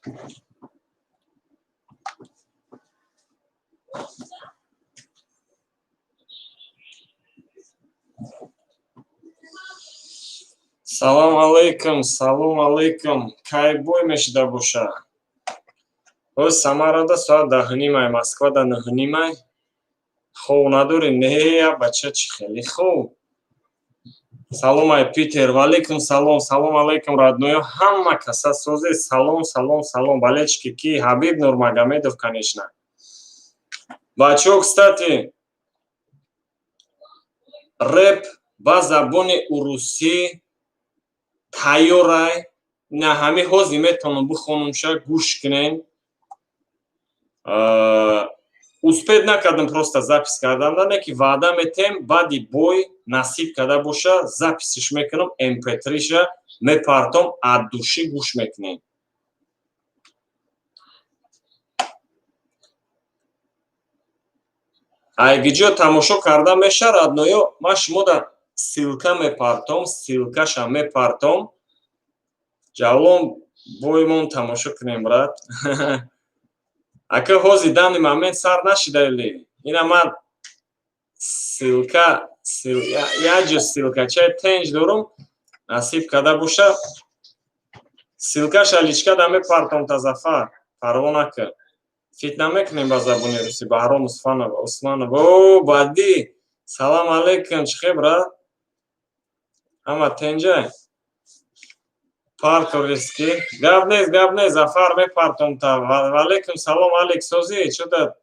Салом алейкум, салом алейкум. Кай бой мешида боша? Ҳоз Самарада соат 10:30, Москвада 9:30. Хов надорӣ? Не, я бача, чӣ хеле хов. Салом ай Питер, ва алейкум салом, салом алейкум, родной ё, ҳама каса созе, салом, салом, салом. Болельщики ки? Ҳабиб Нурмагомедов, конечно. Бачаҳо, кстати, реп ба забони урусӣ тайёрай. На ҳами ҳозир метавонам бихонумша, гӯш кунем. Успеть накардам просто запись кардан, не ки ваъда метем, баъди бой насиб карда боша, запись ш мекунам, mp3-ша мепартом, от души гӯш мекунем. Айгиҷо тамошо карда меша, родной ё? Ман шумода ссылка мепартом, ссылка ша мепартом. Ҷавлон боймон тамошо кунем, брат. Ака, ҳозир данный момент сар нашидаили. Ина ман ссылка, як ҷо ссылка чай тенҷ дорум, насиб карда боша, ссылка ша личка да мепартом та Зафар, парво накар. Фит намекунем ба забони русӣ. Баҳром Усманов, о баъдӣ, салам алейкум, чӣ хел, брат? Ҳама тенҷай? Парковиски. Гап нест, гап нест, Зафар, мепартом та. Ва алейкум салом, Алекс, созӣ? Чӯда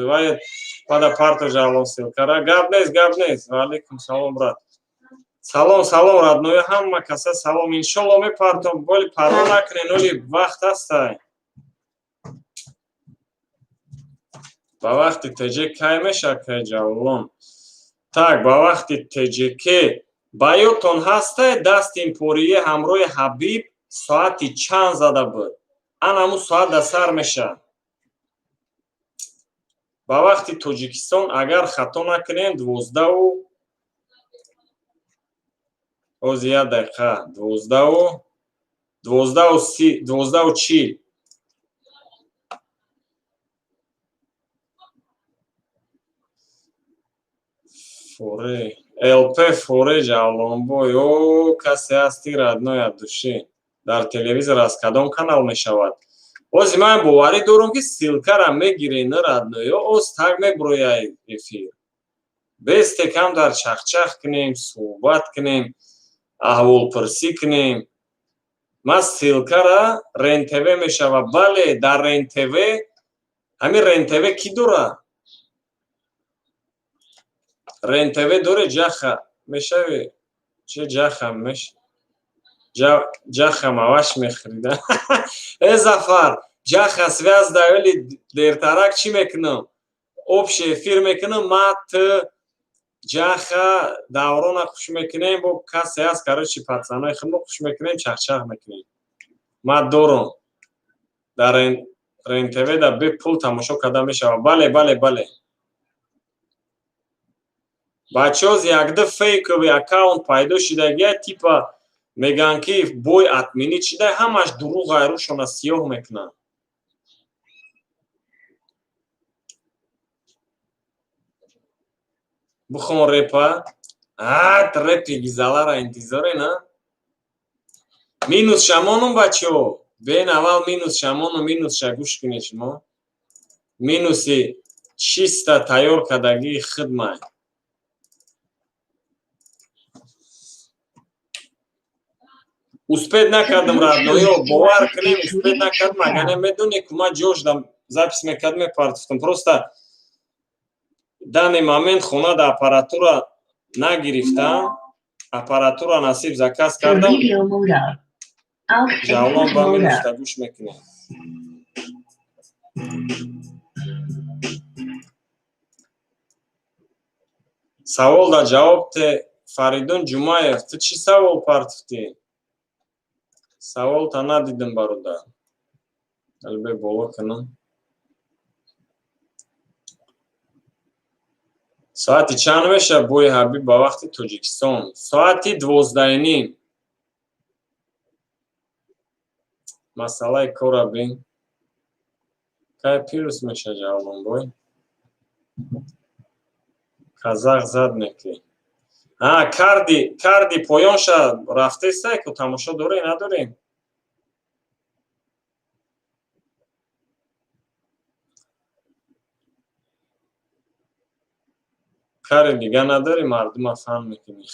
вай пада парто ҷавлон ссылка ра. Гап нест, гап нест. Ва алейкум салом, брат. Салом, салом, родной ё, ҳама каса салом. Иншолло мепартом, боли парво накунен, оли вақт ҳастай. Ба вақти ТЖ кай меша, кай ҷавлон? Так, ба вақти ТЖК ба ёдтон ҳастай, Дастин Порие ҳамроҳи Ҳабиб соати чанд зада буд? Ан ҳамун соат да сар меша. Ба вақти Тоҷикистон, агар хато накунем, 12-у, ҳозир як дақиқа, 12-у, 12-у 30, 12:40. Форе ЛП форе ҷавлонбой, о касе ҳасти, родной, от души. Дар телевизор аз кадом канал мешавад? Ҳозир ман боварӣ дорам, ки ссылка ра мегирен, родной ё, оз так меброяй эфир. Бесте камтар чахчах кунем, суҳбат кунем, аҳволпурсӣ кунем. Ман ссылка ра РЕН-ТВ мешавад. Бале, дар РЕН-ТВ, ҳамин РЕН-ТВ кӣ дорад? РЕН-ТВ доре ҷаха мешавӣ? Че ҷаха меш? Ҷаха маваш мехӯрида. Э Зафар, ҷаха связь да оли дертарак чӣ мекунам? Общий эфир мекунам, ма, ту, ҷаха, даврона хуш мекунем, бо касе ҳаст, короче, пацан ои худмо хуш мекунем, чахчах мекунем. Ман дорум. Дар РЕН-ТВ да бепул тамошо карда мешавад. Бале, бале, бале. Бачаҳо, якду фейковый аккаунт пайдо шидагия, типа мегӯянд, ки бой отменить шида, ҳамаш дурӯғ, айрӯшона сиёҳ мекунанд. Бихон репа, ат репи гизалара интизоре на? Минус шамонум, бачаҳо, бен аввал минус шамону минус ша гӯш кунед шумо. Минуси чиста тайёр кардагии хидмай. Успеть накардам, родной ё, бовар кунем, успеть накардам, агар не медонӣ, ку ман ҷош дам запись мекардам, мепартофтам. Просто данный момент хона да аппаратура нагирифтам, аппаратура насиб заказ кардам. Ҷавлон ба минуста гӯш мекунем. Савол да ҷавоб те, Фаридун Ҷумаев, ту чӣ савол партофтӣ? Саволта надидам, бародар. Албе боло кунам. Соати чанд мешавад бои Ҳабиб ба вақти Тоҷикистон? Соати 12:30. Масъалаи кора бин. Кай плюс меша, Ҷавлонбой? Казах зад неки. А карди поёнша рафтестай ку, тамошо дорӣ, надорӣ? Кари дига надорӣ, мардума фан мекунӣ.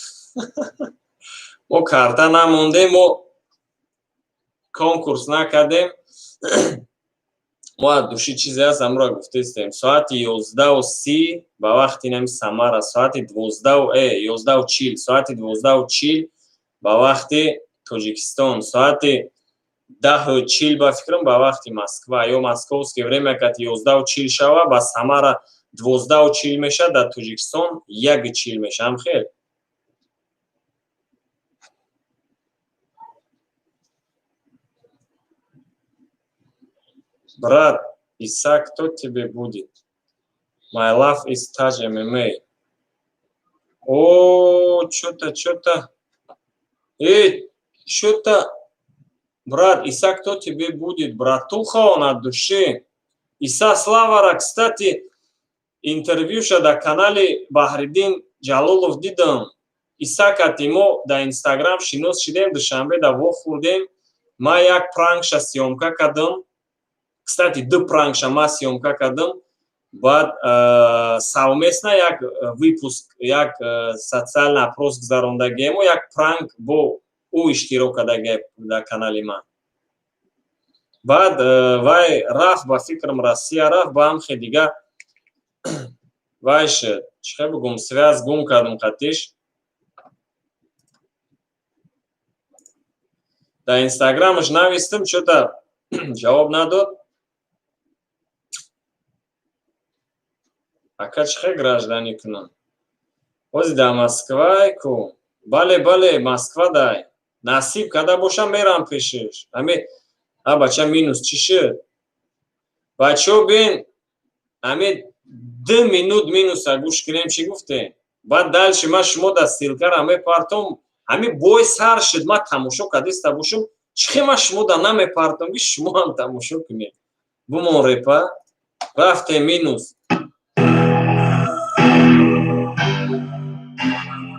Мо карта намондем, мо конкурс накардем. Мо аз души чизе ҳаст, амро гуфтестем. Соати 11:30 ба вақти нами Самара, соати дувоздаҳу 11:40, соати 12:40 ба вақти Тоҷикистон, соати 10:40 ба фикрам ба вақти Москва ё московский время кати 11:40 шава, ба Самара 12:40 мешавад, дар Тоҷикистон 1:40 мешавад. Ҳам хел. Брат, Иса кто тебе будет? My love is Taj MMA. О, чё-то, чё-то. Эй, чё-то. Брат, Иса кто тебе будет? Братуха, он от души. Иса Славара, кстати, интервьюша дар канали Баҳриддин Ҷалолов дидам. Иса кати мо дар Инстаграм шинос шидем, Душанбе да вохӯрдем. Ман як пранкша съёмка кардам. Кстати, ду пранкша ман съёмка кардам. Баъд совместно як выпуск, як социальный опрос гузарондагиему, як пранк бо ӯ иштирок кардагия дар канали ман. Баъд вай рафт, ба фикрам, Россия рафт, ба ҳамхе дига вай шуд, чӣ хел бигӯм, связь гум кардам қатиш. Дар Инстаграмаш навистам, чё-то ҷавоб надод. Ака, чӣ хел гражданӣ кунам? Ҳозир дар Москвай ку. Бале, бале, Москва дай. Насиб карда бошам, мерам пешаш. Ами а бача минус чӣ шуд? Бачаҳо, бин, ами 2 минут минуса гӯш кунем, чӣ гуфтем. Баъд дальше ман шумо дар ссылкара мепартом. Ҳами бой сар шуд, ман тамошо кардиста бошам, чӣ хел ман шумо да намепартом, ки шумо ҳам тамошо кунед. Бумон репа, рафтем минус.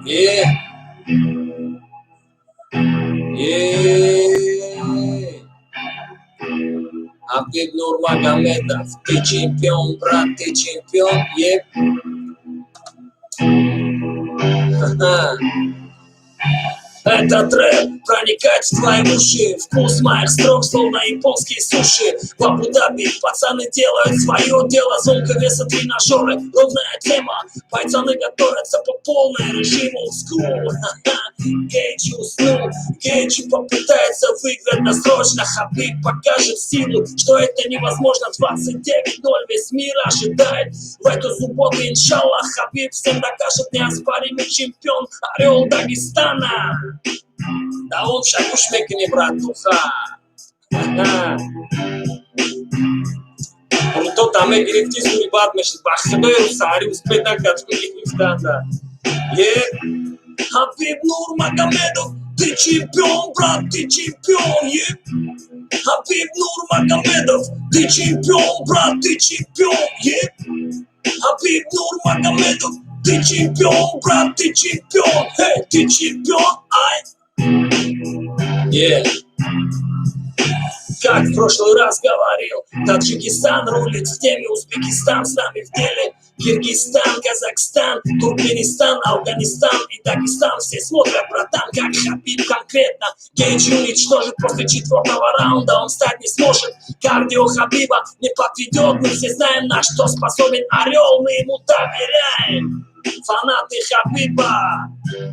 Е е, Хабиб Нурмагомедов, ты чемпион, брат, ты чемпион, еп. Ха-ха. Этот рэп проникает в твои уши. Вкус моих строк, словно японские суши. В Абу-Даби пацаны делают свое дело. Зонка веса, тренажеры, ровная тема. Пацаны готовятся по полной, режим old school. Гейджи уснул, Гейджи попытается выиграть досрочно. Хабиб покажет силу, что это невозможно. 29-0, весь мир ожидает. В эту субботу, иншаллах, Хабиб всем докажет: неоспоримый чемпион, орел Дагестана. Да он гӯш мекунӣ, братуха. То мегирифти, зури бад мешид. Ба худои саҳари успеть накард, гирифтанда. Е Хабиб Нурмагомедов, ты чемпион, брат, ты чемпион, е Хабиб Нурмагомедов, ты чемпион, брат, ты чемпион, е Хабиб Нурмагомедов, ты чемпион, брат, ты чемпион, эй, ты чемпион, ай. Yeah. Как в прошлый раз говорил, Таджикистан рулит в теме, Узбекистан с нами в деле. Киргизстан, Казахстан, Туркменистан, Афганистан и Дагестан. Все смотрят, братан, как Хабиб конкретно Гейджи уничтожит после четвертого раунда, он встать не сможет. Кардио Хабиба не подведет, мы все знаем, на что способен Орел, мы ему доверяем. Фанаты Хабиба.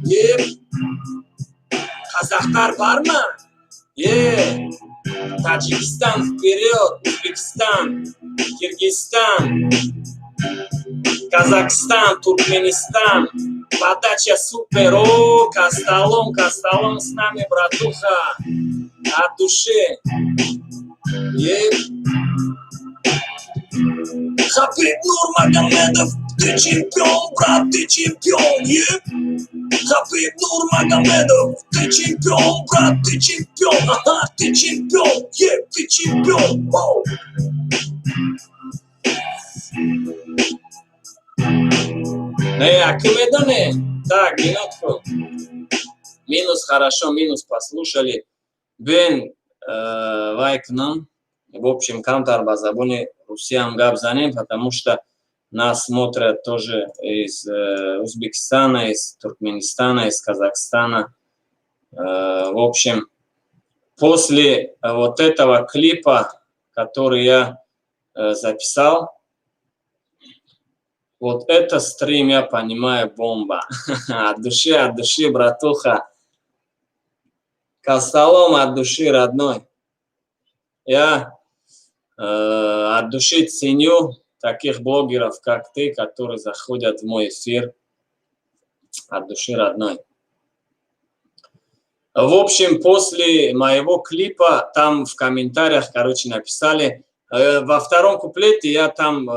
Еп. Қазақтар бар ма? Е, Таджикистан вперед, Узбекистан, Киргизстан, Казахстан, Туркменистан. Подача супер. О, Костолом, Костолом с нами, братуха. От души. Е. Хабиб Нурмагомедов, ты чемпион, брат, ты чемпион, е. Хабиб Нурмагомедов, ты чемпион, брат, ты чемпион, ага, ты чемпион, е, ты чемпион, оу. Не, а медоне? Так, минутку. Минус, хорошо, минус послушали. Бен, вай к нам. В общем, камтар ба забони русиям гап занем, потому что нас смотрят тоже из Узбекистана, из Туркменистана, из Казахстана. В общем, после вот этого клипа, который я записал, вот это стрим, я понимаю, бомба. От души, братуха. Костолом от души, родной. Я от души ценю таких блогеров, как ты, которые заходят в мой эфир. От души, родной. В общем, после моего клипа там в комментариях, короче, написали, во втором куплете я там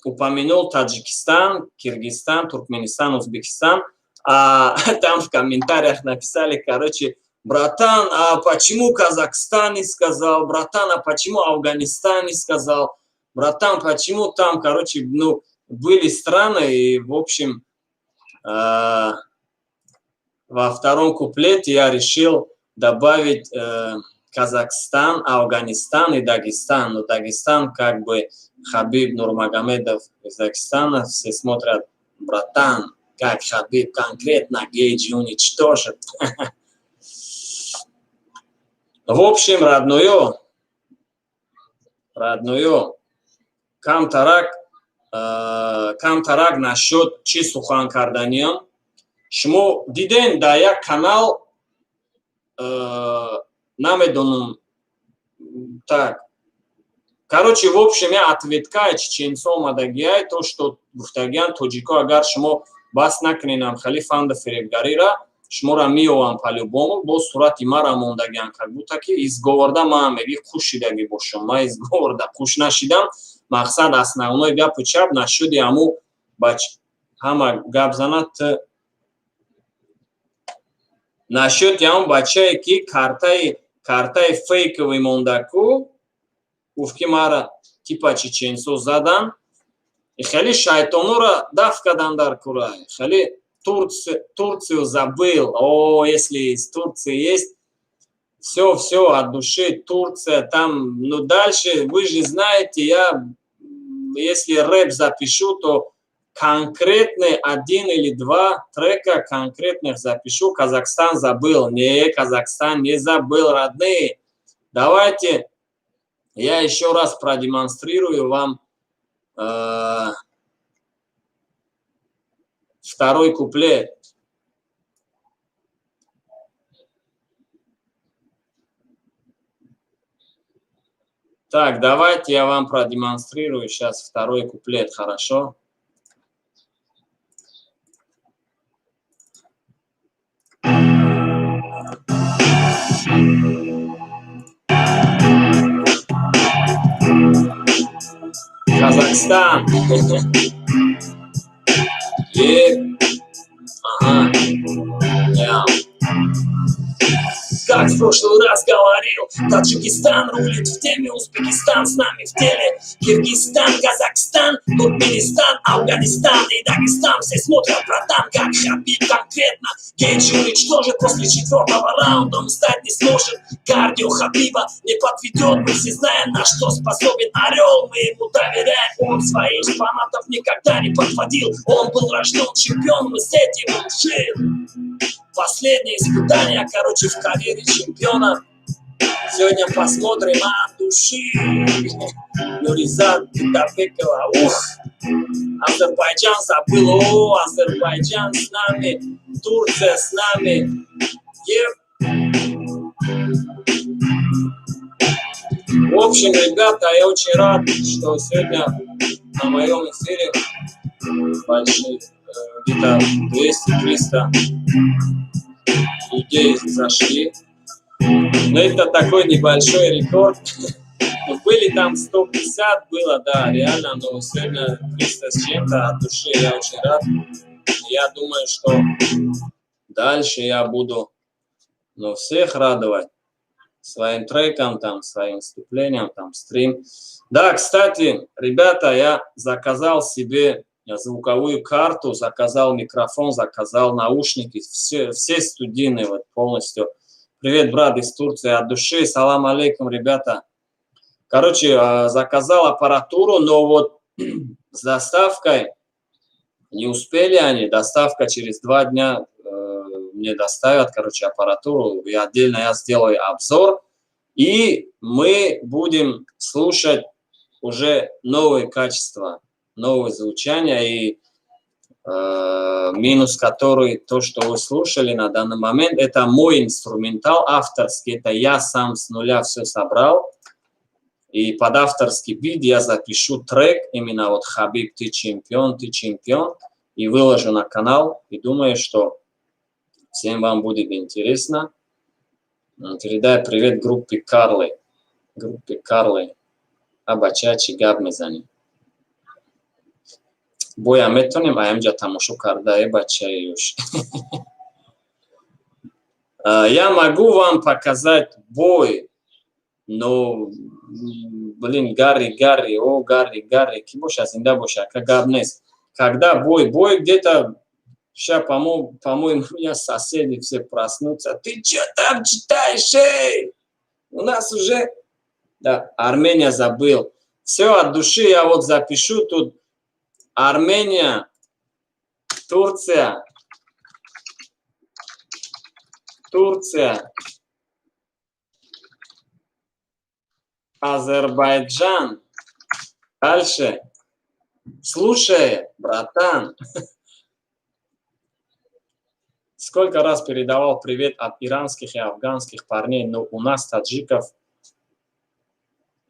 упомянул Таджикистан, Киргизстан, Туркменистан, Узбекистан, а там в комментариях написали, короче, братан, а почему Казахстан не сказал, братан, а почему Афганистан не сказал, братан, почему там, короче, ну, были страны, и, в общем, во втором куплете я решил добавить Казахстан, Афганистан и Дагестан. Но Дагестан, как бы, Хабиб Нурмагомедов из Дагестана, все смотрят, братан, как Хабиб конкретно Гейджи уничтожит. В общем, родное, родное, камтарак, камтарак насчет чӣ сухан карданиям. Шумо диден, дар як канал, намедонам, так, короче, в общем, я ответкай чеченцо омадагиай, то что гуфтагиан тоҷико, агар шумо бас накуненам хали фанда фиребгарира, шуморо меёвам по-любому, бо сурати мара мондагиан, как будто ки изговорда ман меги қуш шидагӣ бошам. Ман изговорда қуш нашидам. Мақсад, основной гапу чап нашуди аму бач ҳама гап занад насчёти ҳамон бачае, ки картаи фейковый мондаку, гуфт, ки мара типа чеченцо задан. И хеле шайтонора даф кадан дар курай, хеле Турцию забыл. О, если из Турции есть, все, все, от души, Турция там. Ну, дальше, вы же знаете, я, если рэп запишу, то конкретный один или два трека конкретных запишу. Казахстан забыл. Не, Казахстан не забыл, родные. Давайте я еще раз продемонстрирую вам второй куплет. Так, давайте я вам продемонстрирую сейчас второй куплет, хорошо? Казахстан. И... Ага. Yeah. Как в прошлый раз говорил, Таджикистан рулит в теме, Узбекистан с нами в деле, Киргизстан, Казахстан, Туркменистан, Афганистан и Дагестан. Все смотрят, братан, как Хабиб конкретно Гейджи уничтожит после четвертого раунда, он встать не сможет. Кардио Хабиба не подведет, мы все знаем, на что способен Орел, мы ему доверяем, он своих фанатов никогда не подводил, он был рожден чемпионом и с этим он жил. Последнее испытание, короче, в карьере чемпиона. Сегодня посмотрим от души. Нуризат Тапекова. Ух! Азербайджан забыл. О, Азербайджан с нами. Турция с нами. Еп. В общем, ребята, я очень рад, что сегодня на моем эфире большие, где-то 200-300 людей зашли. Но это такой небольшой рекорд. Ну, были там 150 было, да, реально, но сегодня 300 с чем-то, от души я очень рад. Я думаю, что дальше я буду, ну, всех радовать своим треком, там, своим вступлением, там, стрим. Да, кстати, ребята, я заказал себе звуковую карту, заказал микрофон, заказал наушники, все, все студийные вот полностью. Привет, брат из Турции, от души, салам алейкум, ребята. Короче, заказал аппаратуру, но вот с доставкой не успели они, доставка через 2 дня мне доставят, короче, аппаратуру, и отдельно я сделаю обзор, и мы будем слушать уже новые качества, новое звучание и минус который, то, что вы слушали на данный момент, это мой инструментал авторский, это я сам с нуля все собрал. И под авторский бит я запишу трек, именно вот «Хабиб, ты чемпион, ты чемпион», и выложу на канал. И думаю, что всем вам будет интересно. Передай привет группе Карлы. Группе Карлы. А бача чӣ гап мезанӣ? Боя метонем аямҷа тамошо карда, э бачаи юш. Я могу вам показать бой, но, блин, Гарри, Гарри, о, Гарри, Гарри, ки боша, зинда боша, ака, гап нест. Когда бой? Бой где-то сейчас, по-моему, у меня соседи все проснутся. Ты что там читаешь, эй? У нас уже. Да, Армения забыл. Все, от души я вот запишу тут. Армения, Турция, Турция, Азербайджан. Дальше. Слушай, братан. Сколько раз передавал привет от иранских и афганских парней, но у нас таджиков,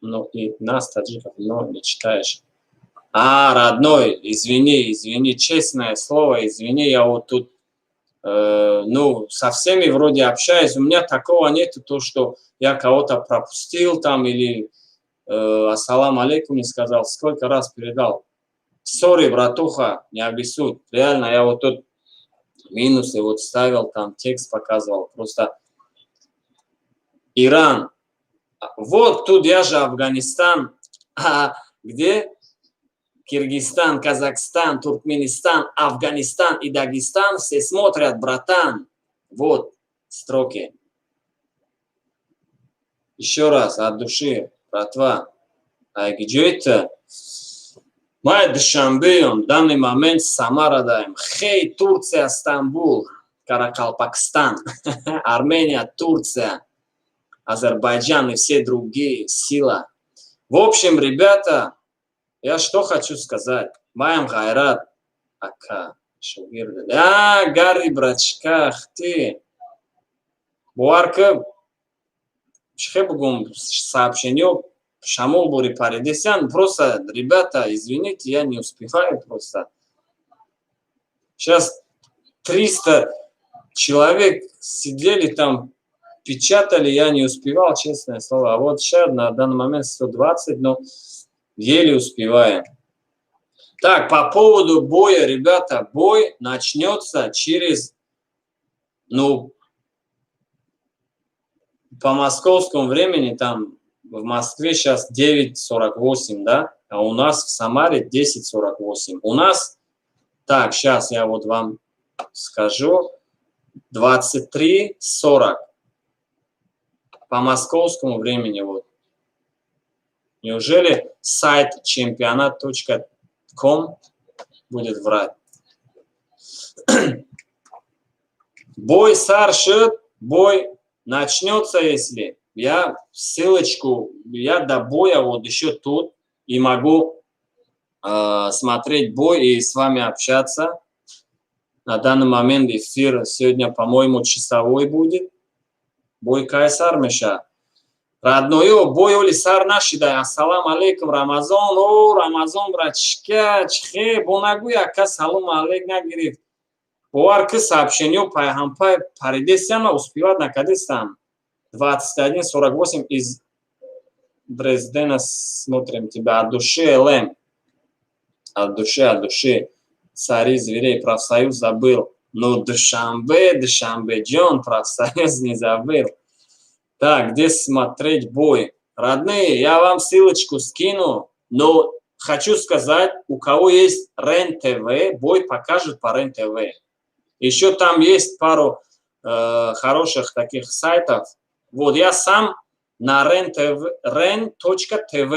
ну и нас, таджиков, но не читаешь. А, родной, извини, извини, честное слово, извини, я вот тут, ну, со всеми вроде общаюсь, у меня такого нету, то, что я кого-то пропустил там или ассалам алейкум не сказал, сколько раз передал. Sorry, братуха, не обессудь. Реально, я вот тут минусы вот ставил, там текст показывал. Просто Иран. Вот тут я же Афганистан. А где? Киргизстан, Казахстан, Туркменистан, Афганистан и Дагестан. Все смотрят, братан. Вот строки. Еще раз, от души, братва. А где это? Май Душанбеем, данный момент Самара даем. Хей, Турция, Стамбул, Каракалпакстан, Армения, Турция, Азербайджан и все другие. Сила. В общем, ребята, я что хочу сказать. Маям ғайрат. Ака, шогирд. А, Гарри, братишка, ты. Бовар ки, чихе бугум, сообщение шамол бури паридесян. Просто, ребята, извините, я не успеваю просто. Сейчас 300 человек сидели там, печатали, я не успевал, честное слово. А вот сейчас на данный момент 120, но еле успеваем. Так, по поводу боя, ребята, бой начнется через, ну, по московскому времени, там в Москве сейчас 9:48, да, а у нас в Самаре 10:48. У нас, так, сейчас я вот вам скажу, 23:40 по московскому времени вот. Неужели сайт чемпионат.ком будет врать? Бой сар шид, бой начнется, если я ссылочку, я до боя вот еще тут и могу смотреть бой и с вами общаться. На данный момент эфир сегодня, по-моему, часовой будет. Бой кай сар меша. Родной, бой оли сар нашида. Ассалам алейкум, Рамазон. О, Рамазон, братишка, чихе, бонагӯй, ака, салом алейк нагирифт. Бовар ки, сообщение пайҳампай паридесиама, успевать накадестам. 21:48 из Дрездена смотрим тебя. От души, ЛМ. От души, от души. Цари зверей, профсоюз забыл. Но Душанбе, Душанбе, Джон, профсоюз не забыл. Так, где смотреть бой? Родные, я вам ссылочку скину, но хочу сказать, у кого есть РЕН-ТВ, бой покажут по РЕН-ТВ. Еще там есть пару хороших таких сайтов. Вот я сам на РЕН-ТВ, РЕН.ТВ,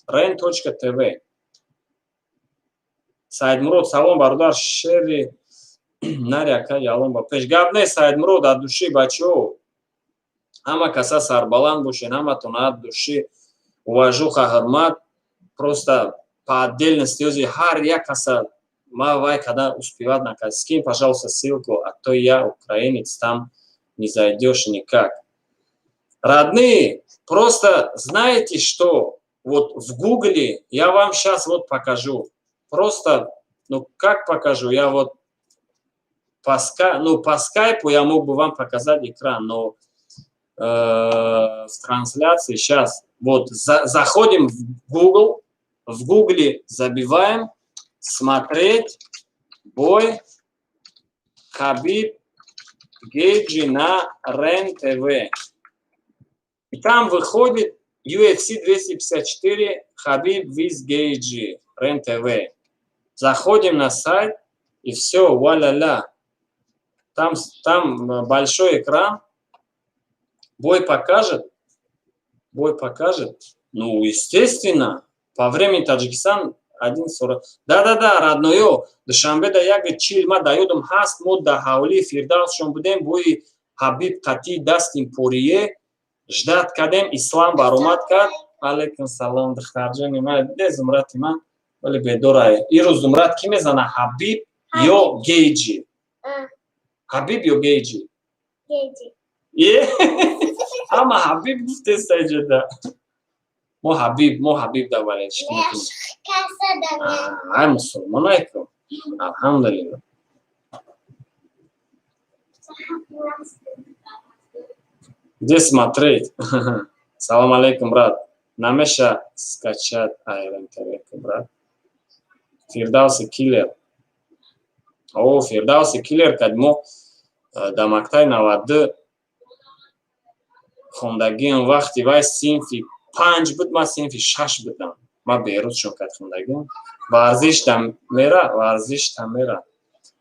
РЕН.ТВ. Саидмурод, салом, бародар, шери нари, ака Ҷалон ба пеш. Гап нест, Саидмурод, от души, бачаҳо. Ҳама каса сарбаланд бошен, ҳаматон от души уважуха, ҳурмат. Просто по отдельности ози ҳар як каса ма вай када успевать накард. Скинь, пожалуйста, ссылку, а то я украинец, там не зайдешь никак. Родные, просто знаете что? Вот в Гугле я вам сейчас вот покажу. Просто, ну, как покажу? Я вот ну, по скайпу я мог бы вам показать экран, но в трансляции сейчас. Вот заходим в Google, в Гугле забиваем «смотреть бой Хабиб Гейджи на РЕН-ТВ». И там выходит UFC 254 Хабиб vs Гейджи, РЕН-ТВ. Заходим на сайт, и все, вуаля-ля. Там большой экран, бой покажет, бой покажет. Ну, естественно, по времени Таджикистан 1:40. Да-да-да, родной, Душанбе да 1:40, ма да ёдам ҳаст, мо да ҳавлии Фирдавсшон будем, бои Ҳабиб қати Дастин Порие ждать кардем, Ислам баромад кард. Алейкум салом, духтарҷони ма, де Зумрати ман, вале бедорае. Ирӯз Зумрат кӣ мезана, Ҳабиб ё Гейҷи? Ҳабиб ё Гейҷи? Е, ҳама Ҳабиб гуфтеста иҷода. Мо Ҳабиб, мо Ҳабиб да болельщик мекунем. Ай, мусулмонайку. Алҳамдулилла. Где смотреть? Салом алейкум, брат. Намеша скачать РНТВ, брат. Фирдавси киллер. О, Фирдавси киллер, кад мо дар мактаби 92 хондагиам, вақти вай синфи панҷ буд, ман синфи шаш будам. Ман Берузшон кад хондагиам. Варзиш да мера, варзиш та мера.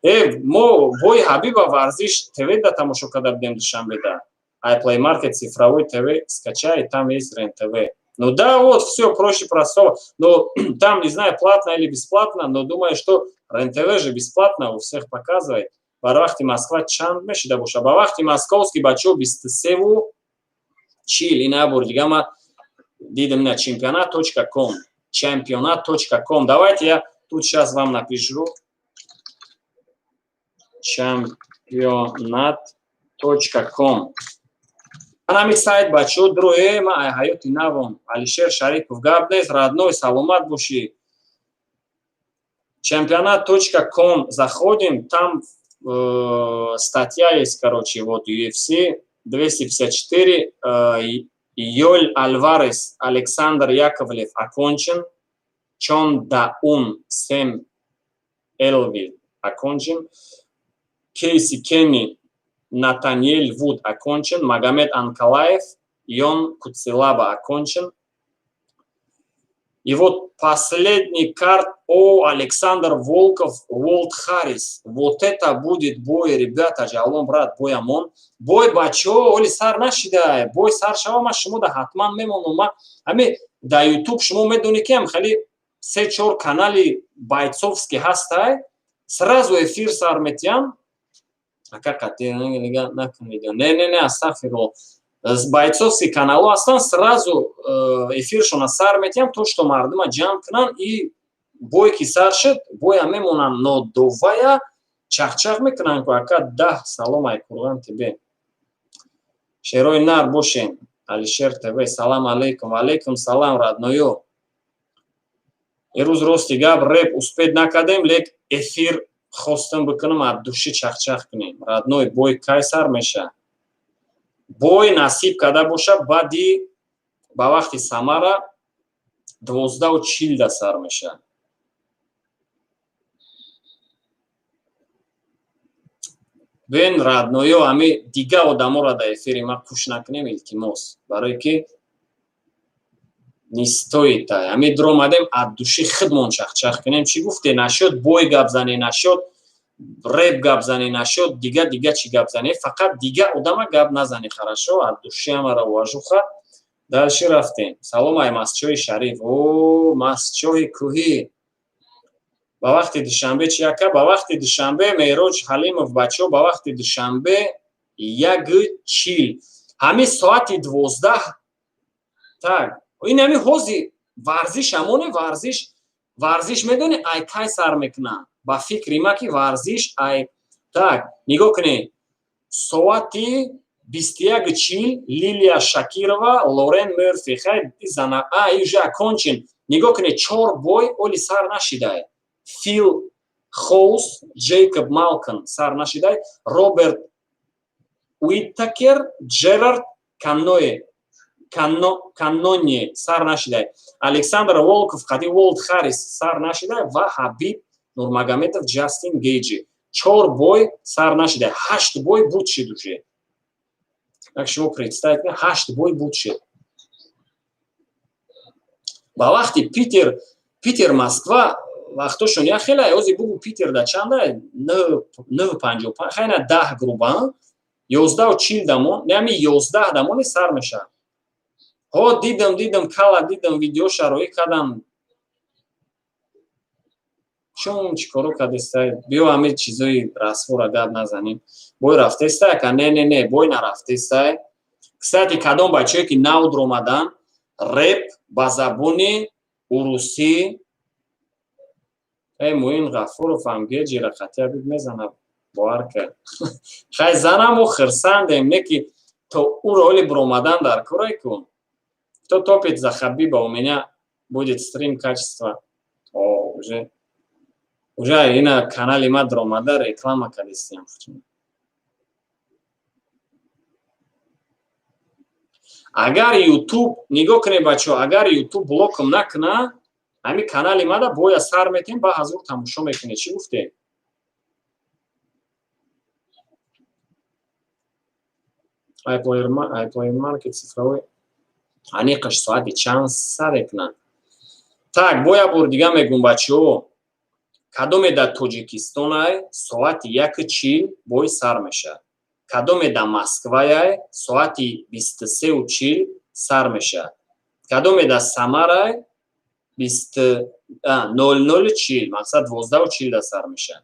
Э, мо бои Ҳабиба Варзиш ТВ да тамошо карда будем Душанбеда. Play Market цифровой ТВ скачай, там есть РЕН-ТВ. Ну да, вот, все проще простого. Но там, не знаю, платно или бесплатно, но думаю, что РЕН-ТВ же бесплатно у всех показывает. Бар вақти Москва чанд мешида боша? Ба вақти московский, бачаҳо, 23:40. Ина бор дига ма дидем на чемпионат.ком. Чемпионат.ком. Давайте я тут сейчас вам напишу. Чемпионат.ком. Ҳами сайт, бачаҳо, дурое ма ай ҳаёти навом. Алишер Шарипов, гап нест, родной, саломат бошӣ. Чемпионат.ком заходим, там статья есть, короче, вот UFC 254, Йоль Альварес, Александр Яковлев окончен, Чон Даун, Сэм Элви окончен, Кейси Кенни, Натаниэль Вуд окончен, Магомед Анкалаев, Йон Куцелаба окончен. И вот последний карт, о, Александр Волков, Уолт Харрис. Вот это будет бой, ребята, Жалон, брат, бой амон. Бой, бачо, оли сар нашида, бой сар шава, ма шумо да ҳатман мемонум. Ма ҳами да YouTube шумо медонӣ, ки ҳам хеле се чор канали бойцовский ҳастай, сразу эфир сар метиҳам. Ака, қатъи накунед. Не, не, не, астағфирулло. Бойцовский каналҳо ҳастанд, сразу эфиршона сар метиҳам, то что мардума ҷамъ кунанд, и бой ки сар шуд, боя мемонанд, нодовая чахчах мекунанд ку. Ака, даҳ салом ай Курган тебе. Шерои нар бошем. Алишер ТВ, салам алейкум. Алейкум салам, родной ё. Ирӯз, рости гап, реп успеть накардем, лек эфир хостам бикунам, от души чахчах кунем. Родной, бой кай сар меша? Бой насиб карда боша, баъди ба вақти Самара 12:40 да сар меша. Бен, родной, ами дига одаморо дар эфири ма қуш накунем, илтимос, барое ки не стоит. Ами дуромадем, аз души худмон чахчах кунем. Чӣ гуфте? Нашуд бой гап зане, нашуд реп гап зане, нашуд дига дига чӣ гап зане, фақат дига одама гап назане. Хорошо, аз души ҳамаро уважуха. Дальше рафтем. Салом, ай Масчоҳи Шариф. О, Масчоҳи кӯҳӣ. Ба вақти Душанбе чи, ака? Ба вақти Душанбе, Меҳроҷ Ҳалимов, бачаҳо, ба вақти Душанбе 1:40, ҳамин соати 12. Так, ин ҳами ҳози варзиш ҳамоне. Варзиш медони, ай кай сар мекунад? Ба фикри ма, ки варзиш ай, так, нигоҳ кунед, соати 21:40 Лилия Шакирова, Лорен Мерфи. Хай, зана а уже окончен. Нигоҳ кунед, чор бой оли сар нашидай. Фил Хоус, Джейкоб Малкон сар нашидай, Роберт Уиттакер, Джерард Канное Канноне сар нашидай, Александр Волков қади Уолт Харрис сар нашидай ва Ҳабиб Нурмагомедов, Ҷастин Гейҷи. Чор бой сар нашидай, ҳашт бой буд шид уже. Як шумо представить кунед, ҳашт бой буд шид. Ба вақти Питер, Москва вақтошон як хеле. Ози бугу, Питер да чанда? 9:55, хайна, 10 груба, 11:40 дамон, не, 11 дамони сар мешавад. Ҳо, дидам, дидам, кала дидам, видео шароӣ кардам. Чун чӣ коро кардестай? Биё, ҳамин чизои расвора гап назанем. Бой рафтестай, ака? Не, не, не, бой нарафтестай. Кстати, кадом бачае ки нав дуромадан, реп ба забони урусӣ. Э, Муин Ғафуров ҳам геҷира қатия биб мезана, бовар кард. Хай, занамо хирсандем, не ки то ӯро оли буромадан дар корай кун. Кто топит за Хабиба, у меня будет стрим качества. О, уже ина канали ма дуромада, реклама кардистиям. Агар Ютуб, нигоҳ кунед, бачаҳо, агар Ютуб блокам накуна, ҳамин канали мада бояд сар метем, ба ҳазур тамошо мекунед. Чӣ гуфтед? IPlayer Market цифровой аниқаш соати чанд сар мекунад? Так, бо як бор дига мегӯм, бачаҳо, кадоме дар Тоҷикистонай, соати 1:40 бой сар мешавад, кадоме дар Москваяй, соати 23:40 сар мешавад, кадоме дар Самарай, 00:40, мақсад, 12:40 да сар мешавад.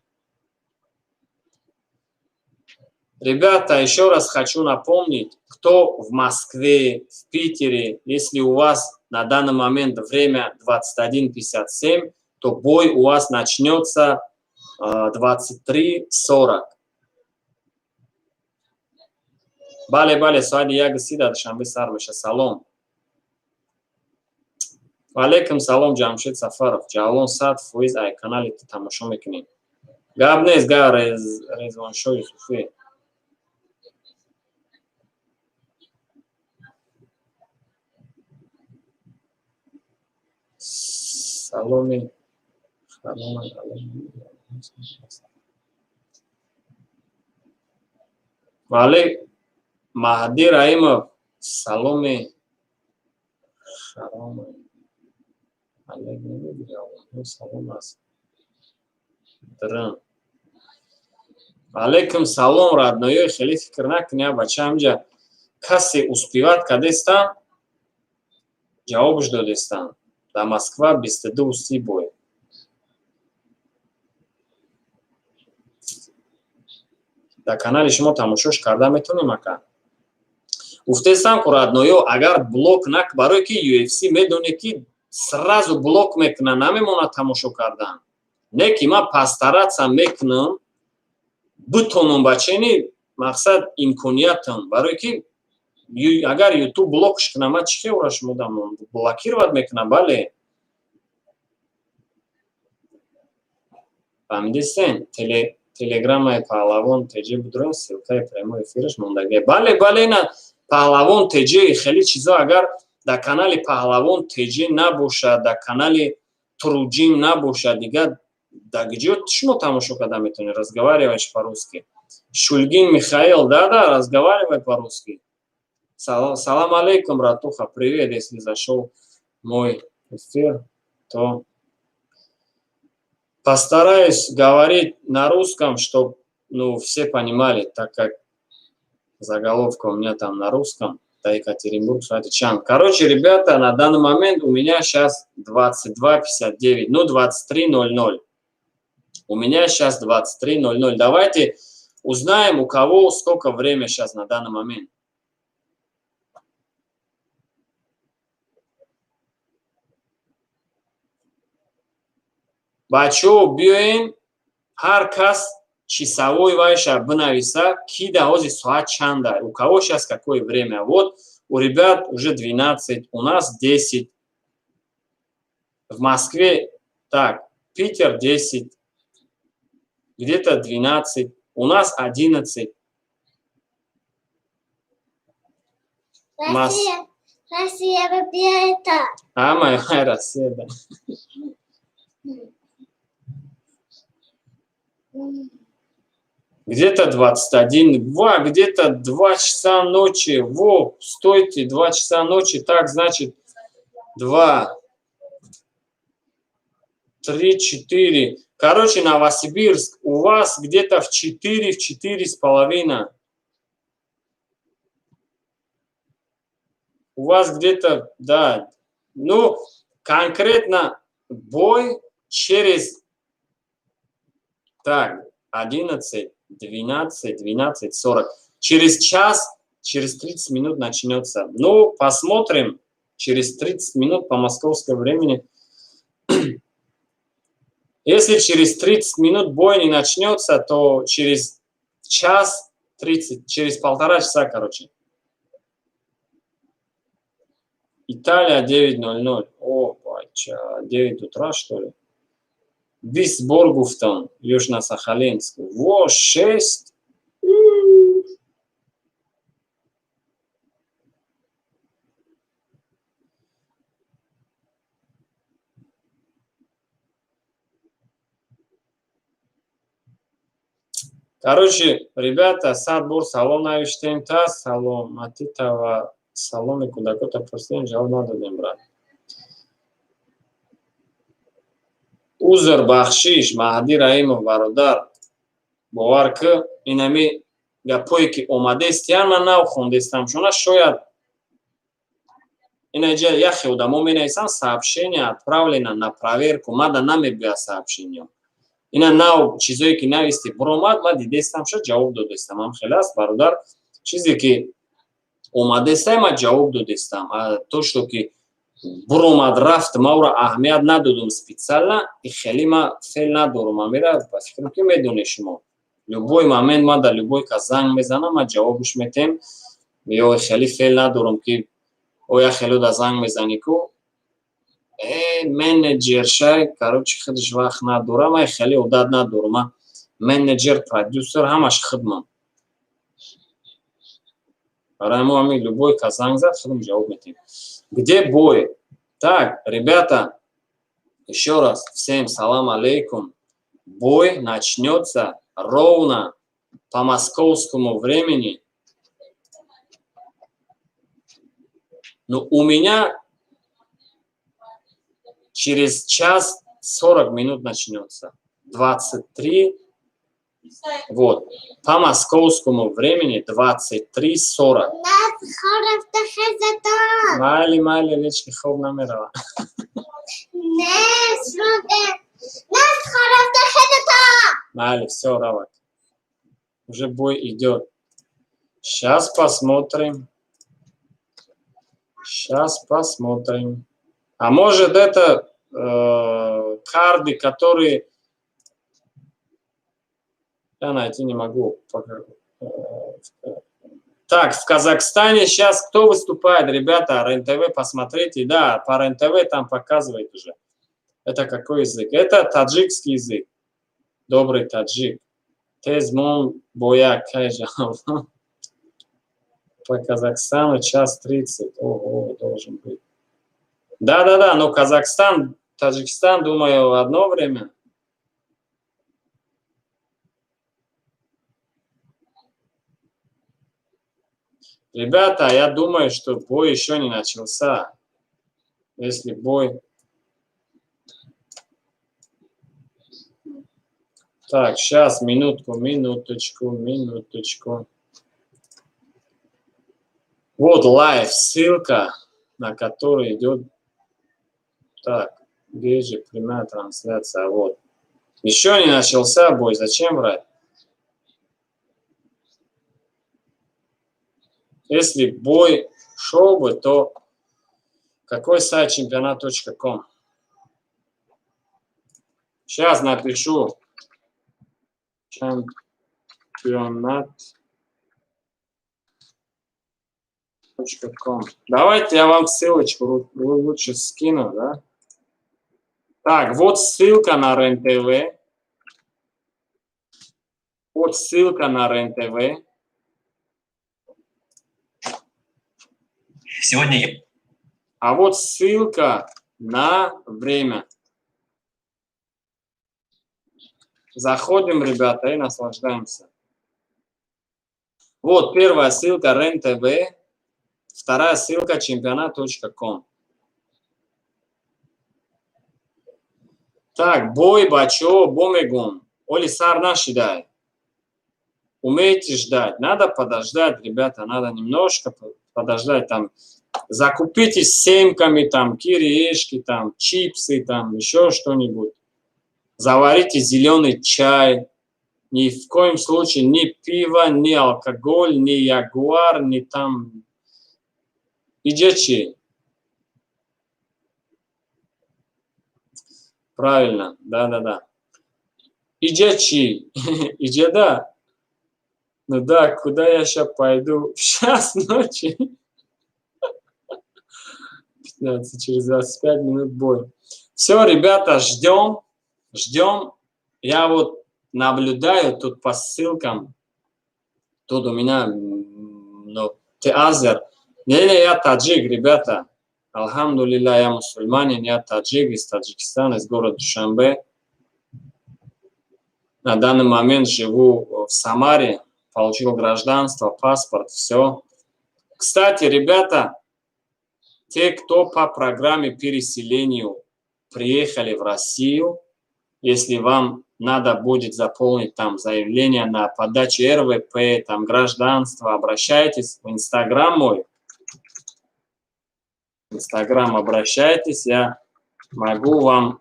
Ребята, еще раз хочу напомнить, кто в Москве, в Питере, если у вас на данный момент время 21:57, то бой у вас начнется 23:40. Бале, бале, соати 1:30 дар Душанбе сар меша. Салом. Ваалейкум салом, Ҷамшед Сафаров. Ҷавлон, 100% ай канали ту тамошо мекунем. Гап нест, га Резвоншоҳ Юсуфӣ. Саломи салом. Вале Маҳдӣ Раимов, саломи харом алек намегӯям, салом аст дрн. Алейкум салом, родной. Хеле фикр накунӣ, бача, ҳамҷа касе успевать кардестам, ҷавобш додестам. Дар Москва 22:30 бой. Дар канали шумо тамошош карда метонем, ака? Гуфтестам ку, родной, агар блок нак, барое ки UFC медоне, ки сразу блок мекуна, намемонад тамошо кардан. Не ки ман постараться мекунам, бутонам, бачени, мақсад, имкониятам, барое ки агар Ютуб блокш кунам, ман чӣ хел шумо дамон блокировать мекунам? Бале, фаҳмидистен? Телеграммаи Паҳлавон ТЖ будро, ссылкаи прямой эфираш мондагия. Бале, бале, ина Паҳлавон ТЖ. Хеле чизо агар дар канали Паҳлавон ТЖ набошад, дар канали Труҷин набошад, дигар дар ҷо шумо тамошо карда метавонед. Разговариваешь по-русски. Шульгин Михаил, да-да, разговаривай по-русски. Салам алейкум, братуха, привет, если зашел мой эфир, то постараюсь говорить на русском, чтобы, ну, все понимали, так как заголовка у меня там на русском, да, Екатеринбург, Чан. Короче, ребята, на данный момент у меня сейчас 22:59, ну, 23:00. У меня сейчас 23:00. Давайте узнаем, у кого сколько время сейчас на данный момент. Бачаҳо, биёен, ҳар кас часовой вайша бинависа, ки да ҳози соат чанда, у кого сейчас какое время. Вот у ребят уже 12, у нас 10. В Москве, так, Питер 10, где-то 12, у нас 11. Россия, Россия выбирает. А, моя Россия, да. Где-то 21, 2, где-то 2 часа ночи. Во, стойте, 2 часа ночи. Так, значит, 2, 3, 4. Короче, Новосибирск, у вас где-то в 4, в 4,5. У вас где-то, да. Ну, конкретно бой через, так, 11, 12, 12, 40. Через час, через 30 минут начнется. Ну, посмотрим. Через 30 минут по московскому времени. Если через 30 минут бой не начнется, то через час 30, через полтора часа, короче. Италия 9:00. Опа, 9 утра, что ли? Висборгуфтон, Южно-Сахалинск. Во, 6. Короче, ребята, сад бор салом навиштем та саломатита ва саломи кӯдакота пурсидем, ҷавоб надодем, брат. Узр, бахшиш, Маҳдӣ Раимов, бародар, бовар ки инами гапое ки омадестиян, ман нав хондестам, шуна шояд инаҷа яхе одамо менависанд, сообщение отправлено на проверку, мада намебиёяд сообщение. Ина нав чизое ки нависти буромад, ман дидестам, шо ҷавоб додестам. Ам хеле аст, бародар, чизе ки омадестай, ман ҷавоб додестам. А то, что ки буромад рафт, ма ӯро аҳамият надодум специально, и хеле ма феъл надорум. Амира, ба фикрам ки медонед шумо. Любой момент ма дар любой кас занг мезанам, ма ҷавобш метем. Ё хеле феъл надорум ки оя хеле да занг мезанӣ ку менеҷер шай, короче, худаш вақт надорам, ман хеле одат надорум. Ман менеҷер, продюсер ҳамаш худман. Барои мо ҳамин любой кас занг зад, худам ҷавоб метем. Где бой? Так, ребята, еще раз всем салам алейкум. Бой начнется ровно по московскому времени. Но у меня через час 40 минут начнется. 23. Вот. По московскому времени 23:40. Майли, майли, лечки хоб намерава. Майли, все, равак. Уже бой идет. Сейчас посмотрим. Сейчас посмотрим. А может, это карды, которые я найти не могу. Пока. Так, в Казахстане сейчас кто выступает, ребята? РЕН-ТВ посмотрите. Да, по РЕН-ТВ там показывает уже. Это какой язык? Это таджикский язык. Добрый таджик. Тезмон бояк. По Казахстану 1:30. Ого, должен быть. Да-да-да, но Казахстан, Таджикистан, думаю, в одно время. Ребята, я думаю, что бой еще не начался. Если бой. Так, сейчас, минутку, минуточку, минуточку. Вот live ссылка, на которую идет. Так, где же прямая трансляция? Вот. Еще не начался бой, зачем врать? Если бой шел бы, то какой сайт чемпионат.ком? Сейчас напишу. Чемпионат.ком. Давайте я вам ссылочку лучше скину, да? Так, вот ссылка на РЕН-ТВ. Вот ссылка на РЕН-ТВ. Сегодня я. А вот ссылка на время. Заходим, ребята, и наслаждаемся. Вот первая ссылка РЕН-ТВ, вторая ссылка чемпионат.ком. Так, бой, бачо, бомегум. Оли сар нашидай. Умейте ждать. Надо подождать, ребята, надо немножко подождать. Там закупитесь семками, там, кириешки, там, чипсы, там, еще что-нибудь. Заварите зеленый чай. Ни в коем случае ни пиво, ни алкоголь, ни ягуар, ни там. Идете. Правильно, да-да-да. Идете. Иди, да. Ну да, куда я сейчас пойду? В час ночи. 15, через 25 минут бой. Все, ребята, ждем. Ждем. Я вот наблюдаю тут по ссылкам. Тут у меня, ну, ты азер. Не-не, я таджик, ребята. Алхамдулилля, я мусульманин, я таджик из Таджикистана, из города Душанбе. На данный момент живу в Самаре, получил гражданство, паспорт, все. Кстати, ребята, те, кто по программе переселению приехали в Россию, если вам надо будет заполнить там заявление на подачу РВП, там гражданство, обращайтесь в Инстаграм мой. Инстаграм обращайтесь, я могу вам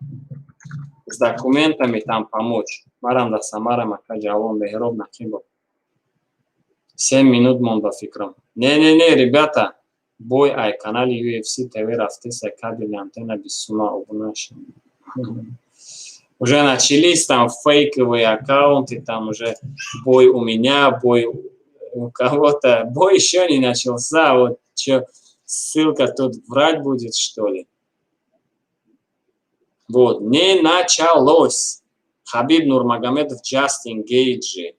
с документами там помочь. Марам да Самара мака Ҷавлон Меҳроб Нақибов. 7 минут монда фикрам. Не-не-не, ребята, бой ай канали UFC TV рафтеса, кабели антенна бисума обуна. Уже начались там фейковые аккаунты, там уже бой у меня, бой у кого-то. Бой еще не начался, вот что, ссылка тут врать будет, что ли? Вот, не началось. Хабиб Нурмагомедов, Джастин Гейджи.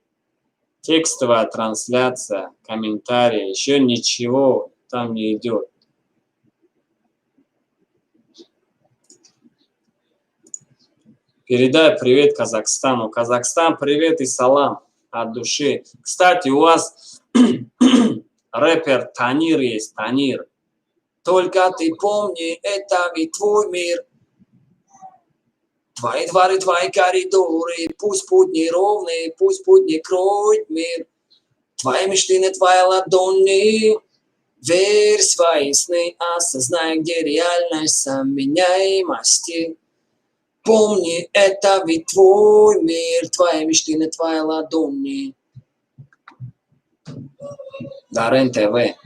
Текстовая трансляция, комментарии, еще ничего там не идет. Передай привет Казахстану. Казахстан, привет и салам от души. Кстати, у вас рэпер Танир есть, Танир. Только ты помни, это ведь твой мир. Твои дворы, твои коридоры, пусть путь неровный, пусть путь не кроет мир. Твои мечты на твоей ладони, верь в свои сны, осознай, где реальность, сам меняй масти. Помни, это ведь твой мир, твои мечты на твоей ладони. Дарен ТВ.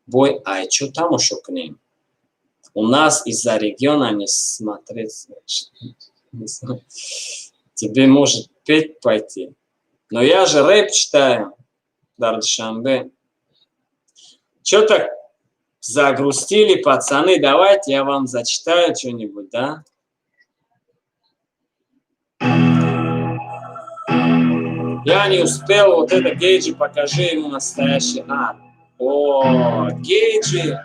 Бой, а что там еще к ним? У нас из-за региона не смотреть. Не знаю. Тебе может петь пойти. Но я же рэп читаю. Дар Душанбе. Че так загрустили, пацаны? Давайте я вам зачитаю что-нибудь, да? Я не успел, вот это Гейджи, покажи ему настоящий ад. О, Гейджи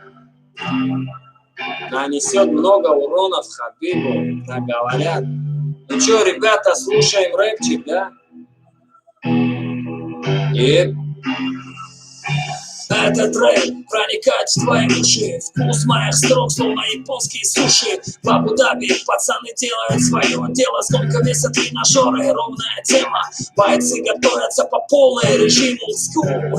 нанесет много урона в Хабибу, так говорят. Ну что, ребята, слушаем рэпчик, да? И. Этот рэп проникает в твои уши. Вкус моих строк, словно японские суши. В Абу-Даби пацаны делают свое дело. Сколько весят тренажеры, ровная тема. Бойцы готовятся по полной, режим old school.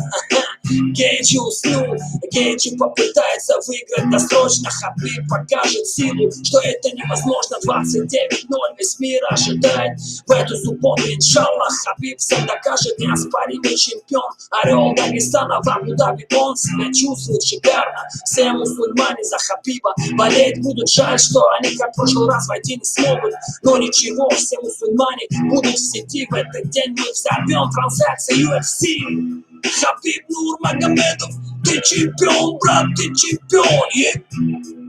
Гейджи уснул, Гейджи попытается выиграть досрочно. Хабиб покажет силу, что это невозможно. 29-0, весь мир ожидает в эту субботу, иншаллах. Хабиб всем докажет, неоспоримый чемпион. Орел Дагестана в Абу-Даби, он себя чувствует шикарно. Все мусульмане за Хабиба болеть будут, жаль, что они, как в прошлый раз, войти не смогут. Но ничего, все мусульмане будут в сети в этот день. Мы взорвем трансляцию UFC. Хабиб Нурмагомедов, ты чемпион, брат, ты чемпион, yeah.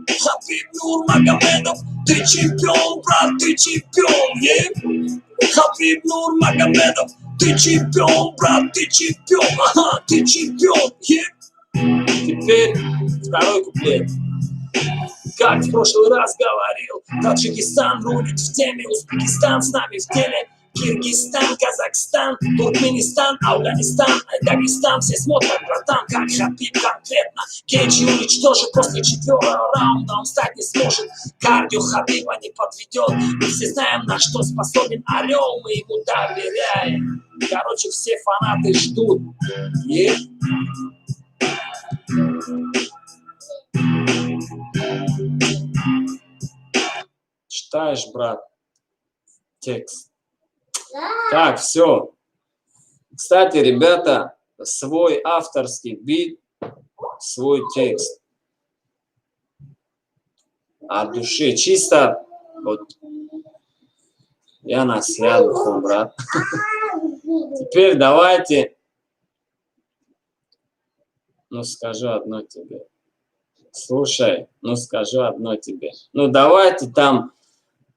Хабиб Нурмагомедов, ты чемпион, брат, ты чемпион, yeah. Хабиб Нурмагомедов, ты чемпион, брат, ты чемпион, ага, ты чемпион, yeah. Теперь второй куплет. Как в прошлый раз говорил, Таджикистан рулит в теме, Узбекистан с нами в деле. Киргизстан, Казахстан, Туркменистан, Афганистан, Дагестан. Все смотрят, братан, как Хабиб конкретно Гейджи уничтожит после четвертого раунда. Он встать не сможет, кардио Хабиба не подведет. Мы все знаем, на что способен Орел, мы ему доверяем. Короче, все фанаты ждут. Yeah. Читаешь, брат, текст. Так, все. Кстати, ребята, свой авторский бит, свой текст. От души. Чисто вот я на сяду, брат. Теперь давайте, ну, скажу одно тебе. Слушай, ну, скажу одно тебе. Ну, давайте там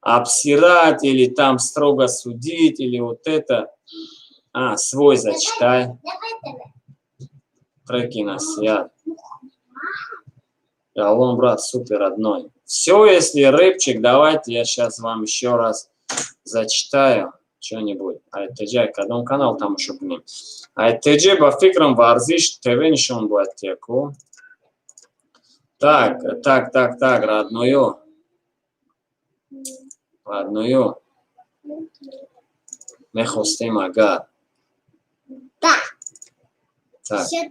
обсирать или там строго судить, или вот это. А, свой зачитай. Треки насият. Алло, брат, супер родной. Все, если рэпчик, давайте я сейчас вам еще раз зачитаю что-нибудь. АйТЖ, кадом канал там еще кунем? АйТЖ ба фикрам Варзиш ТВ нишон бояд теку. Так, так, так, так, родное. Родное. Мехостем агар. Да. Так. Сюда.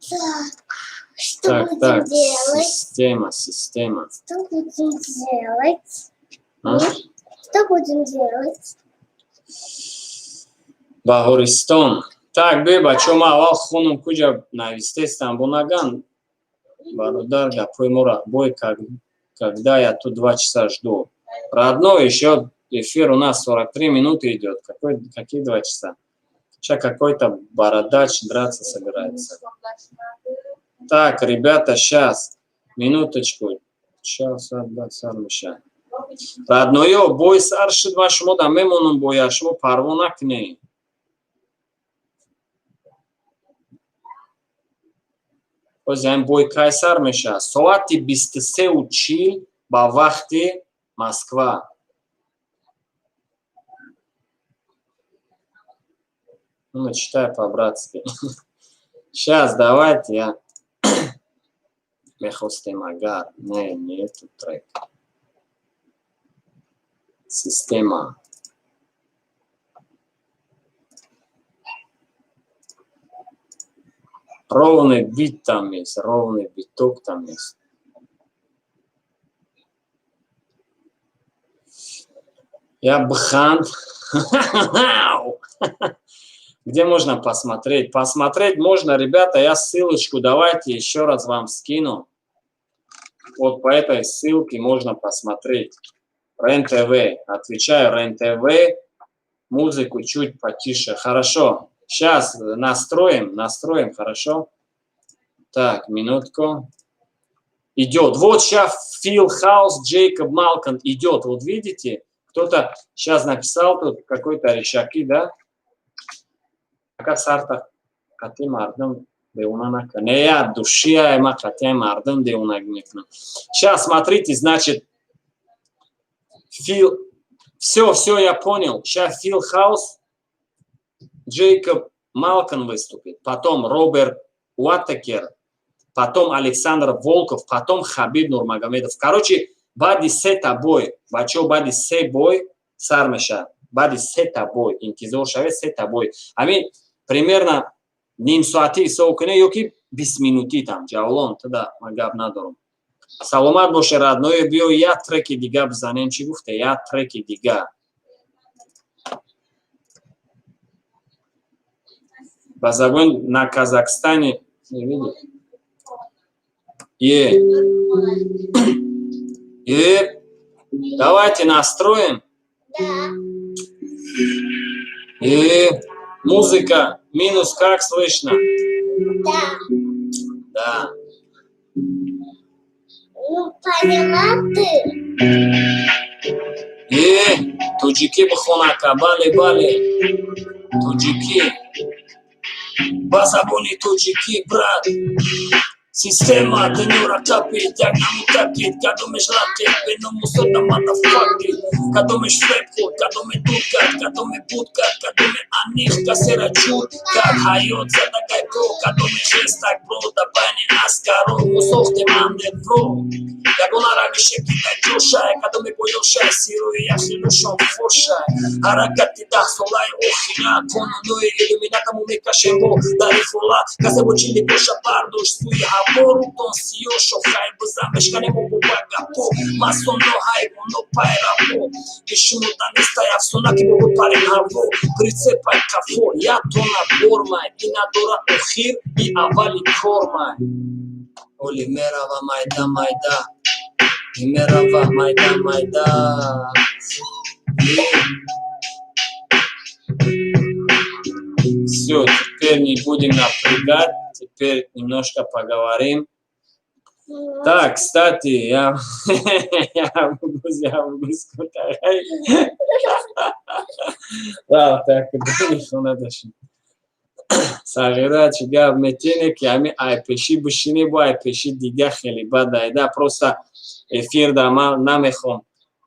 Так. Что Так, будем так, делать? система, система. Что будем делать? А? Что будем делать? Баҳористон. Так, бе, бачо, ма аввал хонум куҷа навистестам, бо наган. Бародар, гапҳои моро бой, когда я тут 2 часа жду. Родной, еще эфир у нас 43 минуты идет. Какие 2 часа? Сейчас какой-то бородач драться собирается. Так, ребята, сейчас. Минуточку. Сейчас, родное, бой сар шуд ва шумо да мемонум боя, шумо парво накунед. Боз ҳамин бой кай сар мешавад? Соати 23:40 ба вақти Москва. Ну, читай по-братски. Сейчас, давайте я. Мехостем агар. Не, не этот трек. Система. Ровный бит там есть, ровный биток там есть. Я бхан. Где можно посмотреть? Посмотреть можно, ребята, я ссылочку давайте еще раз вам скину. Вот по этой ссылке можно посмотреть. РЕН-ТВ. Отвечаю, РЕН-ТВ. Музыку чуть потише. Хорошо. Сейчас настроим, настроим, хорошо. Так, минутку. Идет. Вот сейчас Фил Хаус, Джейкоб Малкон идет. Вот видите, кто-то сейчас написал тут какой-то решаки, да? Ака сарта қати мардум девона нака. Не, я души ма қати мардум девона мекунам. Сейчас, смотрите, значит, Фил. Все, все, я понял. Сейчас Фил Хаус, Джейкоб Малком выступит, потом Роберт Уатакер, потом Александр Волков, потом Хабиб Нурмагомедов. Короче, баъди сета бой, бачаҳо, баъди се бой сар мешавад. Баъди сета бой интизор шавед, сета бой. Ҳамин примерно нимсоатӣ ҳисоб кунед ё ки 20 минутӣ там. Ҷавлон, туда ман гап надорам. Саломат боше, родной. Биё, як треки дига бизанем. Чӣ гуфте? Як треки дига. Ба забон на Казахстане не видел. Е. Е. Давайте настроим. Да. Е. Музыка. Минус, как слышно? Да. Да. Ну, поняла ты? Е, тоҷикӣ бихонака, бале, бале. Тоҷикӣ. Ба забони тоҷикӣ, брат. Система дунёра қапид, як намутакид, кадомеш рақид, беномусода мадафакид, кадомеш фреб хӯрд, кадоме дур кард, кадоме буд кард, кадоме аниқ касера чур кард, ҳаёт задакай бро, кадоме хестак бро, да байни аскаро мо сохтем андербро, ягона равише ки дар ҷошай, кадоме боёшай, сирои яхилушон фошай, ҳаракати 10 солаи охира, қонунои иллюминатаму мекашем бо дари фола, касе бо чили боша бардошт сӯи ҳаво, рутон сиёҳ шохай бизан, мешканемо бо багапо, масоно ҳайвоно пайраво, бишумо данистай афсона ки бо бипарем ҳаво, прицепай қафо, як тонна бормай, и надора охир, и аввали кормай. Оли мерава майда майда, и мерава майда майда. Е. Все, теперь не будем напрягать, теперь немножко поговорим. Так, кстати, я могу сказать. Да, так, хона дошим. Сағира, чӣ гап метене, ки ҳами айпешӣ бишинӣ, бо айпешӣ дига хеле бад айда. Просто эфир да ман намехом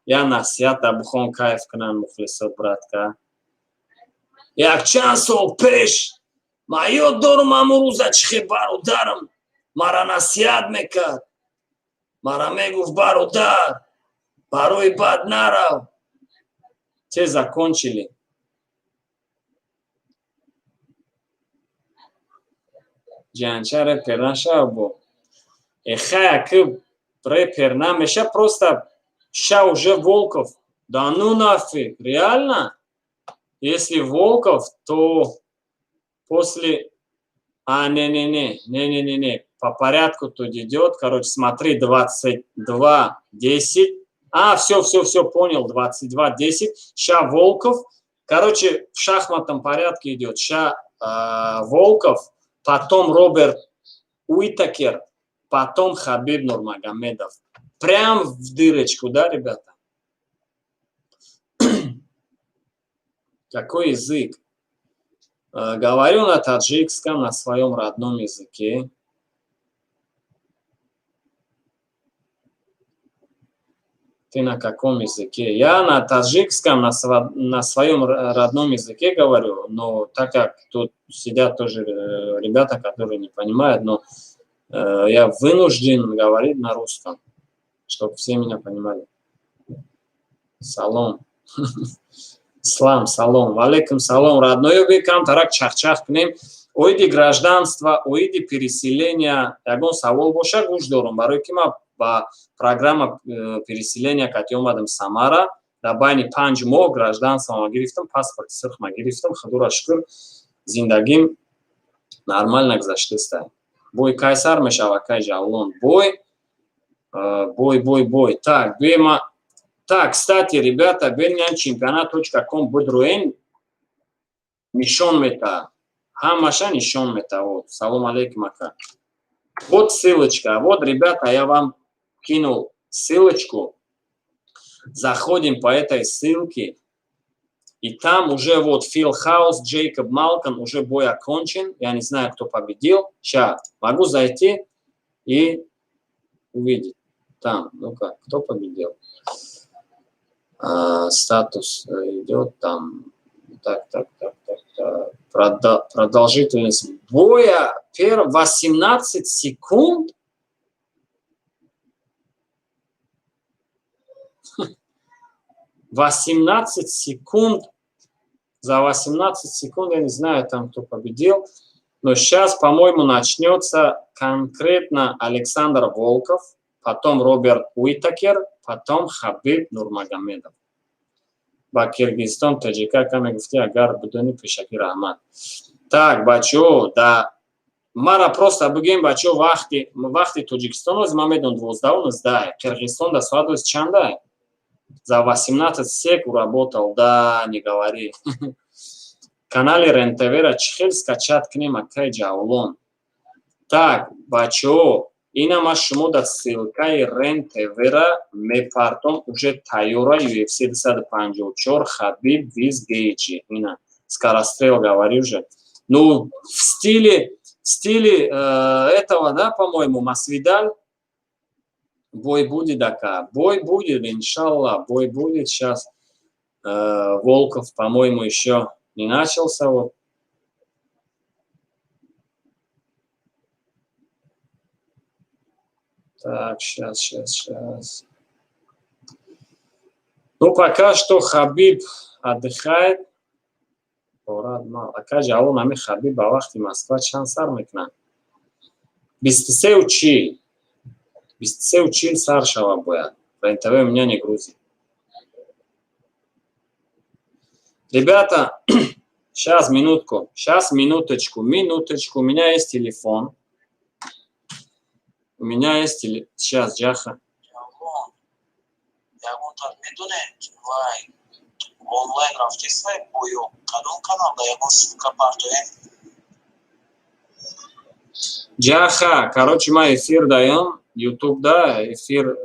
я насиҳата бихон, кайф кунанд мухлисо, братка. Якчанд сол пеш ман ёд дорам, ҳамон рӯза чӣ хел бародарам мара насиҳат мекард, мара мегуфт: «Бародар, барои бад нарав». Те закончили. Ҷанча репер нашава бо. Эхая ки репер намеша, просто ща уже Волков. Да ну нафиг, реально? Если Волков, то после. А, не-не-не, не-не-не-не, по порядку тут идет. Короче, смотри, 22, 10. А, все, все, все, понял, 22, 10. Ща Волков. Короче, в шахматном порядке идет. Ща Волков, потом Роберт Уитакер, потом Хабиб Нурмагомедов. Прям в дырочку, да, ребята? Какой язык? Говорю на таджикском, на своем родном языке. Ты на каком языке? Я на таджикском, на своем родном языке говорю, но так как тут сидят тоже ребята, которые не понимают, но я вынужден говорить на русском, чтобы все меня понимали. Салом. Слам, салом. Валейкум салом. Родной, би камтарак чахчах кунем. Оиди гражданства, оиди переселения, ягон савол боша, гӯш дорум. Барои ки ма ба программа переселения кати омадам Самара, дар байни 5 моҳ гражданство ма гирифтам, паспорти сурх ма гирифтам, худоро шукр, зиндагим нормально гузаштаста. Бой кай сар мешава, кай ҷавлон? Бой, бой, бой, бой. Так, бема. Так, кстати, ребята, бинен чемпионат.ком будруен, нишон мета. Ҳамаша нишон мета. Вот. Салом алейкум, ака. Вот ссылочка. Вот, ребята, я вам кинул ссылочку. Заходим по этой ссылке. И там уже вот Фил Хаус, Джейкоб Малком, уже бой окончен. Я не знаю, кто победил. Сейчас могу зайти и увидеть. Там, ну-ка, кто победил? А, статус идет там. Так, так, так, так, так. Продолжительность боя 18 секунд. 18 секунд. За 18 секунд, я не знаю, там кто победил. Но сейчас, по-моему, начнется конкретно Александр Волков, потом Роберт Уитакер, потом Хабиб Нурмагомедов. Ба Киргизистон таҷика каме гуфти, агар бидони, пешакӣ раҳмат. Так, бачаҳо, да мара просто бигӯем, бачаҳо, вақти Тоҷикистон оз ман медонам 12:19, Қирғизистон да соат оз чанда? За 18 сек уработал, да, не говори. Канали РенТВра чӣ хел скачать кунем, акай Ҷавлон? Так, бачаҳо, ина ма шумо дар ссылкаи Рен ТВра мепартом, уже тайёра UFC 254, Хабиб вс Гейджи. Ина скорострел, говорю же, ну, в стиле этого, да, по-моему, Масвидаль. Бой будет, ака, бой будет, иншаллах, бой будет. Сейчас Волков, по-моему, еще не начался, вот. Так, сейчас, сейчас, сейчас. Ну, пока что Хабиб отдыхает. Ака Ҷавлон, ами Хабиб ба вақти Москва чанд сар мекунад? 23:40. 23:40 сар шава бояд. РенТВ у меня не грузит. Ребята, сейчас, минутку, сейчас, минуточку, минуточку. У меня есть телефон. У меня есть телефон. Сейчас, Джаха. Ягонтар медонед, вай онлайн рафтесай, боё кадом каналда, ягон ссылка партоем? Джаха, короче, ма эфир даем, YouTube, да, эфир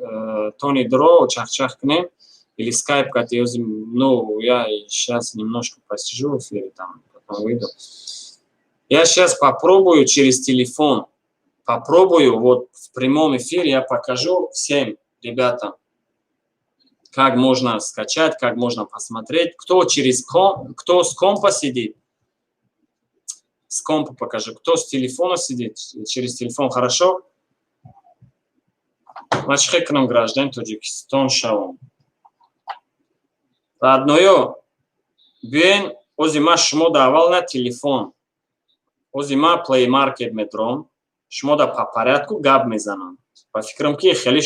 Тони Дро, чахчах кнем, или скайп, ну, я сейчас немножко посижу в эфире, там, потом выйду. Я сейчас попробую через телефон, попробую, вот в прямом эфире я покажу всем ребятам, как можно скачать, как можно посмотреть. Кто с компа сидит, с компа покажу. Кто с телефона сидит, через телефон, хорошо? Ман чӣ кунам, граждан Тоҷикистон шавам? Родноё, биёен, ози ма шумо да аввал на телефон. Ози ма Play Market медром, шумо да по порядку гап мезанам. Ба фикрам, ки хеле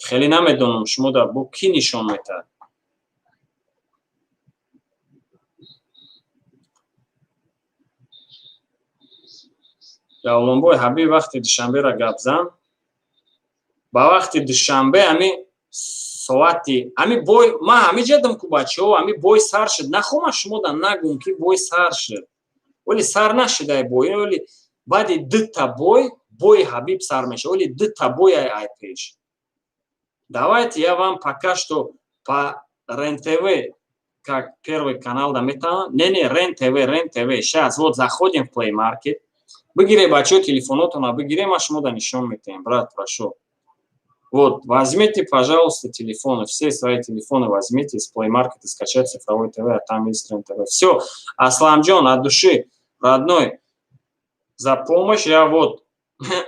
хеле намедонам, шумо да бо кӣ нишон метаҳад. Ҷавлонбой, Ҳабиб вақти душанбера гап зан. Ба вақти душанбе ами соати ами бой ма ҳами ҷадам ку, бачаҳо, ами бой сар шуд. Нахома шумо да нагум, ки бой сар шуд, вале сар нашудай бой, вале баъди дута бой бои Ҳабиб сар мешавад, вале дута бой ай пеш. Давайте я вам пока что по РЕН-ТВ, как первый канал да метавонам. Не, не, РЕН-ТВ, РЕН-ТВ. Сейчас вот заходим в Play Market. Бигире, бачаҳо, телефонотона бигире, ма шумо да нишон метаем. Брат, прошу. Вот, возьмите, пожалуйста, телефоны, все свои телефоны возьмите из Play Market, скачать цифровой ТВ, а там есть РЕН-ТВ. Все, Асламджон, от души, родной, за помощь я вот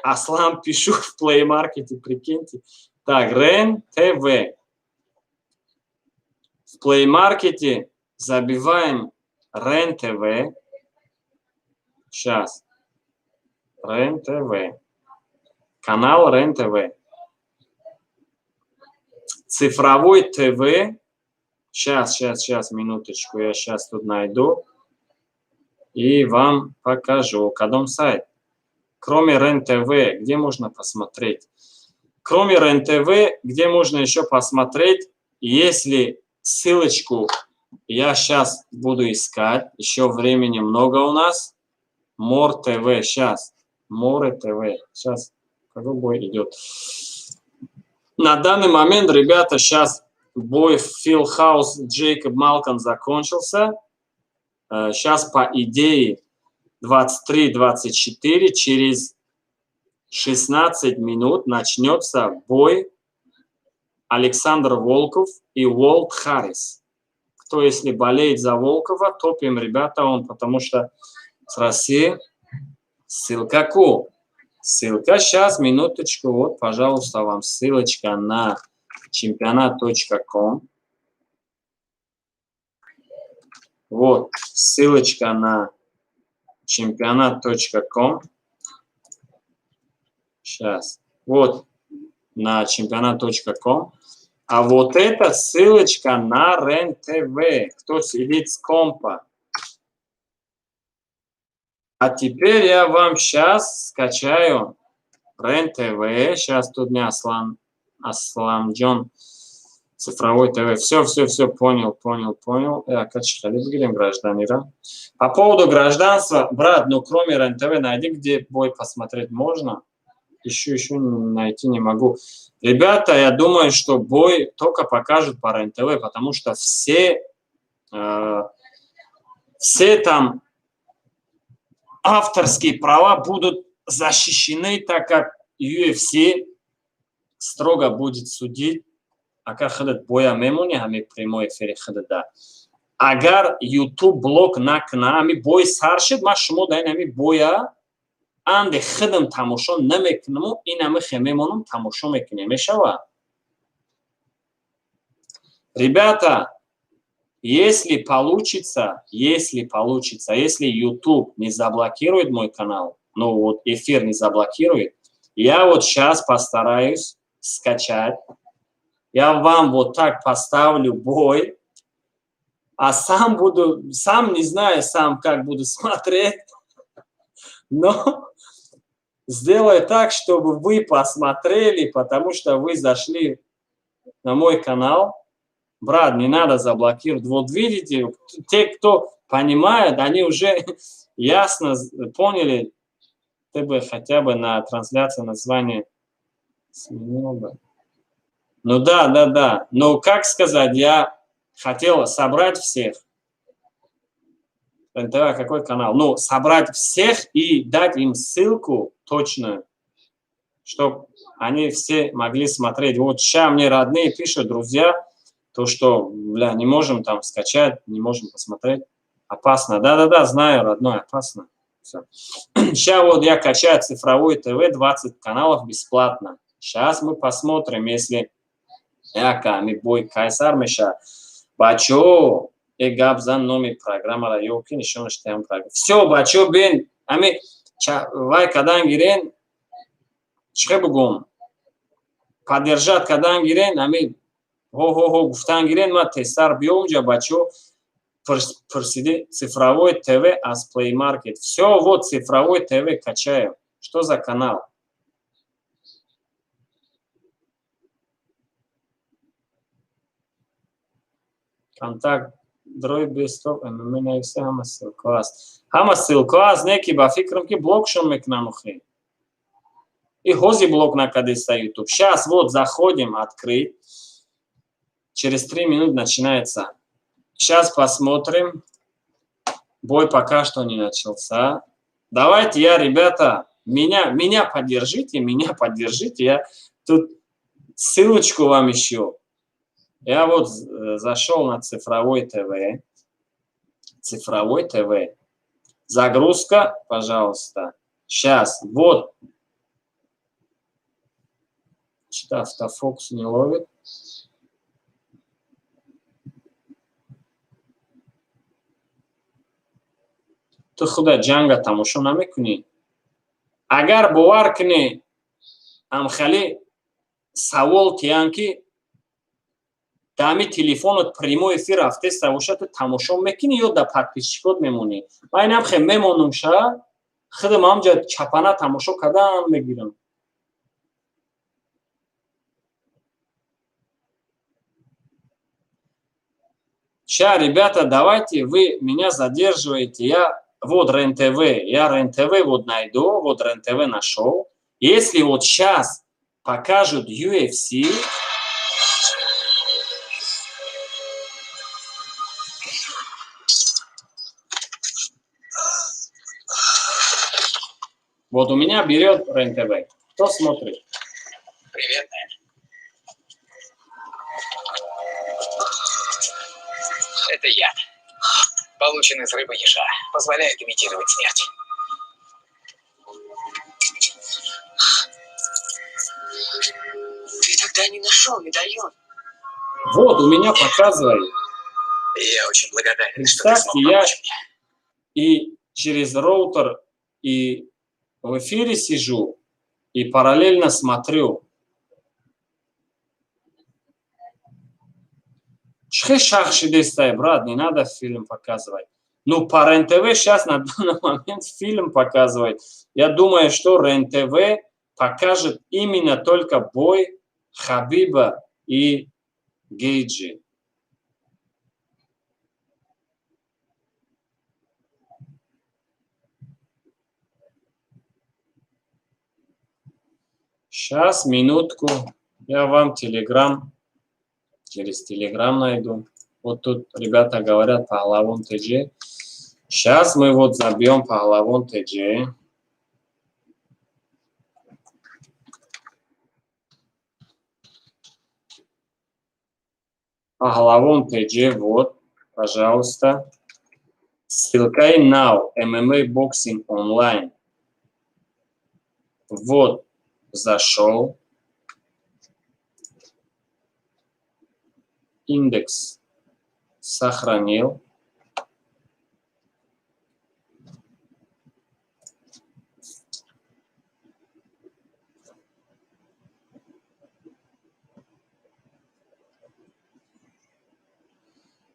Аслам пишу в Play Market, прикиньте. Так, РЕН ТВ. В Play Market забиваем РЕН ТВ. Сейчас. РЕН ТВ. Канал РЕН ТВ. Цифровой ТВ. Сейчас, сейчас, сейчас, минуточку. Я сейчас тут найду. И вам покажу. Кадом сайт. Кроме РЕН ТВ, где можно посмотреть? Кроме РЕН-ТВ, где можно еще посмотреть, если ссылочку я сейчас буду искать, еще времени много у нас. Мор ТВ, сейчас. Море ТВ. Сейчас, какой бой идет? На данный момент, ребята, сейчас бой Фил Хаус Джейкоб Малком закончился. Сейчас, по идее, 23:24, через 16 минут начнется бой Александр Волков и Уолт Харрис. Кто Кто если болеет за Волкова, топим, ребята, он потому что с России. Ссылка ку. Ссылка сейчас, минуточку, вот, пожалуйста, вам ссылочка на чемпионат.ком. Вот, ссылочка на чемпионат.ком. Сейчас. Вот, на чемпионат.ком. А вот это ссылочка на РЕН-ТВ, кто сидит с компа. А теперь я вам сейчас скачаю РЕН-ТВ. Сейчас тут не Аслан, Асламджон, цифровой ТВ. Все, все, все, понял, понял, понял. Гражданина. По поводу гражданства, брат, ну кроме РЕН-ТВ найди, где бой посмотреть можно. Еще найти не могу. Ребята, я думаю, что бой только покажут по РЕН-ТВ, потому что все там авторские права будут защищены, так как UFC строго будет судить. Ака худат боя мемони, ҳами прямой эфири худада. Агар YouTube блок накна, ҳами бой сар шид, ма шумо да ин ҳами боя анде худам тамошо намекунаму, ин ҳами хе мемонам тамошо мекунем. Мешава? Ребята, если получится, если YouTube не заблокирует мой канал, ну вот эфир не заблокирует, я вот сейчас постараюсь скачать. Я вам вот так поставлю бой, а сам буду, сам не знаю, сам как буду смотреть, но сделаю так, чтобы вы посмотрели, потому что вы зашли на мой канал. Брат, не надо заблокировать. Вот видите, те, кто понимает, они уже ясно поняли, ты бы хотя бы на трансляции название сменил бы. Ну да, да, да. Но как сказать, я хотел собрать всех. НТВ какой канал? Ну, собрать всех и дать им ссылку точную, чтобы они все могли смотреть. Вот сейчас мне родные пишут, друзья, то, что, бля, не можем там скачать, не можем посмотреть. Опасно. Да-да-да, знаю, родной, опасно. Все. Сейчас вот я качаю цифровой ТВ, 20 каналов бесплатно. Сейчас мы посмотрим, если яками бой кайсар меша. Бачо, гап зан номи программара ёки нишонаш таям программа. Всё, бачо, бин, ами вай кадан гирен, чӣ бугум? Поддержать кадан гирен, ами хо-хо-хо гуфтан гирен, ма тезтар биём ҷа бачо прсиди цифровой ТВ аз Play Market. Всё, вот цифровой ТВ качаю. Что за канал? Контакт дрой бестоп ММА нависа ҳама ссылка аст. Ҳама ссылка аст, не ки ба фикрам ки блокшон мекунам охи. И ҳози блок накадеста YouTube. Сейчас вот заходим, открыть. Через 3 минуты начинается. Сейчас посмотрим. Бой пока что не начался. Давайте я, ребята, меня поддержите, меня поддержите. Я тут ссылочку вам ищу. Я вот зашел на цифровой ТВ. Цифровой ТВ. Загрузка, пожалуйста. Сейчас, вот. Что-то автофокус не ловит. Ту худа ҷанга тамошо намекунӣ. Агар бовар кунӣ, амхали савол тиян ки дами телефонот прямой эфир рафтеста боша, ту тамошо мекунӣ ё да подписчикот мемонӣ? Ман инам хе мемонум ша, худам ҳамҷа чапана тамошо кардан мегирам. Ща, ребята, давайте, вы меня задерживаете. Я вот РЕН-ТВ, я РЕН-ТВ вот найду, вот РЕН-ТВ нашел. Если вот сейчас покажут UFC, вот у меня берет РЕН-ТВ. Кто смотрит? Привет, Это яд. Получен из рыбы еша. Позволяет имитировать смерть. Ты тогда не нашел медальон. Вот, у меня показывает. Я очень благодарен, что ты Представьте, смог я помочь мне. и через роутер, и в эфире сижу, и параллельно смотрю. Чхе шах шидестай, брат, не надо фильм показывать. Ну, по РЕН-ТВ сейчас на данный момент фильм показывает. Я думаю, что РЕН-ТВ покажет именно только бой Хабиба и Гейджи. Сейчас, минутку, я вам Телеграм, через Телеграм найду. Вот тут ребята говорят Пахлавон ТЖ. Сейчас мы вот забьем Пахлавон ТЖ. Пахлавон ТЖ, вот, пожалуйста. Ссылка now, MMA Boxing Online. Вот, зашел. Индекс сохранил.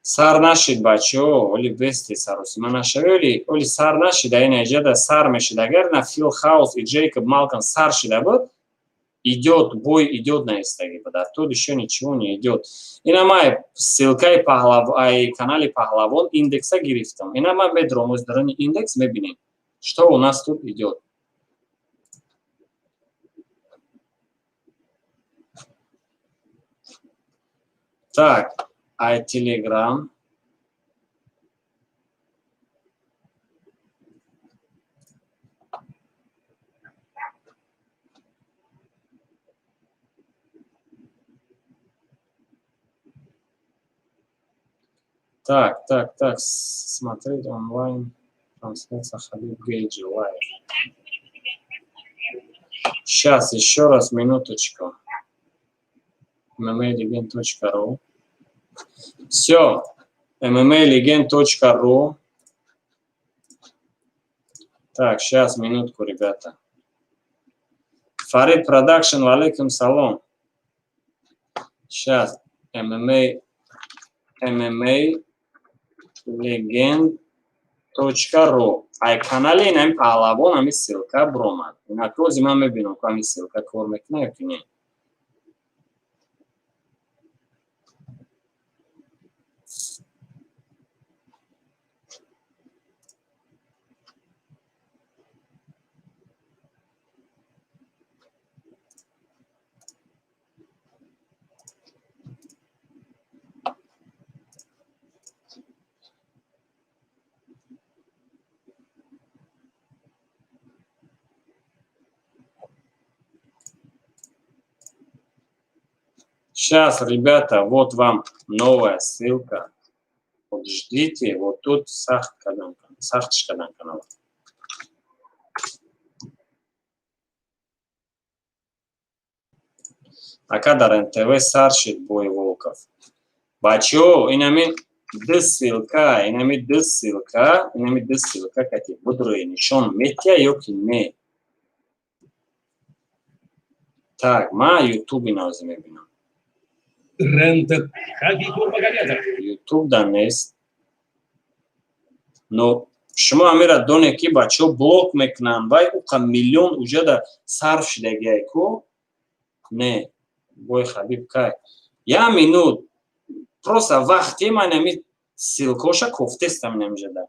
Сар нашид, бачаҳо, оли бести саросима нашавӣ, оли сар нашида, ин эҷада сар мешид. Агар на Фил Хаус и Джейкоб Малком сар шида буд, идет, бой идет на истаги буд, а тут еще ничего не идет. Ина май ссылкаи Пахлав, ай канали Пахлавон индекса гирифтам. Ина май медром оз дарани индекс мебинем, что у нас тут идет. Так, ай Телеграм. Так, так, так, смотреть онлайн трансляция Хабиб Гейджи live. Сейчас, еще раз, минуточку. mmalegend.ru. Все, mmalegend.ru. Так, сейчас, минутку, ребята. Фарид Продакшн, валейкум салом. Сейчас, MMA, mmalegend.ru. Ай канали инами Паҳлавон ами ссылка буромад. Инак рози ман мебинам, ку ами ссылка кор мекунад ё ки не. Сейчас, ребята, вот вам новая ссылка. Вот ждите, вот тут сахтшкадан канал. Ака дар НТВ саршид бой Волков. Бачо, инами д ссылка, инами д ссылка, инами д ссылка, кати будруи нишон метия ёки не. Так, ма Ютуби навзи мебинам. Рента Хабиб Нурмагомедов. Ютуб да нест. Но шумо амира доне ки бачаҳо блок мекунанд, вай уқа миллион уҷада сарф шидагиай ку? Не, бой Хабиб кай. Я минут, просто вақте ман ами ссылкоша кофтестам инамҷада.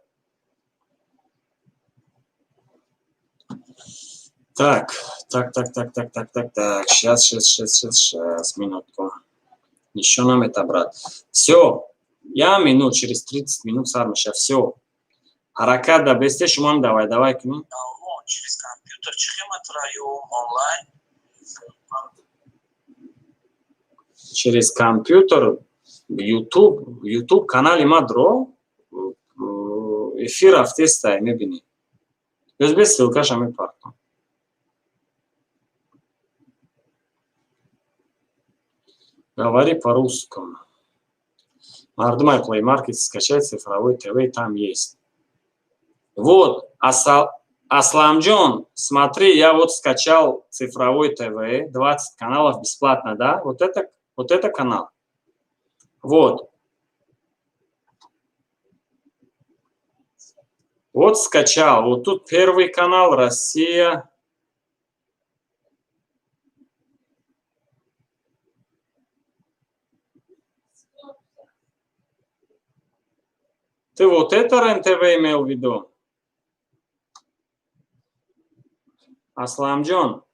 Так, так, так, так, так, так, так, так. Сейчас, сейчас, сейчас, сейчас, сейчас, минутку. Еще нам это, брат. Все, я минут, через 30 минут сар меша. Все. Ҳаракат да бесте, шумам давай, давай кунем. Через компьютер онлайн. Через компьютер Ютуб канали ма дро эфир рафтестай, мебинӣ. Без ссылкаша мепартам. Говори по-русскому. Мардумай, Play Market скачать цифровой ТВ, там есть. Вот, Асламджон, смотри, я вот скачал цифровой ТВ, 20 каналов бесплатно, да? Вот это канал. Вот. Вот скачал. Вот тут первый канал, Россия. Ты вот это РЕН-ТВ имел в виду? Асламджон.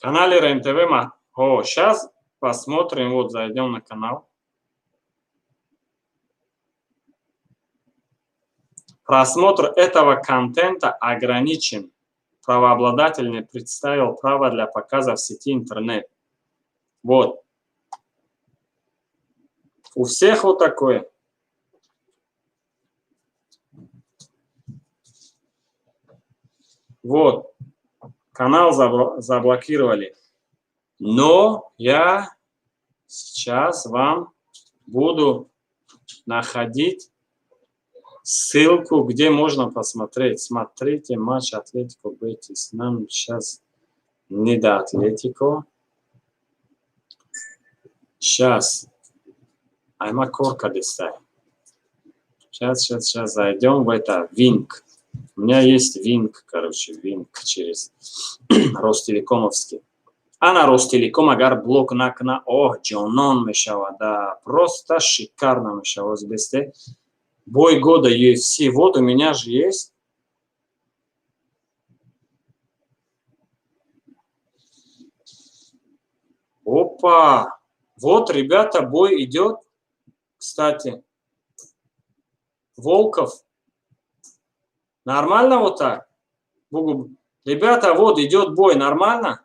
Канале РЕН-ТВ. О, сейчас посмотрим. Вот зайдем на канал. Просмотр этого контента ограничен. Правообладатель не представил право для показа в сети интернет. Вот. У всех вот такое. Вот. Канал заблокировали. Но я сейчас вам буду находить ссылку, где можно посмотреть. Смотрите матч Атлетико Бетис. Нам сейчас не до Атлетико. Сейчас. Айма корка дестай. Сейчас, сейчас, сейчас зайдем в это. Wink. У меня есть Wink, короче, Wink через Ростелекомовский. А на Ростелеком агар блок накна, ох, ҷонон мешава, да, просто шикарно мешава. Бесте. Бой года UFC. Вот у меня же есть. Опа! Вот, ребята, бой идет. Кстати, Волков. Нормально вот так? Ребята, вот идет бой, нормально?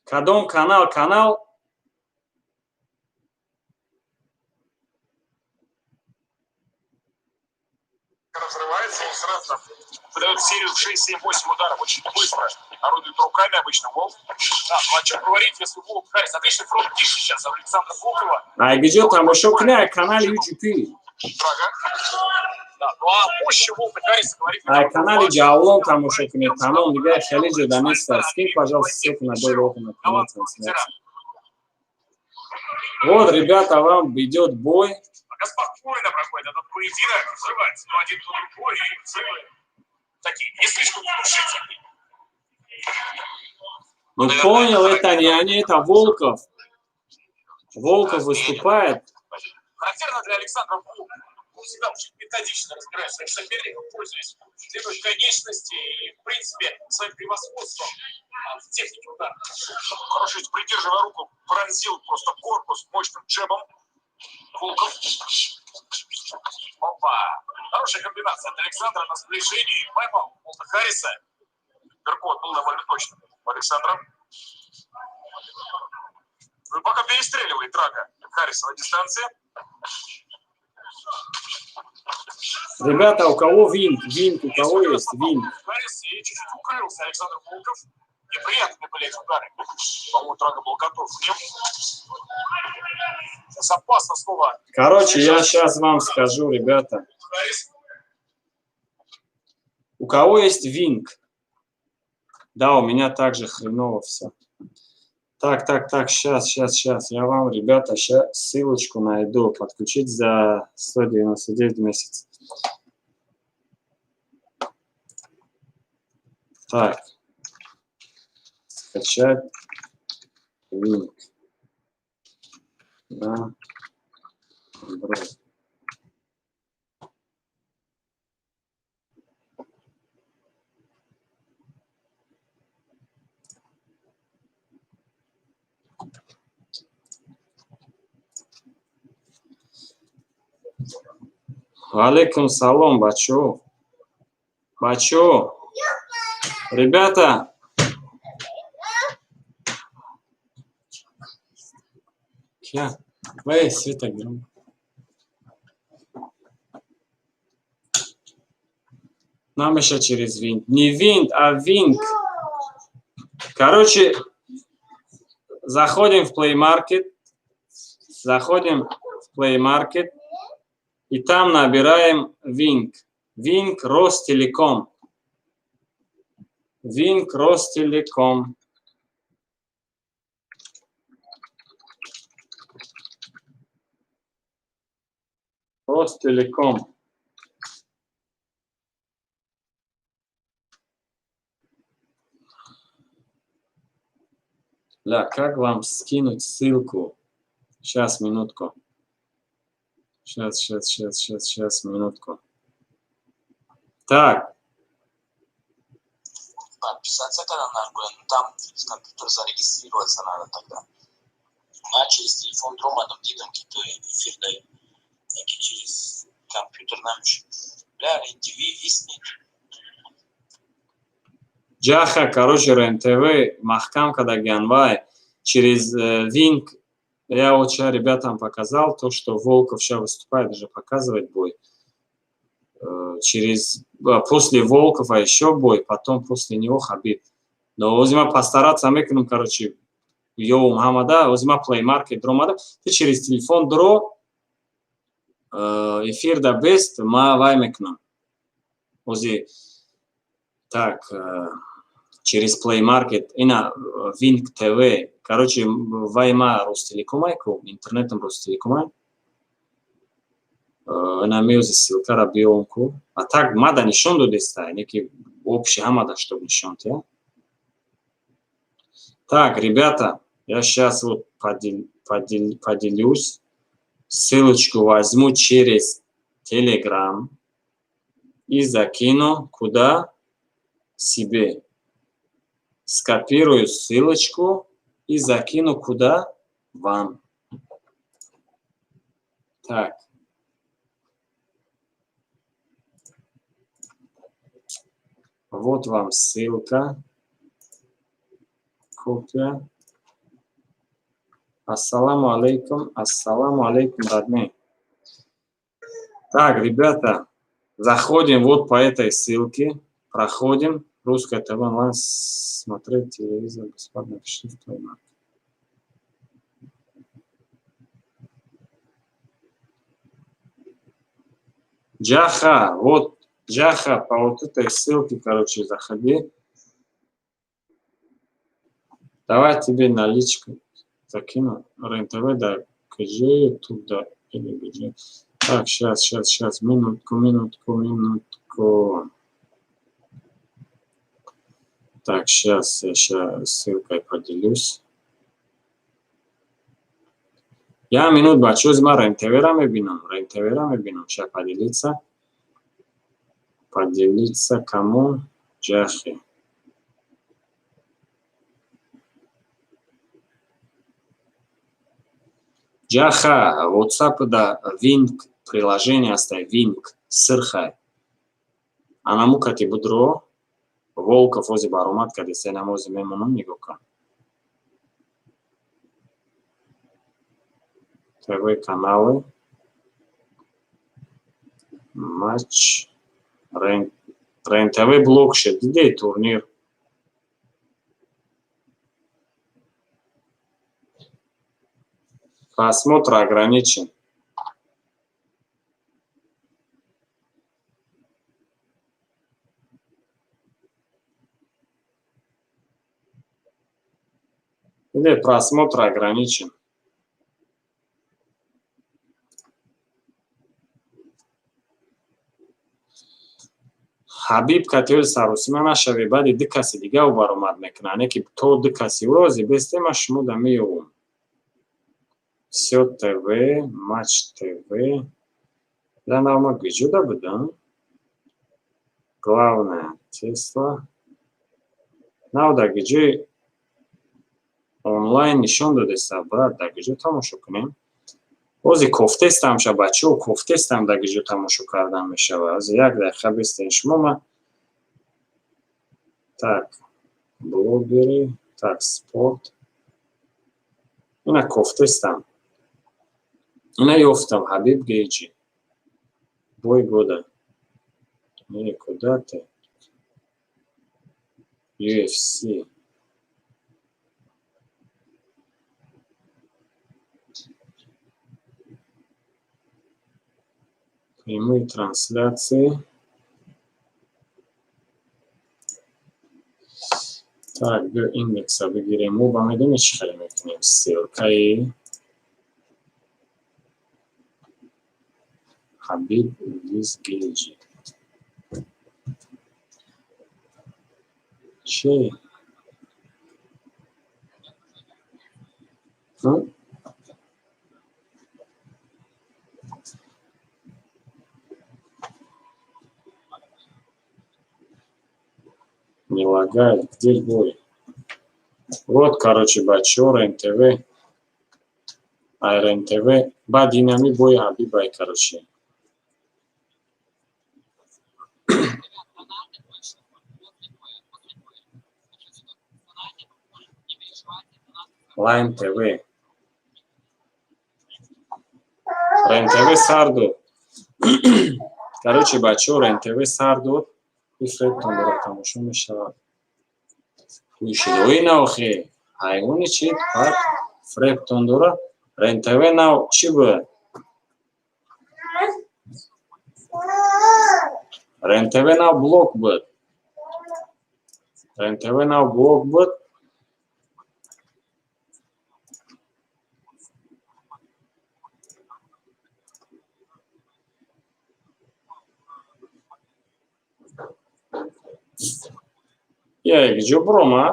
Кадом канал, канал. Разрывается, он сразу выдает серию 6, 7, 8 ударов очень быстро. Орудует руками обычно Волк. Да, ну о чем говорить, если Волк Харрис. Отличный фронт тише сейчас Александра Волкова. А где там еще кля, канале UGP. Да, ну а мощи Волка Харриса говорит... А канале Джаулон там еще кне, тамом дига хеле ҷода нест. Скинь, пожалуйста, ссылку на бой Волка на канал трансляции. Вот, ребята, вам идет бой. Пока спокойно проходит этот поединок, взрывается, но один то другой, и взрывы такие не слишком внушительные. Ну понял, это не они, это Волков. Волков выступает. Характерно для Александра Волкова. Он всегда очень методично разбирает своих соперников, пользуясь длиной конечности и, в принципе, своим превосходством в технике удара. Хорошо, придерживая руку, пронзил просто корпус мощным джебом. Волков. Опа! Хорошая комбинация от Александра на сближении. Поймал Волта Харриса. Веркот был довольно точным у Александра. Ну, пока перестреливает Драго Харриса на дистанции. Ребята, у кого Wink? Wink, у кого есть Wink? Харрис и чуть-чуть укрылся Александр Волков. Неприятными были эти удары. По-моему, Драго был готов к ним. Сейчас опасно снова. Короче, я сейчас вам скажу, ребята. У кого есть Wink? Да, у меня также хреново все. Так, так, так, сейчас, сейчас, сейчас. Я вам, ребята, сейчас ссылочку найду. Подключить за 199 в месяц. Так. Скачать Wink. Да. Android. Алейкум салом, бачо. Бачо. Ребята. Кия? Вай, Света, гром. Намеша через винт. Не винт, а винк. Короче, заходим в Play Market. Заходим в Play Market. И там набираем Wink. Wink Ростелеком. Wink Ростелеком. Ростелеком. Ля, как вам скинуть ссылку? Сейчас, минутку. Сейчас, сейчас, сейчас, сейчас, сейчас, минутку. Так. Подписаться когда надо, ну там через компьютер зарегистрироваться надо тогда. На через телефон дромадам дидам ки ту эфир даю. Неки через компьютер намеш. Бля, РЕН-ТВ виснет. Джаха, короче, РЕН-ТВ, маҳкам кадагиан вай, через Винк. Я вот сейчас ребятам показал то, что Волков сейчас выступает, уже показывает бой. Через, после Волкова еще бой, потом после него Хабиб. Но озима постараться мекунем, короче, ёум ҳамада, озима Play Market дромада. Ты через телефон дро, эфир да бест, ма вай мекунам. Ози, так, через Play Market, ина Wink TV, короче, вай ма Ростелекомай ку, интернетом Ростелекомай. Ина меози ссылкара биём ку. А так мада нишон додеста, неки общий ҳамада чтоб нишон тия. Так, ребята, я сейчас вот поделюсь. Ссылочку возьму через Telegram и закину куда? Себе. Скопирую ссылочку и закину куда? Вам. Так. Вот вам ссылка. Копия. Ассаламу алейкум, ассаламу алейкум, родные. Так, ребята, заходим вот по этой ссылке, проходим. Русская ТВ онлайн, смотреть телевизор бесплатно, пишите в Play Market. Джаха, вот, Джаха, по вот этой ссылке, короче, заходи. Давай тебе наличку закину. РЕН-ТВ, да, КЖ, тут, да, или ГЖ. Так, сейчас, сейчас, сейчас, минутку, минутку, минутку. Так, сейчас я сейчас ссылкой поделюсь. Я минут бачо зма РЕН-ТВ-ра мебинам, РЕН-ТВ-ра мебинам. Сейчас поделиться. Поделиться кому? Джахе. Джаха, WhatsApp да Wink приложение астай, Wink, сирхай. Анаму кати будро, Волков ози баромад кади, се намози мемонам нигоҳ кун. ТВ каналы, матч, РЕН-ТВ блок шед, дидей турнир. Просмотр ограничен. Или просмотр ограничен. Хабиб катиёли саросима нашаве, баъди ду каси дига ӯ баромад мекунад. Не ки то ду каси ӯро зибесте, ма шумо да меёвум. Всё ТВ, Матч ТВ. Да, нам гиҷуда будам. Главное, Тесла. Нав да гиҷои онлайн нишон додеста, брат, да гиҷо тамошо кунем. Ози кофтестамша, бачаҳо, кофтестам, дар гиҷо тамошо кардан мешавад. Ози як дақиқа бистен шумо, ма так, блогеры, так, спорт, ина кофтестам, ина ёфтам. Ҳабиб Гейҷи, бой года. Не, куда ты? UFC. Прямые трансляции. Так, биё индекса бигирем. Мо ба медонӣ чӣ хеле мекунем? Ссылкаи Ҳабиб виз Гейҷи. Чӣ? Ну? Не лагает. Где бой? Вот, короче, бачо, РЕН-ТВ. Ай РЕН-ТВ. Баъд инами бои Ҳабибай, короче. Лайн ТВ. РЕН-ТВ сар дод. Короче, бачо, РЕН-ТВ сар дод. Ифребтон дорад, тамошо мешавад. Гӯшидои наохе. Ҳайвони чи? Баъд фребтон дорад. РЕН-ТВ нав чӣ буд? РЕН-ТВ нав блок буд. РЕН-ТВ нав блок буд. Я ҷо бирома?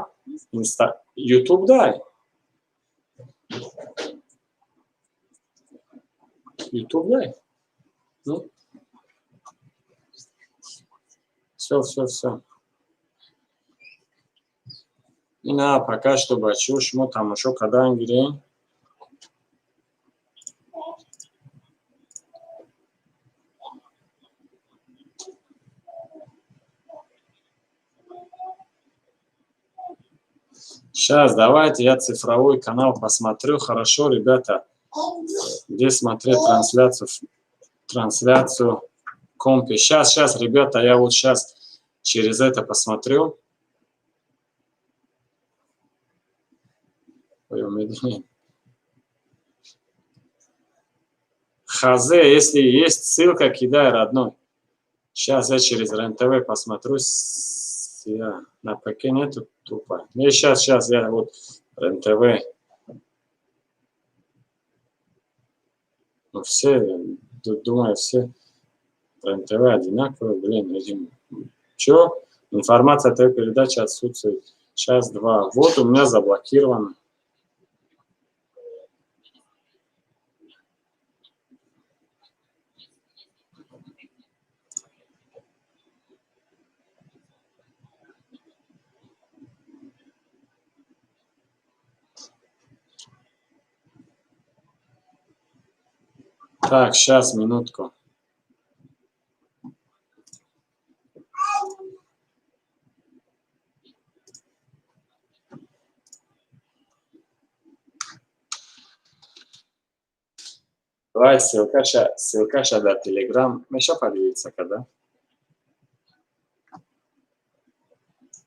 Инста, Ютуб дай. Ютуб дай. Ну? Все, все, все. Ина пока что, бачаҳо, шумо тамошо кардан гирем. Сейчас, давайте я цифровой канал посмотрю. Хорошо, ребята. Где смотреть трансляцию компе? Сейчас, сейчас, ребята, я вот сейчас через это посмотрю. Ой, Хазе, если есть ссылка, кидай, родной. Сейчас я через РЕН-ТВ посмотрю. Я на ПК нету тупо. Не, сейчас, сейчас, я вот РЕН-ТВ. Ну, все, думаю, все РЕН-ТВ одинаковые, блин, видимо. Чё? Информация о передаче отсутствует. Час, два. Вот у меня заблокировано. Так, сейчас, минутку. Давай, ссылка ща до Телеграм. Мы ща поделиться, когда?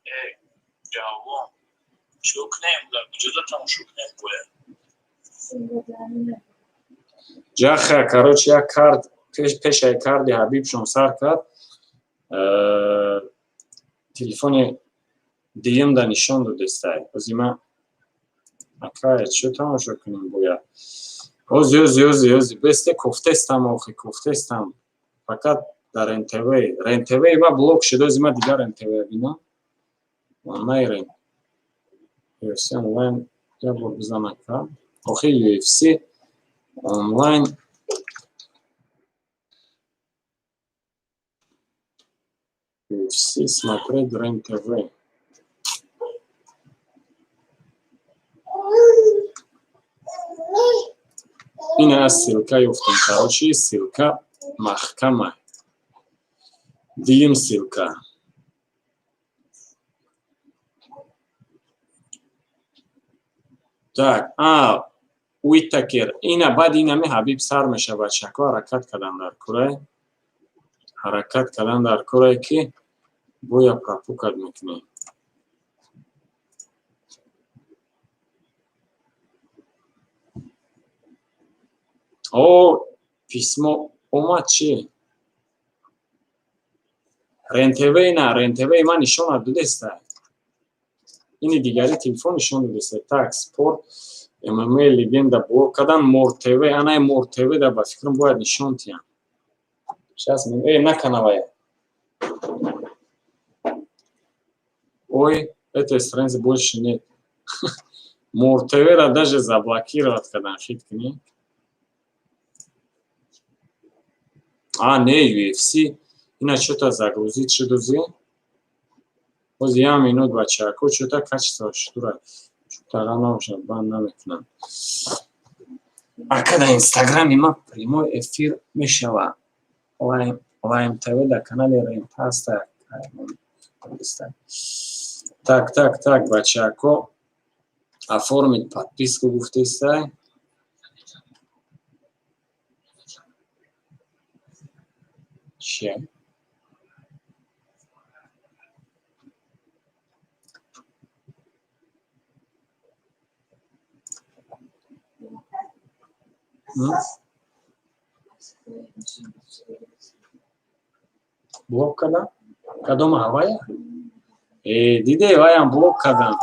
Эй, ҷавон, чӯ кунем? Куҷода тамошо кунем бояд? Ҷаха, короче, як кард, пешаи карди Ҳабибшон сар кард. Телефони дуюмда нишон додестай. Ози ма акая, чӣ тамошо кунем бояд? Ози, ози, ози, ози, бесте кофтестам, охи, кофтестам. Фақат дар РЕН-ТВ. РЕН-ТВ ма блок шуд, ози ма дигар РЕН-ТВ бинам. Онлайн. UFC онлайн як бор бизан ака. Охи UFC онлайн. UFC смотреть РЕН-ТВ. Ина ссылка ёфтем, короче, ссылка маҳкама. Дуюм ссылка. Так, а Уитакер. Ина баъд инами Ҳабиб сар меша, бачако, ҳаракат кардан дар курай. Ҳаракат кардан дар курай, ки боя пропускать мекунем. О, письмо омад чи? РенТВ, ина РенТВ ман нишонат додеста. Ини дигари телефон нишон додеста. Так, спорт, ММА, легенда блок кардан, Мор ТВ, анаи Мор ТВ да ба фикрам бояд нишон тиҳам. Сейчас, э, наканавая. Ой, этой страницы больше нет. Мор ТВ ра даже заблокировать кардан, хит кунӣ. А, не, UFC. Ина что-то загрузить шудузи. Боз як минут, бачако, что-то качество шудура. Что-то набошад, бан намекунам. Ака, дар Инстаграми ма прямой эфир мешава. Лайм, Лайм ТВ дар канали Рент ҳаста. Так, так, так, бачако. Оформить подписку гуфтестай. Чия? Блок кардан? Кадом ҳавая? Э, диде, ваям блок кардан.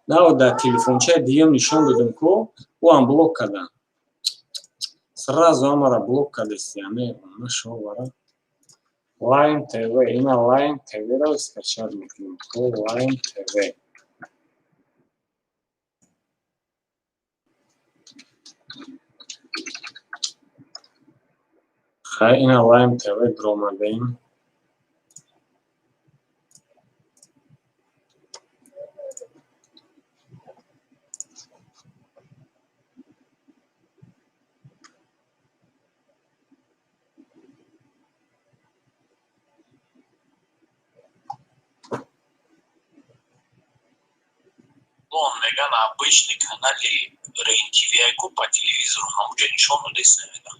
На, дар телефончаи диюм нишон додем ку, ӯам блок кардан. Сразу ҳамара блок кардест, яъне нашовара. Лайм ТВ, ина Лайм ТВ-ро скачать мекунем. Лайм ТВ. Хай, ина Лайм ТВ дуромадем. Он меган обычный канали РЕН-ТВ ку по телевизору ҳамуҷа нишон додест, меган.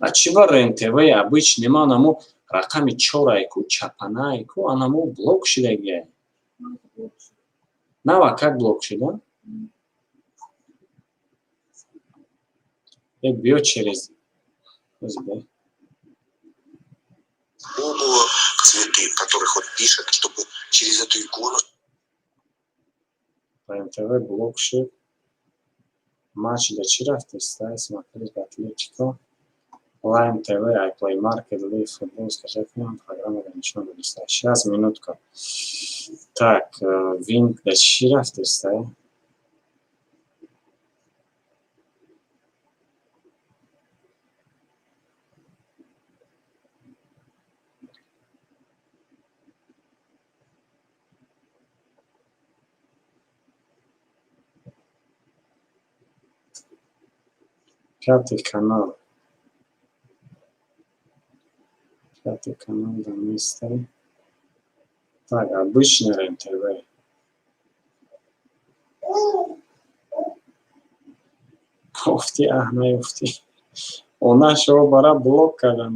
А чӣ ба РЕН-ТВ обычный ма анамо рақами чорайку, чапанайку, анамо блок шидагия. Нава как блок шида? Э, биё через. Богу цветы, в которых он пишет, чтобы через эту икону РЕН-ТВ блок шуд. Матч да чӣ рафтеста? Смотреть Атлетико. Лайм ТВ, iPlay Market, Live Football, скачать кунам, программа да нишон додеста. Сейчас, минутку. Так, Винк да чӣ рафтеста? Пятый канал. Пятый канал, да, место. Так, обычный РЕН-ТВ. Уфти, аҳ, наёфтӣ. Онашо бара блок кардан,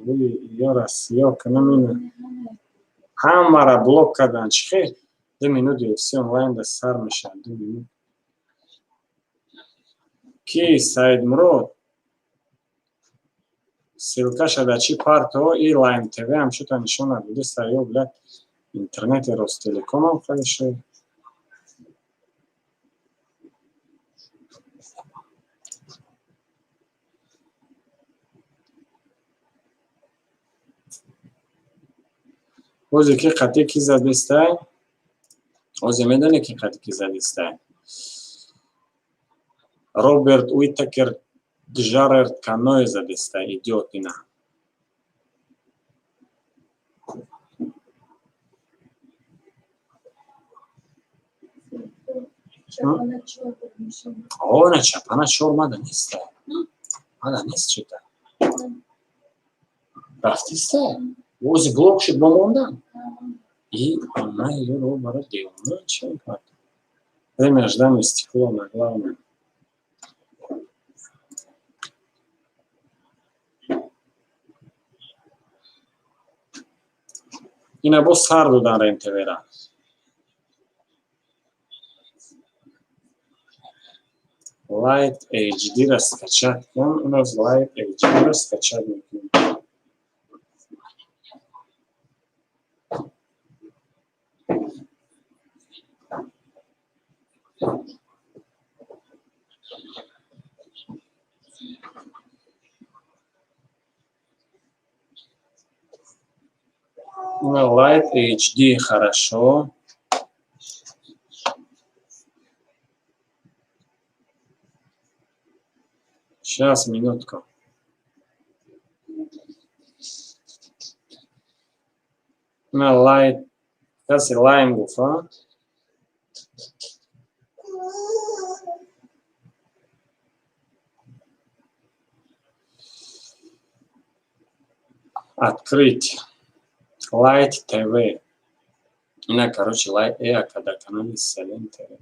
рӯи ёра сиёҳ кунам ина. Ҳамара блок кардан. Чӣ хел? 2 минут UFC онлайн да сар мешавад. 2 минут. Ки Саидмурод? Ссылкаша дар чӣ парто и Лайм ТВ ҳам шута нишон надодеста, ё, блядь, интернети Ростелекомам хеле шуд. Озе ки қатъи ки задестай? Озе медонӣ, ки қатъи ки задестай? Роберт Уитакер, Джаред Каное задестай, идиот ина. О, на Чапана чор мада неста. Мада нест чита. Рафтиста? Ози блок шуд, бо мондан. И она её бара девона чем кард. Время ждам стекло на главном. Ина бо сар додан РЕН-ТВ-ра. Light HD-ра скачать кун. У нас Light HD-ра скачать мекунем. Light HD хорошо. Сейчас, минутку. На Light. Сейчас и Lime гуф, а? Открыть. Light TV. На, короче, Light когда канал Салем ТВ.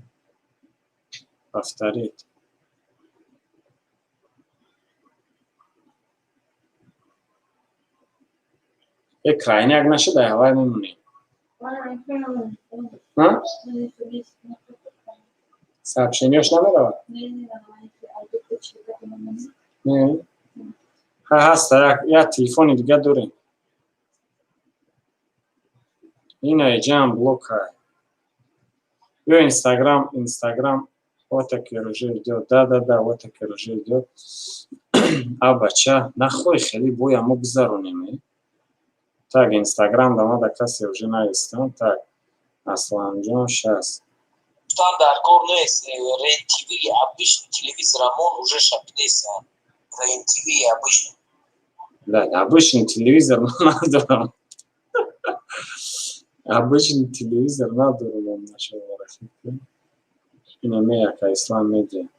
Повторить. Крайняк нашида, ҳавай мемонем. Сообщениёш намеравад? Не. Ҳа, ҳаста, як телефони дига дорем. Ина иҷаам блокай. Ё Инстаграм, Инстаграм, вот таки уже идёт. Да, да, да, вот таки уже идёт. А бача, нахой хели боя мо гузаронем. Так, Инстаграм дамада касе уже навистам. Так, Асланҷон, щас. Там даркор нест. РЕН-ТВ, обычный телевизор, амон уже шапидеса. РЕН-ТВ обычный. Да, обычный телевизор надо. Обычный телевизор надо нашего Рафика. Ина меяка Ислам Медиа.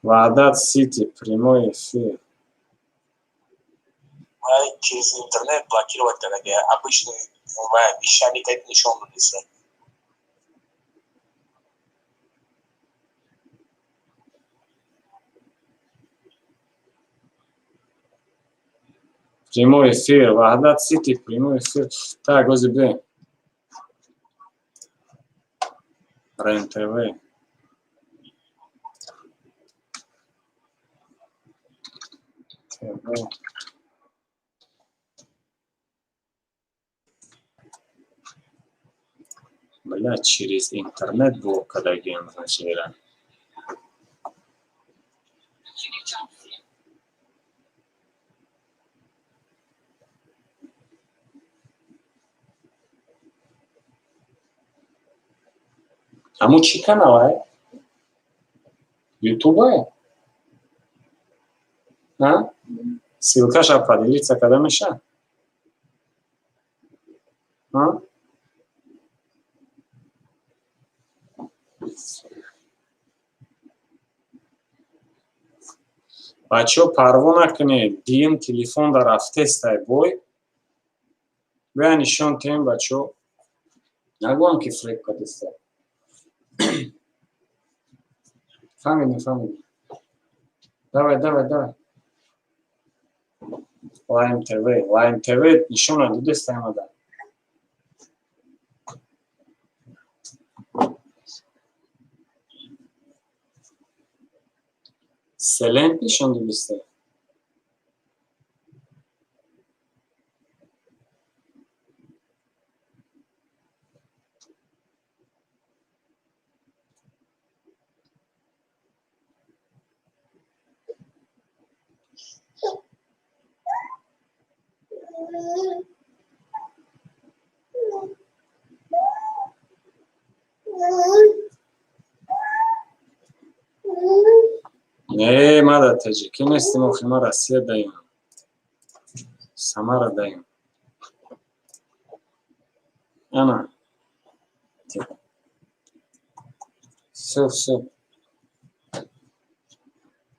Вахдат Сити, прямой эфир. Через интернет блокировать тогда обычный вещание как ничего не писать. Прямой эфир, Вахдат Сити, прямой эфир. Так, ОЗБ. РЕН-ТВ. ТВ. Бля, через интернет блок кадагем, значит, Аму чӣ каналае? Ютубае? А? Ссылкаша поделиться када меша? А? Бачаҳо, парво накунед, диюм телефон дар рафтестай бой. Бия нишон тем, бачаҳо. Нагӯям ки фреб кадестай. Фаҳмидем, фаҳмидем. Давай, давай, давай. Лайм ТВ, Лайм ТВ нишона дудестай омада. Селент нишон дудестай. Не, мада таҷикӣ нестем, охи ма Россия даем. Самара даем. Ана. Всё, всё.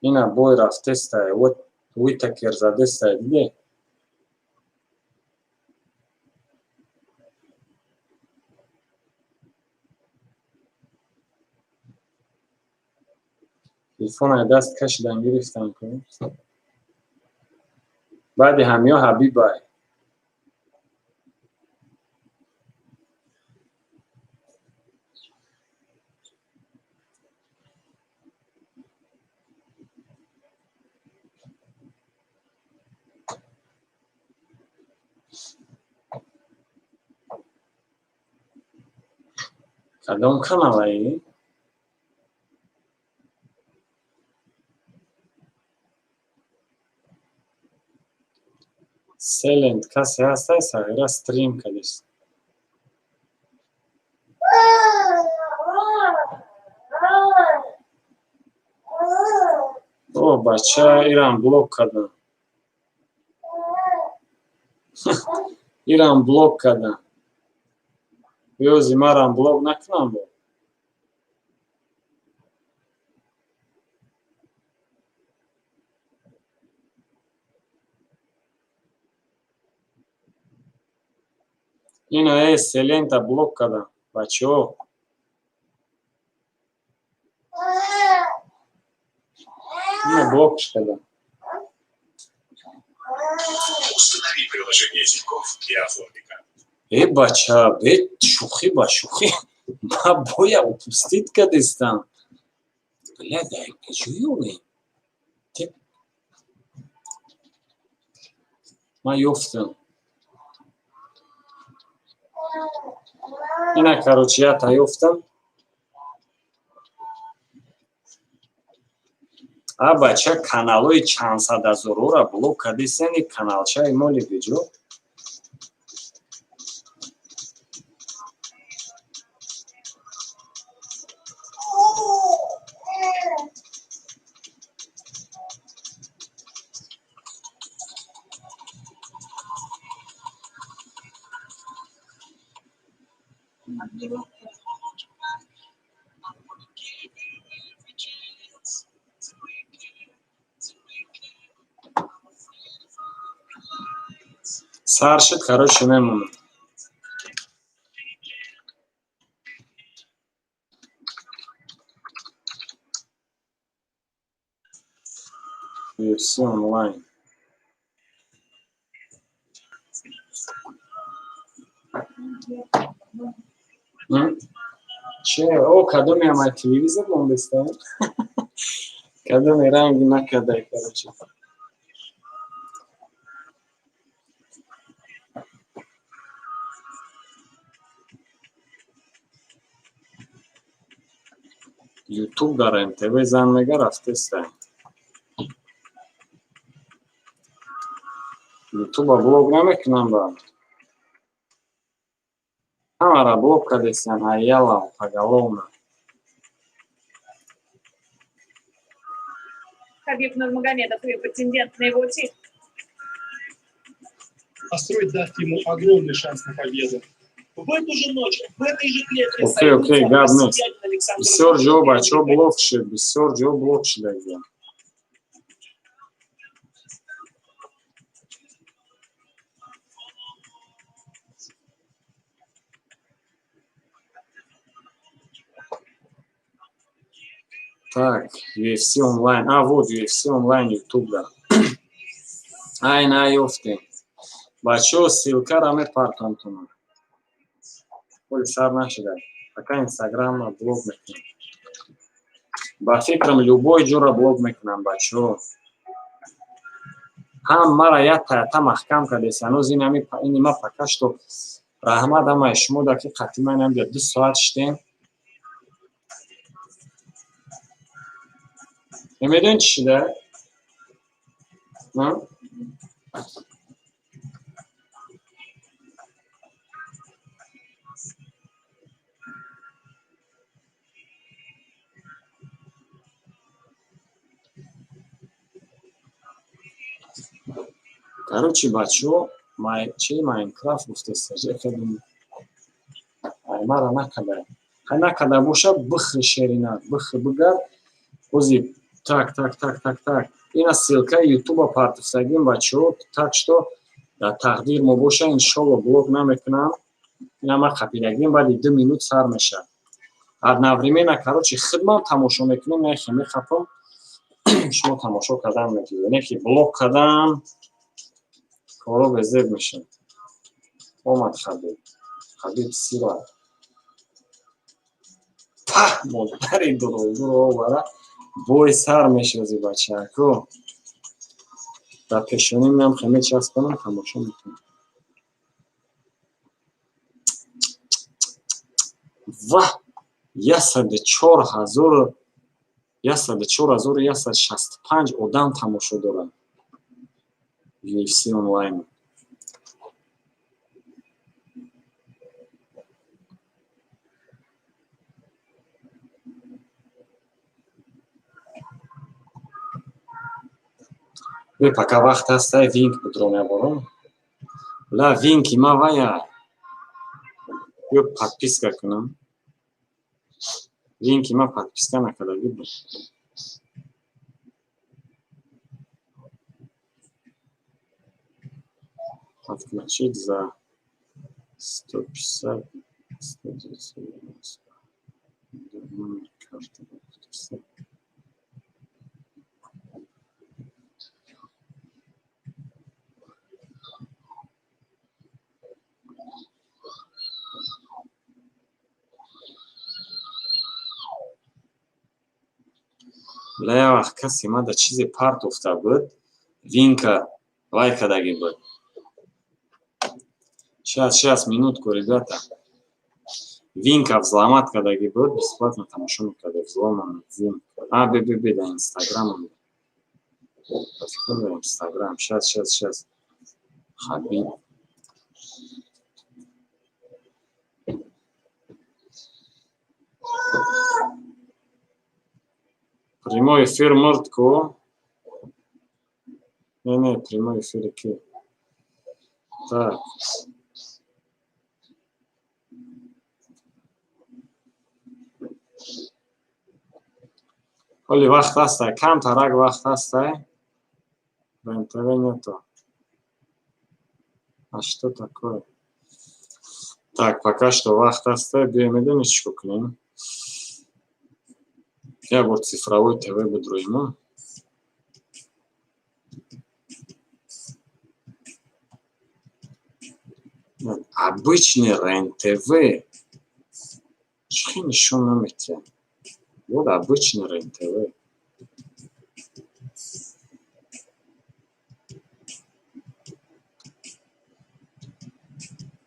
Ина бой рафтестай. Вот Уитакер задестай, диде? Телефона даст кашидан гирифтан ку. Баъди ҳамиё Ҳабибай. Кадом каналаи? Селент касе ҳастай сағира стрим кадист. О, бача ирам блок кардам. Ирам блок кардам. Ёзи марам блок накунам бо. Ина селента блок кардам, бачаҳо. Ина блокш кардам. Установи приложение Тинькофф и оформи карту. Э, бача, бе шӯхӣ ба шӯхӣ. Ма боя упустить кардистам. Бля, дай куҷо ёбем? Ман ёфтам. Ина, короче, ята ёфтам. А бача каналҳои чандсадҳазорора блок кардистани каналчаи моли беҷо. Сар шуд, короче, мемонам. UFC онлайн. Че, о, кадоме амай телевизор мондеста? Кадоме ранги накардай, короче. Ютуб дар МТВ зан мега рафтеста. Ютуба блок намекунам ба. Ҳамара блок кардестан, аяла поголовно. Хабиб Нурмагомедов и претендент на его титул. Настрой даст ему огромный шанс на победу. В эту же ночь, в этой же клетке Окей, окей, гап нест. россиянин Александр Бисёр ҷо бачаҳо блок шуд, бисёр ҷо блок шудагия. Так, UFC онлайн. А, вот UFC онлайн YouTube, да. Ай, на ёфтем. Бачаҳо, ссылкара мепартам тунам. Ҳоли сар нашуда. Пока Инстаграмма блок мекунам. Ба фикрам любой ҷора блок мекунам, бачаҳо. Ҳам мара якта якта маҳкам кардест. Ҳанӯз ин ҳами ини ма пока что раҳмат ҳамаи шумо да ки қатъи ман ҳамҷа 2 соат шидем. Намедонӣ чӣ шуда? Короче, бачаҳо, чи Майнкрафт гуфтеста, кадом мара накарда. Хай, накарда боша, бихи, шерина, бихи, бигард. Ози так, так, так, так, так. Ина ссылкаи Ютуба партофтагим, бачаҳо, так что дар тақдир мо боша, иншолло, блок намекунам. Ина ма қапидагим, баъди 2 минут сар мешавад. Одновременно, короче, хидмам тамошо мекунем, нехе мехапам, шумо тамошо кардан мекунед. Не ки блок кардан, коро безеб мешавад. Омад Хабиб. Хабиб сила. Пах, модари дурӯғгӯро овара, бой сар мешози, бачаако. Дар пешоним хе мечаспонам, тамошо мекунам. Ваҳ, 104 000, 104 165 одам тамошо дорад UFC онлайн. Бе, пока вақт ҳастай, винк будро меборам. Ла, винки ма вая. Ё подписка кунам. Линки ма подписка накардагӣ буд. Подключить за 150, 190 номер карты. Ла, як вақт касе ма да чизе партофта буд, винка вай кардагӣ буд. Сейчас, сейчас, минутку, ребята. Винка взломать кардагӣ буд, бесплатно тамошо мекарда, взломанный винк. А, бе, бе, бе, да Инстаграм. Инстаграм. Сейчас, сейчас, сейчас. Хабиб. Прямой эфир мурд ку. Не, не, прямой эфир ки. Так. Ҳоли вақт ҳастай, камтарак вақт ҳастай. РЕН-ТВ нету. А что такое? Так, пока что вақт ҳастай, биё, медонӣ чӣ кунем? Як бор цифровой ТВ бидроимо. Обычный РЕН-ТВ. Чӣ нишон наметиҳад? Вот обычный РЕН-ТВ.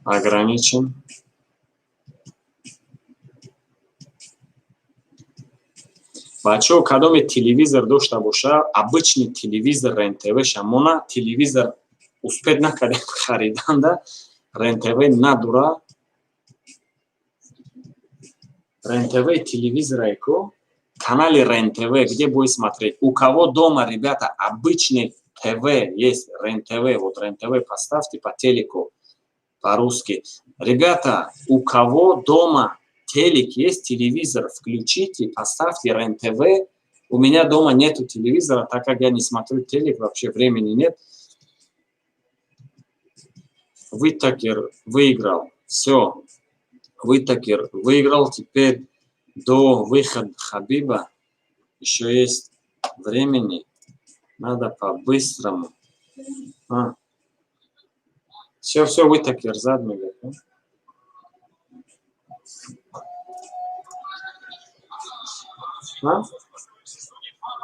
Ограничен. Бачаҳо, кадоме телевизор дошта боша, обычный телевизор, РЕН-ТВ шамона, телевизор успеть накардем хариданда, РЕН-ТВ надура. РЕН-ТВ телевизора ко, канале РЕН-ТВ, где будет смотреть? У кого дома, ребята, обычный ТВ есть, РЕН-ТВ, вот РЕН-ТВ поставьте по телеку, по-русски. Ребята, у кого дома телек есть, телевизор, включите, поставьте РЕН-ТВ. У меня дома нету телевизора, так как я не смотрю телек, вообще времени нет. Уитакер выиграл. Все. Уитакер выиграл. Теперь до выхода Хабиба еще есть времени. Надо по-быстрому. А. Все, все, Уитакер зад мегӯяд. А?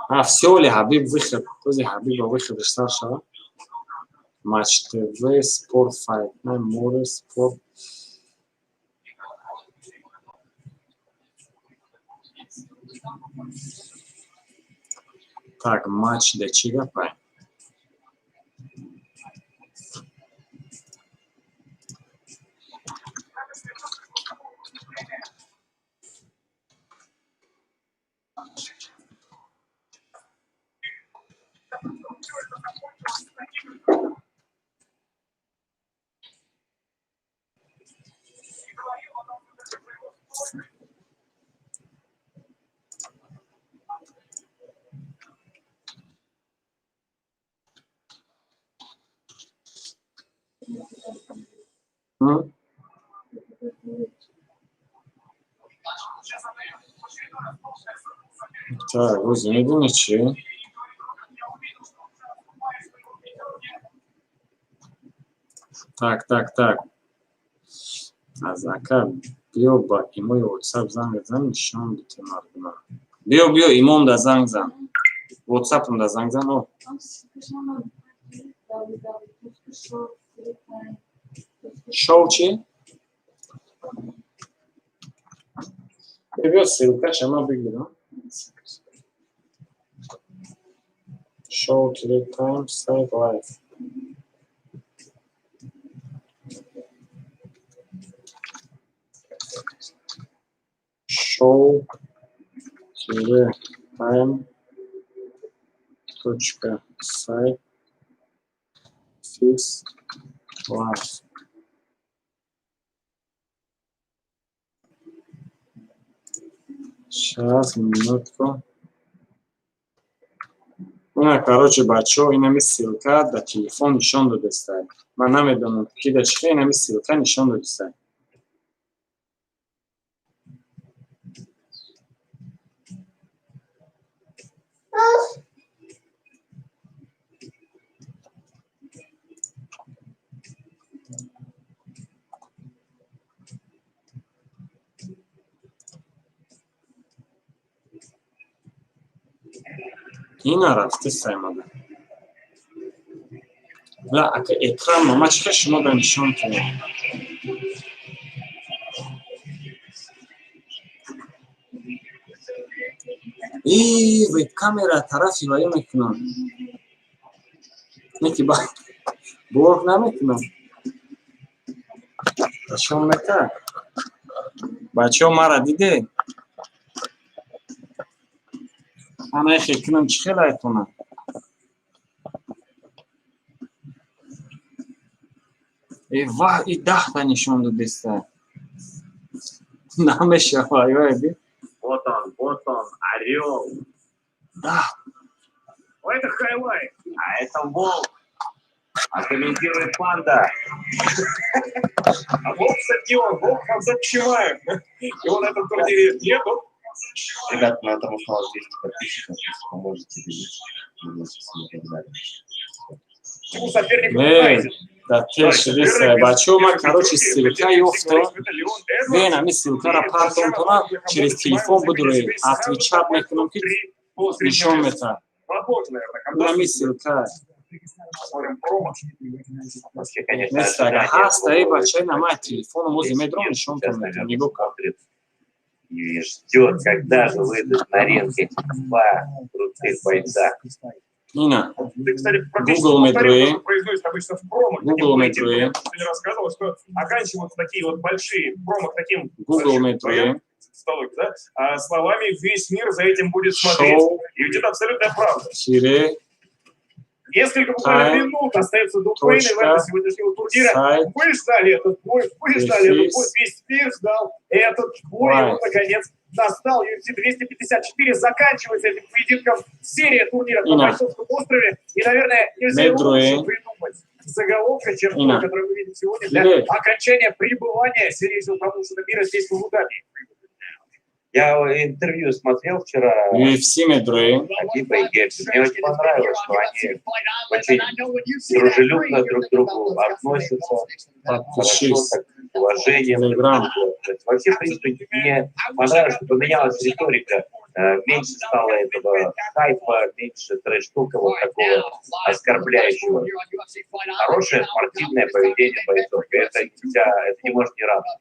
А, все ли, Хабиб выход. Тоже Хабиба выход сар шава. Матч ТВ, Спорт Файт, Море, Спорт. Так, матч да чӣ гапай? М? Так, ози медонӣ чӣ? Так, так, так. Аз ака биё ба имои ватсап занг зан, нишон бите мардума. Биё, биё, имомда занг зан. Ватсапамда занг зан, о. Шоу чӣ? Биё, ссылкаша ма бигирам. Show тире time сайт live. show-time.сайт фикс live. Сейчас, минутку. Ина, короче, бачаҳо, инами ссылка дар телефон нишон додестай. Ман намедонам, ки да чӣ, инами ссылка нишон додестай. Ина рафтестай мада. Ла, ака экран ма чӣ шумо да нишон кунем? И веб-камера тарафи ваё мекунам. Не ки блок намекунам. Нишон мета. Бачаҳо, мара диде? Ана эхе кунам, чӣ хел айтонам? Э ваҳ, и 10-та нишон додеста. Намешава, ёй би. Вот он, вот он, орел. Даҳ. Это хайлайт. А это волк. А комментирует панда. А волк, кстати, он, волк Хамзат Чимаев. Его на этом турнире нету. Ребят, на этом осталось 200 подписчиков. Если поможете добить, буду очень благодарен. Ему соперник Не, да теш веса. Бачаҳо, ман, короче, ссылка ёфтам. Вен ами ссылкара партом тона через телефон бидуред. Отвечать мекунам, ки нишон мета. Ами ссылка. Вообще, конечно, Нест, ага ожидания ҳаста, э было бачаи, на май телефоном ози медром нишон Сейчас, тон мета. наверное, Нигоҳ кар. смотрит и ждет, когда же выйдут на ринг эти два крутых бойца. Ина. Ты, кстати, практически Google повторил то, медрои. что произносит обычно в промо. Google медрои. Ты не рассказывал, что оканчиваются такие вот большие промо к таким Google большим медрои. боям, столовых, да, а словами «весь мир за этим будет смотреть». Шоу И ведь это абсолютная правда. тире Несколько буквально Тайм минут остается до точка мейн-ивента сегодняшнего турнира. сайт Мы ждали этот бой, мы ждали этот бой, дефис весь мир ждал этот бой. И лайв. вот, наконец, настал UFC 254. Заканчивается этим поединком серия турниров на Ина. Бойцовском острове. И, наверное, нельзя Медрои. лучше придумать заголовка, чем Ина. тот, который мы видим сегодня для Тире. окончания пребывания сильнейшего промоушена мира здесь, в Абу-Даби. Я интервью смотрел вчера UFC медрои. Хабиба и Гетчи. Мне очень понравилось, что они очень дружелюбно друг к другу относятся, хорошо, Подпишись. так, с уважением друг к Телеграм. другу. То есть вообще, в принципе, мне понравилось, что поменялась риторика. Меньше стало этого хайпа, меньше трэш-тока вот такого оскорбляющего. Хорошее спортивное поведение бойцов. И это нельзя, это не может не радовать.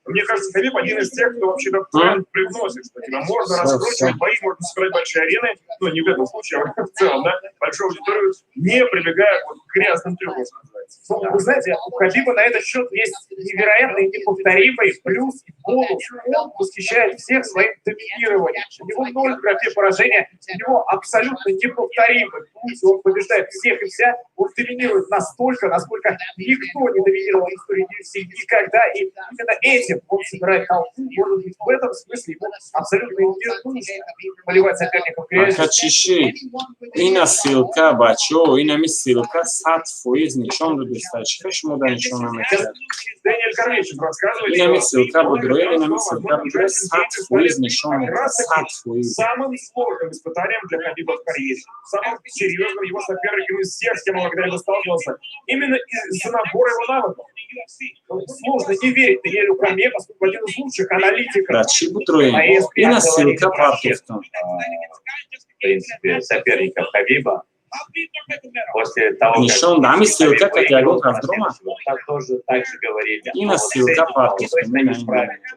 Мне кажется, Хабиб один из тех, кто вообще этот тренд привносит, что типа можно Всё, раскручивать всё. бои, можно собирать большие арены, ну не в этом случае, а в целом, да, большую аудиторию, не прибегая вот к грязным трюкам, что называется. Ну, вы знаете, у Хабиба на этот счет есть невероятный, неповторимый плюс и бонус. Он восхищает всех своим доминированием. У него ноль в графе поражения, у него абсолютно неповторимый путь, он побеждает всех и вся, он доминирует настолько, насколько никто не доминировал в истории UFC никогда, и именно этим он собирает толпу, может быть, в этом смысле ему абсолютно не нужно поливать соперников грязью. Ака чиши? Ина ссылка, бачаҳо, инами ссылка 100% нишон додеста, чӣ шумо да нишон наметиҳад? Дэниэль Кормье сейчас рассказывает, Инами что ссылка он будрои, говорит, инами что, ссылка возможно, будрои, Джастин 100 Гейджи фоиз станет нишон как метиҳад, раз-таки 100%. Самым сложным испытанием для Хабиба в карьере. Самым серьезным его соперником из всех, с кем он когда-либо сталкивался. Именно из-за набора его навыков. Сложно не верить Даниэлю Кормье, поскольку один из лучших аналитиков. Да чӣ будрои? А если Ина говорить ссылка про всех, партофтам. в принципе, соперников Хабиба, после того, как Нишон да, ами ссылка Хабиб кати ягон выиграл кас дрома. так тоже так же говорили. Ина А вот с ссылка этим он партофтам, точно ина не справится.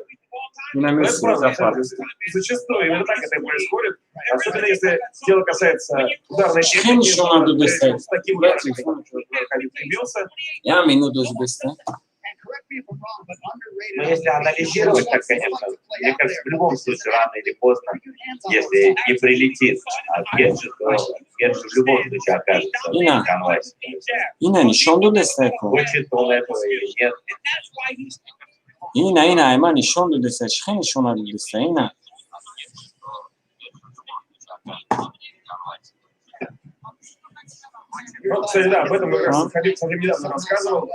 инами Ну, это ссылка правда, партофтам. зачастую именно так это и происходит. Особенно если дело касается ударной Чӣ техники. нишон надодеста? С таким ударом, Хабиб не бился. Я минут дождеста. Но если анализировать, так, конечно, мне кажется, в любом случае, рано или поздно, если не прилетит от Геджи, то Геджи в любом случае окажется Ина. в канвасе. Ина нишон додеста ко. Хочет он этого или нет. Ина, ина, айма нишон додеста. Чӣ нишон надодеста? Ина. Ну, кстати, да, об этом как раз А? Хабиб совсем недавно рассказывал.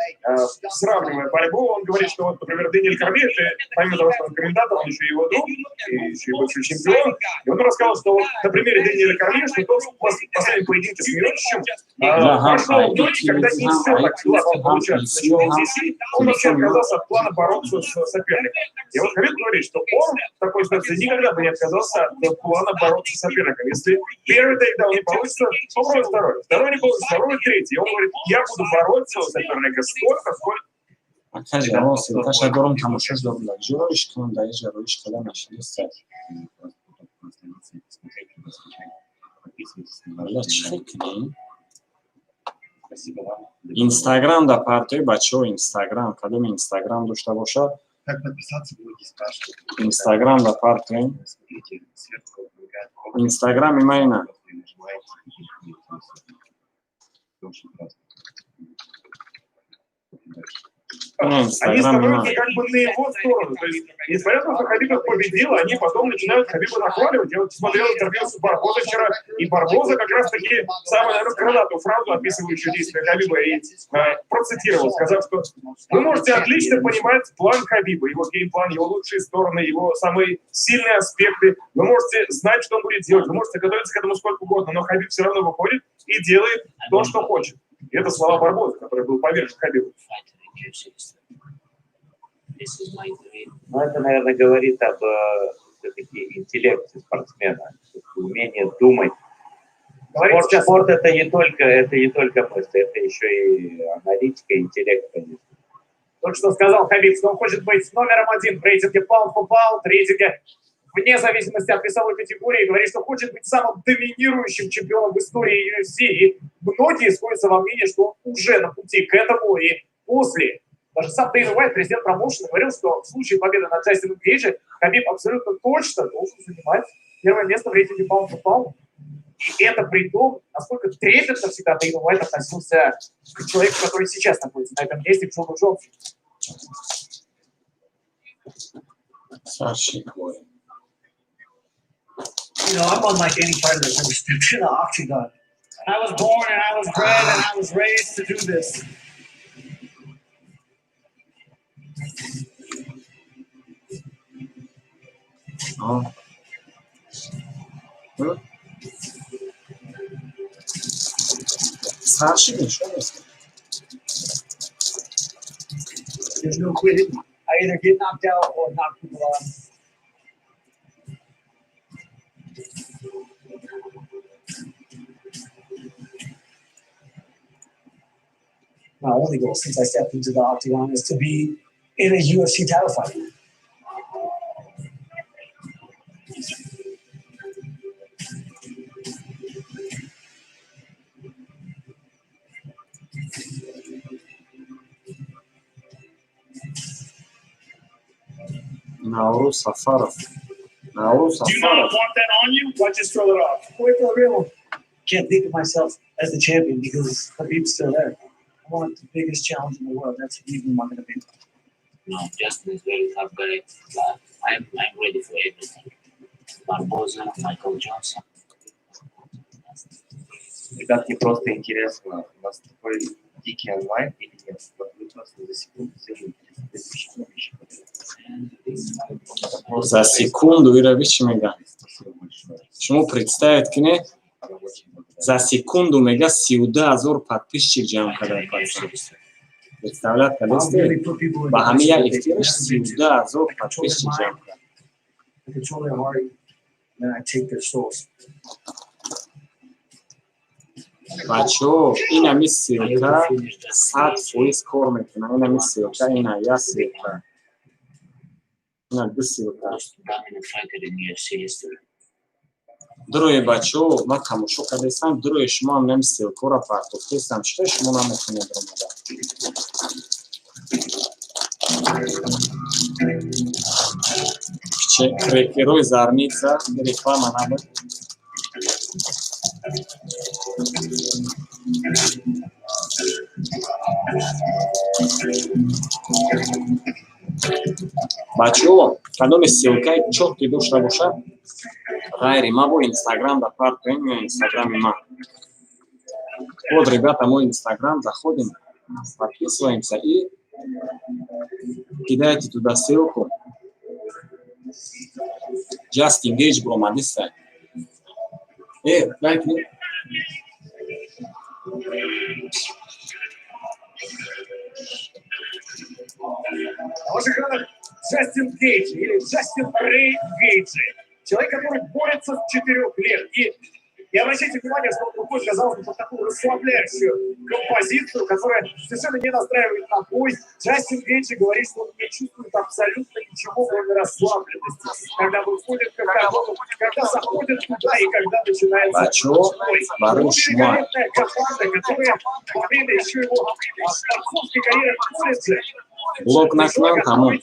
Сравнивая борьбу, он говорит, что вот, например, Дэниэль Кормье, это, помимо того, что он комментатор, он еще и его друг, и еще и бывший чемпион. И он рассказал, что вот на примере Дэниэля Кормье, что тот в последнем поединке с Мироничем Ага, прошел ночь, когда не все так гладко получалось. На WTC, он вообще отказался от плана бороться с соперником. И вот Хабиб говорит, что он в такой ситуации никогда бы не отказался от плана бороться с соперником. Если первый тейкдаун не получится, попробуй второй. Второй не получится, второй, третий. И он говорит, я буду бороться с соперником столько, сколько Ака ҷавон ссылкаша дорум, тамошош дорум. Да ҷо роиш кунам, да иҷа роиш када нашидеста. Валла, чӣ хел кунем? Спасибо вам. Инстаграм да партои, бачаҳо, Инстаграм, кадом Инстаграм дошта бошад, Как подписаться, многие спрашивают. Инстаграм да партоем. Смотрите, сверху мигает кнопка. Инстаграми ма ина. Просто нажимаете, и переходите. Это очень просто. Ина они Инстаграми ма. становятся как бы на его сторону. То есть, несмотря на то, что Хабиб их победил, они потом начинают Хабиба нахваливать. Я вот смотрел интервью с Барбозой вчера, и Барбоза как раз-таки самую, наверное, крылатую фразу, описывающую действия Хабиба, и процитировал, сказав, что вы можете отлично понимать план Хабиба, его геймплан, его лучшие стороны, его самые сильные аспекты. Вы можете знать, что он будет делать, вы можете готовиться к этому сколько угодно, но Хабиб все равно выходит и делает то, что хочет. И это слова Барбозы, который был повержен Хабибу. Но это, наверное, говорит об все-таки интеллекте спортсмена, умении думать. Говорит Спорт, сейчас- спорт это не только мысли, это еще и аналитика, интеллект, конечно. Только что сказал Хабиб, что он хочет быть номером один в рейтинге pound for pound, рейтинге вне зависимости от весовой категории. Говорит, что хочет быть самым доминирующим чемпионом в истории UFC. И многие сходятся во мнении, что он уже на пути к этому. И после, даже сам Дейна Уайт, президент промоушена, говорил, что в случае победы над Джастином Гейджи Хабиб абсолютно точно должен занимать первое место в рейтинге pound for pound. И это при том, насколько трепетно всегда Дейна Уайт относился к человеку, который сейчас находится на этом месте, к Джону Джонсу. Сарши бой. I'm unlike any fighter that's ever stepped in an octagon. I was born and I was bred and I was raised to do this. А. М? Сарши нишон нест. There's no quitting. I either get knocked out or knock people out. My only goal since I stepped into the octagon is to be in a UFC title fight. Наврӯз Сафаров. Наврӯз Do you not Сафаров. want that on you? Why just throw it off? Wait for the real one. Can't think of myself as the champion because Khabib's still there. I want the biggest challenge in the world. That's Khabib Nurmagomedov. No, Justin is very tough guy, but I'm ready for everything. Barboza, Michael Johnson. Ребят, мне просто интересно, у нас такой Дикий онлайн или нет? Вот вы просто за секунду сделали 32 тысячи подписчиков. За секунду ира чӣ мега? Спасибо большое. Шумо представить кине, Я очень благодарен. за секунду мега 32 000 подписчик ҷамъ карда пацан. Представлять кардесте? Ба ҳамин як эфираш 32 000 подписчик ҷамъ кард. I control their heart, and then I take their souls. Бачаҳо, инами ссылка 100% кор мекунад. Инами ссылка, ина як ссылка, ина ду ссылка. Most dominant fighter in UFC history. Дурои бачаҳо, ман тамошо кардастам, дурои шумо ҳам нами ссылкаро партофтестам. Чиро шумо наметонед омада? Крекерои Зарница, реклама набуд. Бачаҳо, кадоме ссылкаи чёткий дошта бошад, ғайри ма бо Инстаграм да партоем ё Инстаграми ман. Вот, ребята, мой Инстаграм, заходим, подписываемся и кидайте туда ссылку. Джастин Гейдж бромадиста. Дай мне. На ваших экранах Джастин Гейджи или Джастин Рэй Гейджи. Человек, который борется с 4 лет. И обращайте внимание, что он выходит, казалось бы, под такую расслабляющую композицию, которая совершенно не настраивает на бой. Джастин Гейджи говорит, что он не чувствует абсолютно ничего, кроме расслабленности. Когда выходит к октагону, когда заходит туда и когда начинается Бачо, бой. барои Его шумо. великолепная команда, которая во время еще его борцовской карьеры в колледже Блок накунам, тамом.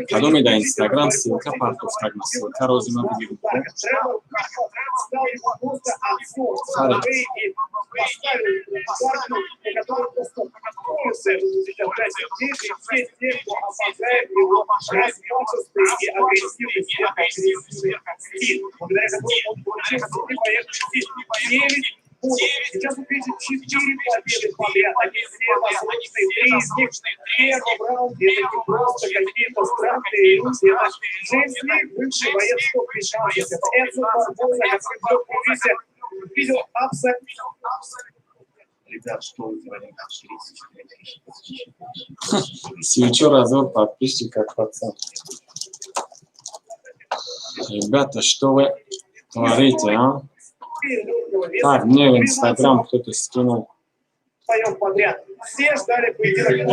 Кадоме дар Инстаграм ссылка партофтаг, ссылка розима бигиред. Харе. Сейчас все те, кто обожает его размашистый и агрессивный, сверхагрессивный стиль, благодаря которому он получил среди поверхности 9 кубок. Сейчас он видит 4 победы подряд. Они все досрочные, три из них в первом раунде. Это не просто какие-то странные иллюзии. Это Джеймс Ли, бывший боец топ-15. Это Эдсон Барбоза, который в легком весе видел абсолютно. Ребят, что вы творите? 34 тысячи подписчиков. 34 000 подписчиков, пацан. Ребята, что вы творите, а? Так, мне в Инстаграм кто-то скинул. Боев подряд. Все ждали поединок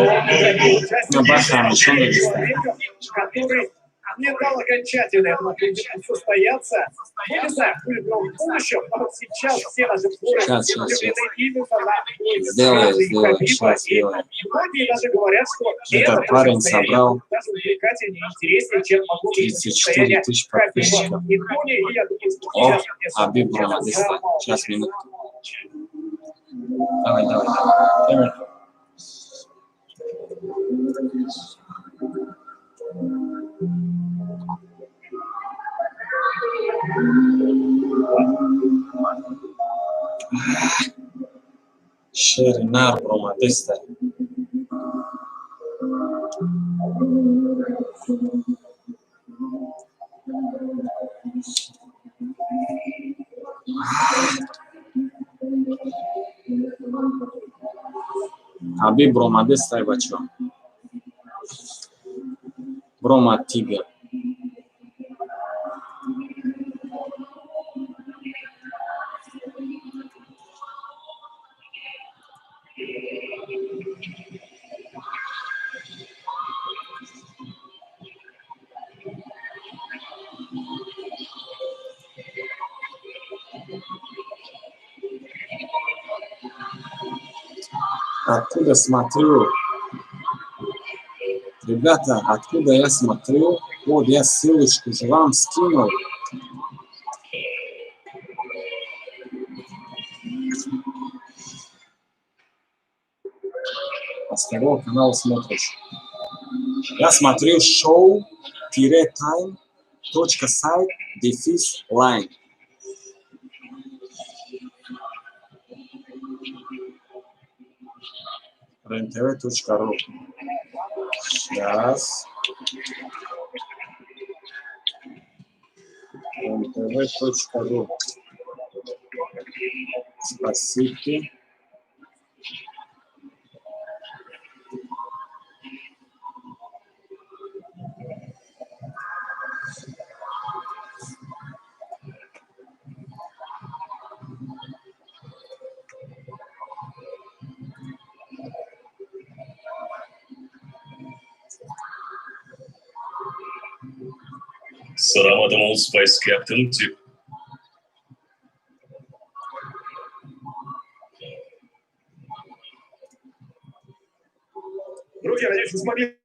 На баха нишон человека, который не дал окончательно этому поединку состояться. Мы не знаем, будет ли он в будущем, но вот сейчас все наши взоры Щас, щас, устремлены именно на бой Сделаю, Хабиба сделаю, и щас сделаю. Многие даже говорят, что Этот это парень противостояние собрал даже увлекательнее и интереснее, чем могло быть 34 противостояние тысячи Хабиба подписчиков. и Тони. И я думаю, что О, сейчас мне Хабиб это Ромадиста. замолчит. Сейчас, минутку. Давай, давай, давай. Темир. Шери нар бромадиста. Хабиб бромадистай, бачо. Бромад тигр. Откуда смотрю? Ребята, откуда я смотрю? Вот я ссылочку же вам скинул. А с какого канала смотришь? Я смотрю show-time.сайт-line. rentv.ru. Сейчас. rentv.ru. Спасибо. С ароматом Old Spice Captain Tip. Друзья, надеюсь, вы смогли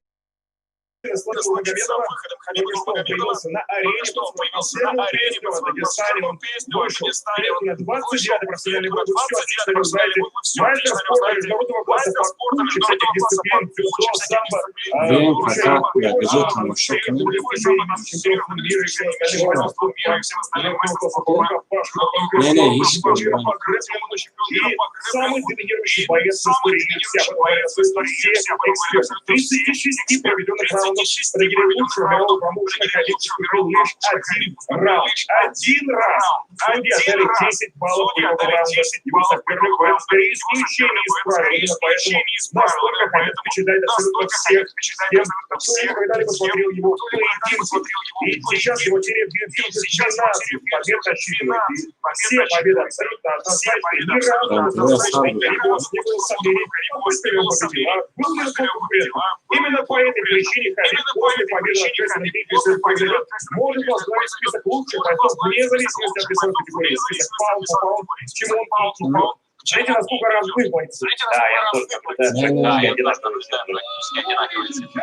насладиться Насладиться Нурмагомедова. выходом Хабиба Только что он Нурмагомедова. появился на Только арене что под он свою появился на последнюю арене песню под в свою Дагестане. последнюю Он песню в вышел в Дагестане. клетку Он на вышел 29-й в профессиональный клетку бой. на Вы все 29-й отлично профессиональный знаете. бой. Вы все Мастер отлично о нем спорта знаете. международного класса Мастер по спорта куче всяких международного класса по дисциплин. куче Дзюдо, всяких самбо, дисциплин. Блин, Дзюдо, пока самбо, я бежу, там еще серьезных достижений, серьезных достижений, чемпионство мира и всем остальным, мастер спорта по рукопашку, Не-не, по ищи, мира блин. по грэпплингу чемпион и мира по самый грэпплингу доминирующий и боец в самый истории UFC. доминирующий Об этом говорят боец в истории все UFC. Об этом говорят эксперты. абсолютно все 36 эксперты. проведенных раундов 36 в категории проведенных лучшего мирового раундов в промоушена категории Хабиб лучшего уступил мирового лишь промоушена один Хабиб уступил раунд. лишь Один один раз. раунд. Судьи Один отдали раз. 10 баллов Судьи по итогу отдали раунда. 10 Его баллов по соперник итогу Вэлл раунда. скорее Его исключение соперник из Вэлл правил. скорее Именно поэтому исключение из правил. настолько Именно Хабиб поэтому впечатляет абсолютно настолько всех, Хабиб впечатляет тем, абсолютно кто всех, когда-либо тем, смотрел его кто когда-либо поединки. смотрел его И сейчас его поединки. серия в UFC И уже сейчас его 12 серия в UFC побед уже насчитывает. И 12 побед все победы насчитывает. абсолютно Все однозначные. победы Ни разу абсолютно РЕН-ТВ однозначные. оставлю. Ни у него разу не было после сомнений, Хабиба быстро не он было победил. сомнений. А был ли Быстро он он конкурентом? победил. А был ли Именно он по этой конкурентом? причине Хабиб Именно по после этой победы над причине Джейсоном Хабиб Пикли, после если это победы произойдет, над Джейсоном может Пикли, если это возглавить произойдет, список лучших может бойцов возглавить вне список зависимости от лучших весовой бойцов категории. вне Список зависимости от pound for весовой pound, категории. к чему Список он pound и for идет. pound, к чему Смотрите, он насколько и идет. равны бойцы. Смотрите, Да, насколько я тоже равны наблюдаю, бойцы. Не-не-не. Да, практически я тоже одинаковые наблюдаю, цифры. практически одинаковые цифры.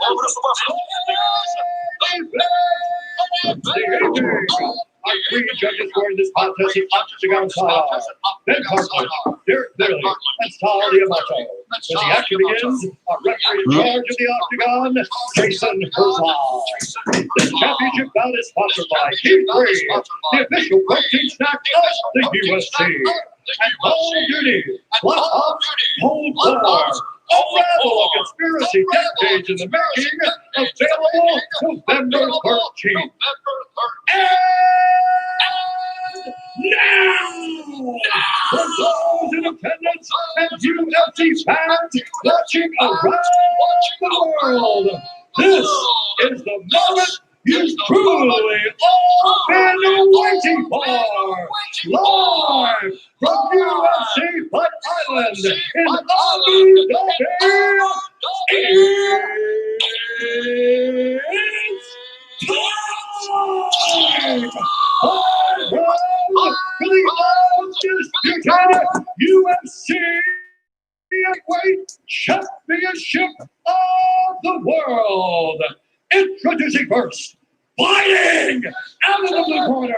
Образ Убасов. Образ Убасов. Our three judges scoring this contest in Octagon style. Ben Cartlidge, Derek Bailey, and Sal D'Amato. When the action begins, our referee in charge of the Octagon, Jason Herzog. This championship bout is sponsored by G3, the official protein snack of the UFC. And Call of Duty, Black Ops Cold War. Unravel a conspiracy decades in the making, available November 13th. And now, for those in attendance and UFC fans watching around the world, this is the moment you've truly all been waiting for. Live from UFC Fight Island in Abu Dhabi, it's time! Five rounds for the undisputed UFC Heavyweight Championship of the World. Introducing first, fighting out of the blue corner, a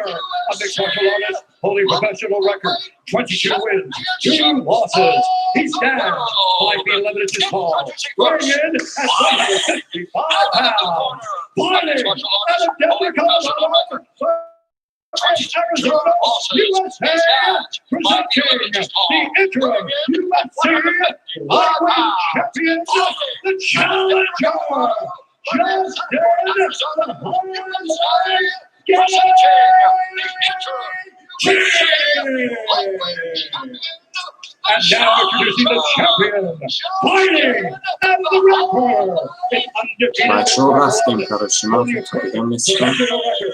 mixed martial artist holding professional record, 22 wins, 2 losses. He stands 5 feet 11 inches tall, weighing in at 155 pounds. Fighting out of Denver, Colorado, Arizona, USA, presenting the interim UFC Lightweight Champion, the challenger, Justin the Highlight Gaethje. And now introducing the champion, fighting out of the red corner, the undefeated Бачаҳо рафтем, короче, ман фикр дигам нестам. professional record,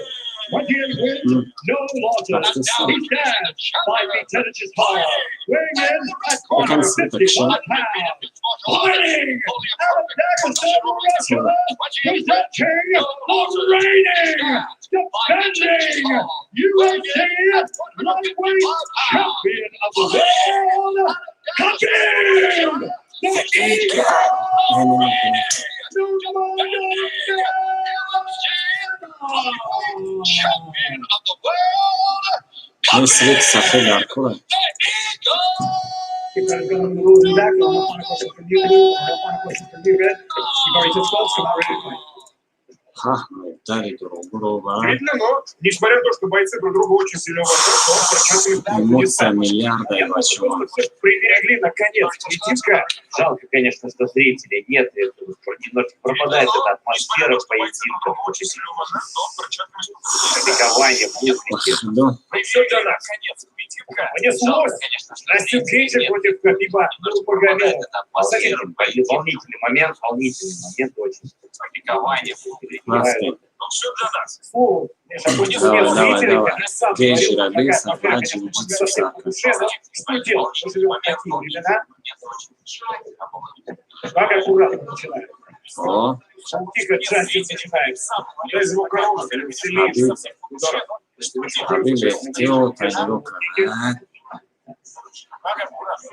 28 wins, no losses. Рафтестам. He stands 5 feet 10 inches tall, weighing in at Якам 155 суток, pounds. Fighting out of Dagestan, Russia, presenting the reigning, defending UFC lightweight champion of the world, Khabib the Eagle Champion of the world, Не свет сафед дар кора. the Eagle. Keep that going the rules in the back. No final question from you, Lou. No final question from you, Ed. You've already touched gloves. Come out ready to play. Ҳа, дари дуруғгӯро ба Действительно, но несмотря на то, что бойцы друг друга очень сильно уважают, но перчатки эмоция миллиарда. Я думаю, что бачаҳо. просто все приберегли на конец поединка. Жалко, конечно, что зрителей нет. Это немножко пропадает эта атмосфера поединка. Очень сильно уважают, но перчатками Ликование публики. Худо. Все для нас. Конец поединка. Понеслось. Джастин Гейджи против Хабиба Нурмагомедова. Атмосфера, волнительный момент очень. Ликование. Рафтем. Ну, все для нас. К слову, Миша, Давай, нет давай, зрителей, давай. как я сам Гейджи говорил, раби, такая сафра, атмосфера, конечно, джиу-джитсу, совсем сака. по душе, но что делать? Мы живем в такие времена. Как аккуратно начинает. О, Тихо Джастин начинает. Да, звук оружия, сильнее Хабиб. Хабиб эҳтиёт нигоҳ кард.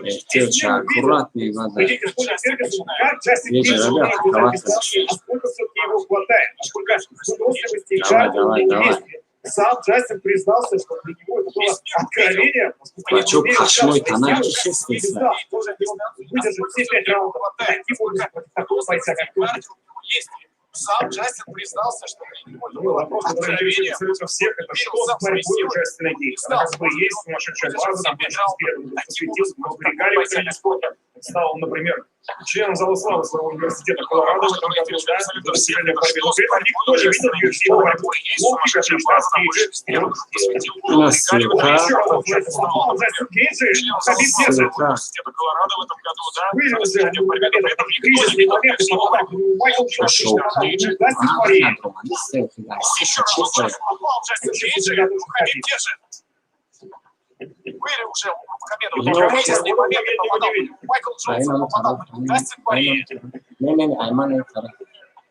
Эҳтиёт, аккуратный бада. Придите с Колем Фергюсоном, как Джастин Гейджи Гейджи раби умеет держать атаковать. дистанцию, насколько все-таки его хватает, насколько выносливости и Давай, кардио у давай, него давай. есть. Сам Джастин признался, что для него это было откровение, поскольку он Бачо, умеет пашмои сейчас тана сделать, ки хест не знал, должен ли он выдержать все пять раундов таким образом против такого бойца, как Томми. Сам Джастин признался, что для него это Ну, было вопрос, который интересует откровение. абсолютно всех, это что с борьбой у Джастина Гейджа? Она как бы есть сумасшедшая база, там очень инспирирован, посвятил много спорта. Стал, например, членом зала славы своего университета Колорадо в этом году, да, за достижение в борьбе. Но при этом никто не видел в UFC его борьбу. Лоу-кик отлично от Гейджи. Ина ссылка. Еще раз попал Джастин Гейджи, Хабиб держит. Ссылка. Университета Колорадо в этом году, да, Были за уже достижение в борьбе, но при этом никто не кризисные видел моменты, его попадал борьбу. Майкл Джонсон, Пошел. Джастин Порье. Еще раз попал Джастин Гейджи, Хабиб держит. Были уже у Нурмагомедова Ну, тоже кризисные моменты, попадал Майкл Джонсон, попадал Дастин Порье. Не, не, не, айман тара.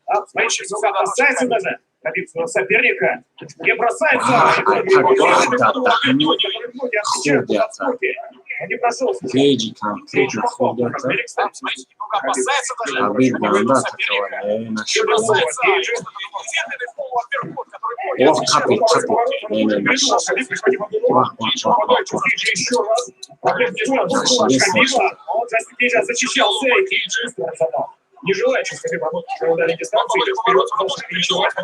А, смотрите, сука, бросается даже. Хабиб своего соперника. Не бросается. А, да, да. Ноги отвечают Худята. подскоки. Он не прошелся. Гейджи конкретно худята. Смотрите, немного опасается даже. Хабиб ганда Соперника. такова. Не, Не нашел. бросается. Медленный полуапперкот, который более Ох, капит, капит. Не, не, нашел. Вах, вах, вах, вах, вах. Еще раз. Хабиба. Он Джастин Гейджи защищался и Гейджи разорвал. Не желает сейчас Хабиб работать на дальней дистанции, идет вперед, потому что переживает, но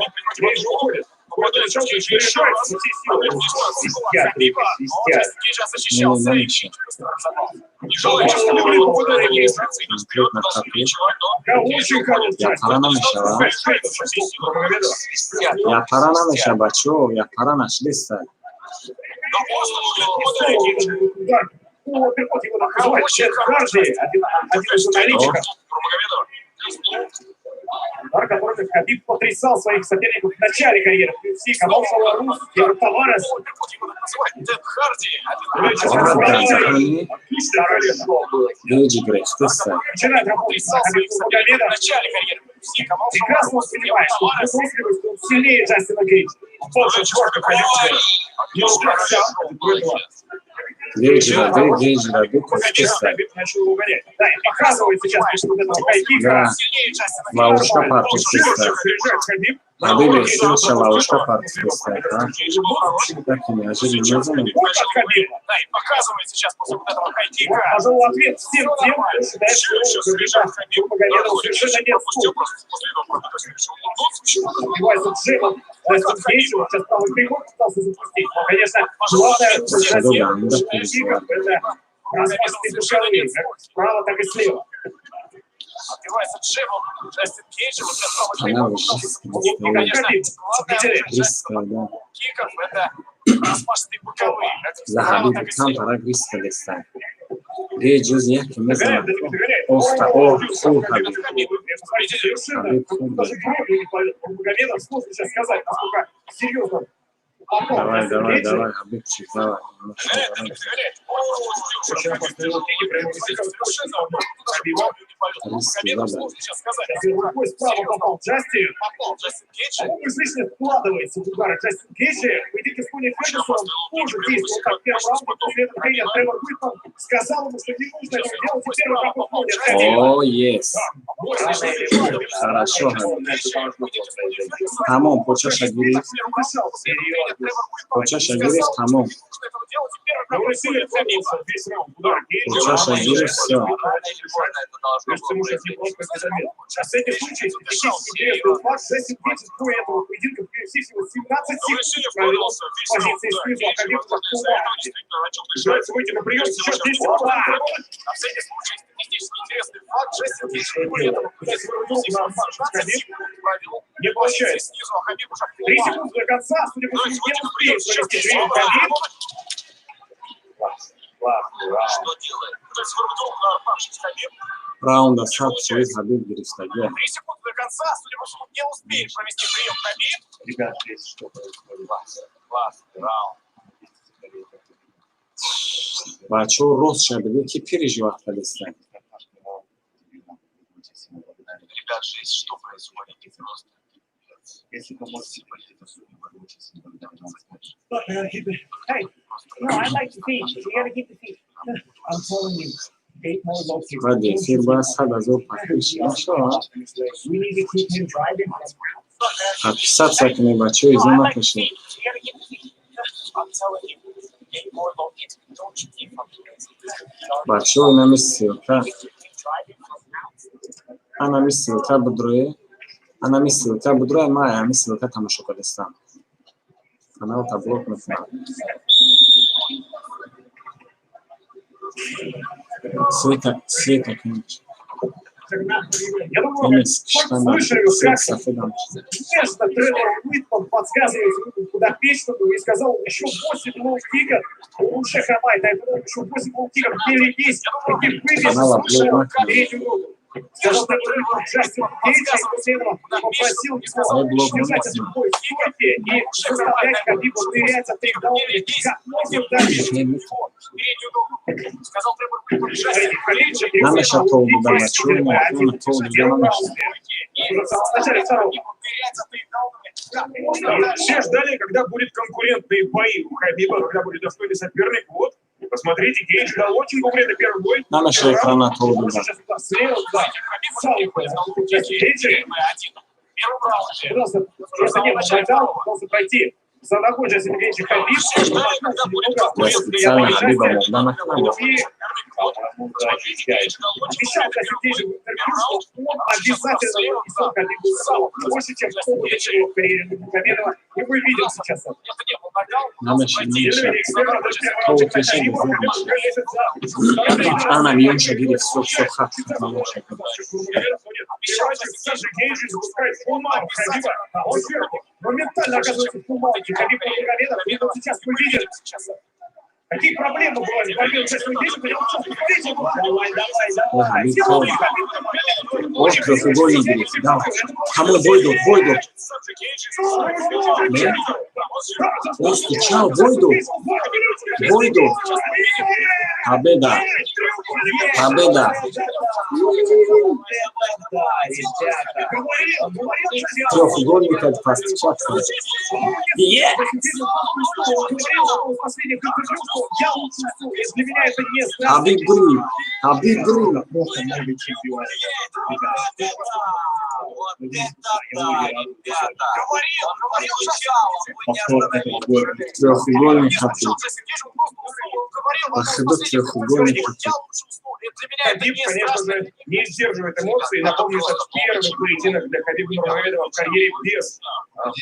Гейджи уходит. Уходит, начал, переживает со всей силы. Свистят, свистят. Не, не, намеша. Не желает сейчас Хабиб работать на дальней дистанции, идет вперед, Конкретно потому что капит. переживает, но Очень хороший. Япара намешава. Япара намеша, бачо, япара нашлиста. Удар. Полуапперкот его называют. Джек Харди, один из аналитиков. Удар, которым Хабиб потрясал своих соперников в начале карьеры. В UFC, Камал Рус, Герр Таварес. Ора, Хорошо было. Гейджи грехтеста. Начинает работать Хабиб Нурмагомедов. Прекрасно он понимает, что в выносливости он сильнее Джастина Гейджа. Тоже четверка пойдет теперь. Не управся. Гейджи ради, Гейджи ради, куфтеста. Хабиб начал его гонять. Да, и показывает сейчас после вот этого хайкика. Да. Ловушка партуфтеста. Заряжает Хабиб. Хабиб эҳтиётша ловушка партуфтеста. Так неожиданно мезанем. Вот от Хабиба. Да, и показывает сейчас после вот этого хайкика. Вот, пожалуй, ответ всем тем, кто считает, что у Заряжает Хабиб. Нурмагомедова совершенно нет Пропустил слов. просто после этого просто решил улыбнуться почему-то. Убивается джебом Джастин Гейджи. Вот сейчас правый приход пытался запустить. Но, конечно, главное оружие Худо Джастина ганда Киков переживает. это размашистые боковые, как справа, так и слева. Отбивается джебом Джастин Гейджи. Вот сейчас правый Она приход жестко пытался. И доставляет. Хабиб. Главное Видели? оружие Риска, да. киков это размашистые боковые. Как За справа, Хабиб так и слева. камтарак риска деста. Гейджи оз яке Догоняет, мезанад. догоняет. Охта, ох, худ Хабиб. Смотрите, совершенно. Хабиб худ. Даже бровью не повел. Нурмагомедов сложно сейчас сказать, насколько серьезно попал Давай, Джастин давай, Гейджи. давай, Хабибчик, давай. Догоняет, догоняет. Очень опасные его кики, прямо высекают Совершенно Хабиба. Риски задали. Рукой справа попал Джастин. По-моему, излишне вкладывается в удары Джастин Гейджи. В поединке с Тони Фергюсоном тоже действовал так в первом раунде. После этого тренер Тревор Уитман сказал ему, что не нужно этого делать. И первый проход Тони. О, yes. Хорошо. Тамом, почаша гирифт. Почаша гирифт, тамом. Почаша гирифт, всё. На всякий случай, статистически интересный факт, Джастин Гейджи до этого поединка в UFC всего 17 секунд провел в позиции снизу, а Хабиб в полумарте. Пытается выйти на прием, сейчас 10 секунд. На всякий случай, статистически интересный факт, Джастин Гейджи до этого не получается. 3 секунды до конца, судя по всему, не успеет провести прием Хабиб. Что делает? Раунда 100% Хабиб гирифтагия. 3 секунды до конца, судя по всему, не успеет провести прием Хабиб. Ребят, здесь что происходит? Класс, раунд. Бачаҳо рост шабида ки переживать кардистанд. Ребят, жесть, что происходит? Просто. Если поможете, это сумма, буду очень сильно благодарен. Look, man, keep it. Hey, no, I like the feet. You gotta keep the feet. I'm telling you, 8 more low kicks. Баъди эфир бояд 100 000 подписчик нашавад. We need to keep him driving. Подписаться кунед, бачаҳо, изо No, I like the накашед. feet. You gotta keep the feet. I'm telling you, 8 more low kicks. Don't you give up. Бачаҳо, инами ссылка, анами ссылка будроe, анами ссылка будроe, ма ами ссылка тамошо кардистам. Каналта блок мекунам. Света, света кунед. Я думаю, Эмес киштана, слышали, свет как сафедам. нежно Тревор Уитман подсказывает своему подопечному и сказал, еще 8 лоу-киков лучше хромает, а это еще 8 лоу-киков еле есть, таких вывесил, Канала блок слышал накунед. переднюю руку. Сказал Тревор Уитман Джастину Гейджи, и после этого попросил его Ай, блок держать накунед. этот бой в стойке и заставлять Хабиба нырять от тейкдауна как можно дальше. Намеша тол буда, бачаҳо, на тол дига намеша. Уже в самом начале второго. Все ждали, когда будут конкурентные бои у Хабиба, когда будет достойный соперник. Вот, посмотрите, Гейдж дал очень конкурентный первый бой. Намеша экрана тол буда. Сейчас удар слева, удар. Джастин Гейджи. Пытался, просто не нокдаун, пытался пройти. За ногой Джастин Гейджи Хабиб. Я специально Хабиба монда накунам. И обещал Джастин Гейджи в интервью, что он обязательно нанесет Хабибу удар больше, чем кто-то в карьере Нурмагомедова. И мы видим сейчас это. Намеша, намеша. Тол кеша гиза меша. Ана миёнша гирифт, всё, всё, хат, хат миёнша гирифт. Саша Гейджи запускает full mount Хабиба. Он сверху. Моментально оказывается в full mount е Хабиб Нурмагомедов. И вот сейчас мы видим, какие проблемы бывали в борьбе у Джастина Гейджи. Хотя он сейчас, посмотрите, Давай, давай, давай. Хабиб сделал тол. Хабиб Нурмагомедов. Ош трехугольник гирифт. Да. Тамом, бой дод, бой дод. Не? Он стучал, бой дод. Бой дод. Победа. Победа. Да, ребята. Трехугольник от постучаться. Е! Для меня это не страшно. Хабиб Гру. Хабиб Гру. Плохо новый чемпион. Ребят. Вот это да, ребята! Он Повтор этого боя. Трехугольник Хабиб. Походу трехугольник Хабиб. Хабиб, конечно же, не сдерживает эмоций. Напомню, это первый поединок для Хабиба Нурмагомедова в карьере без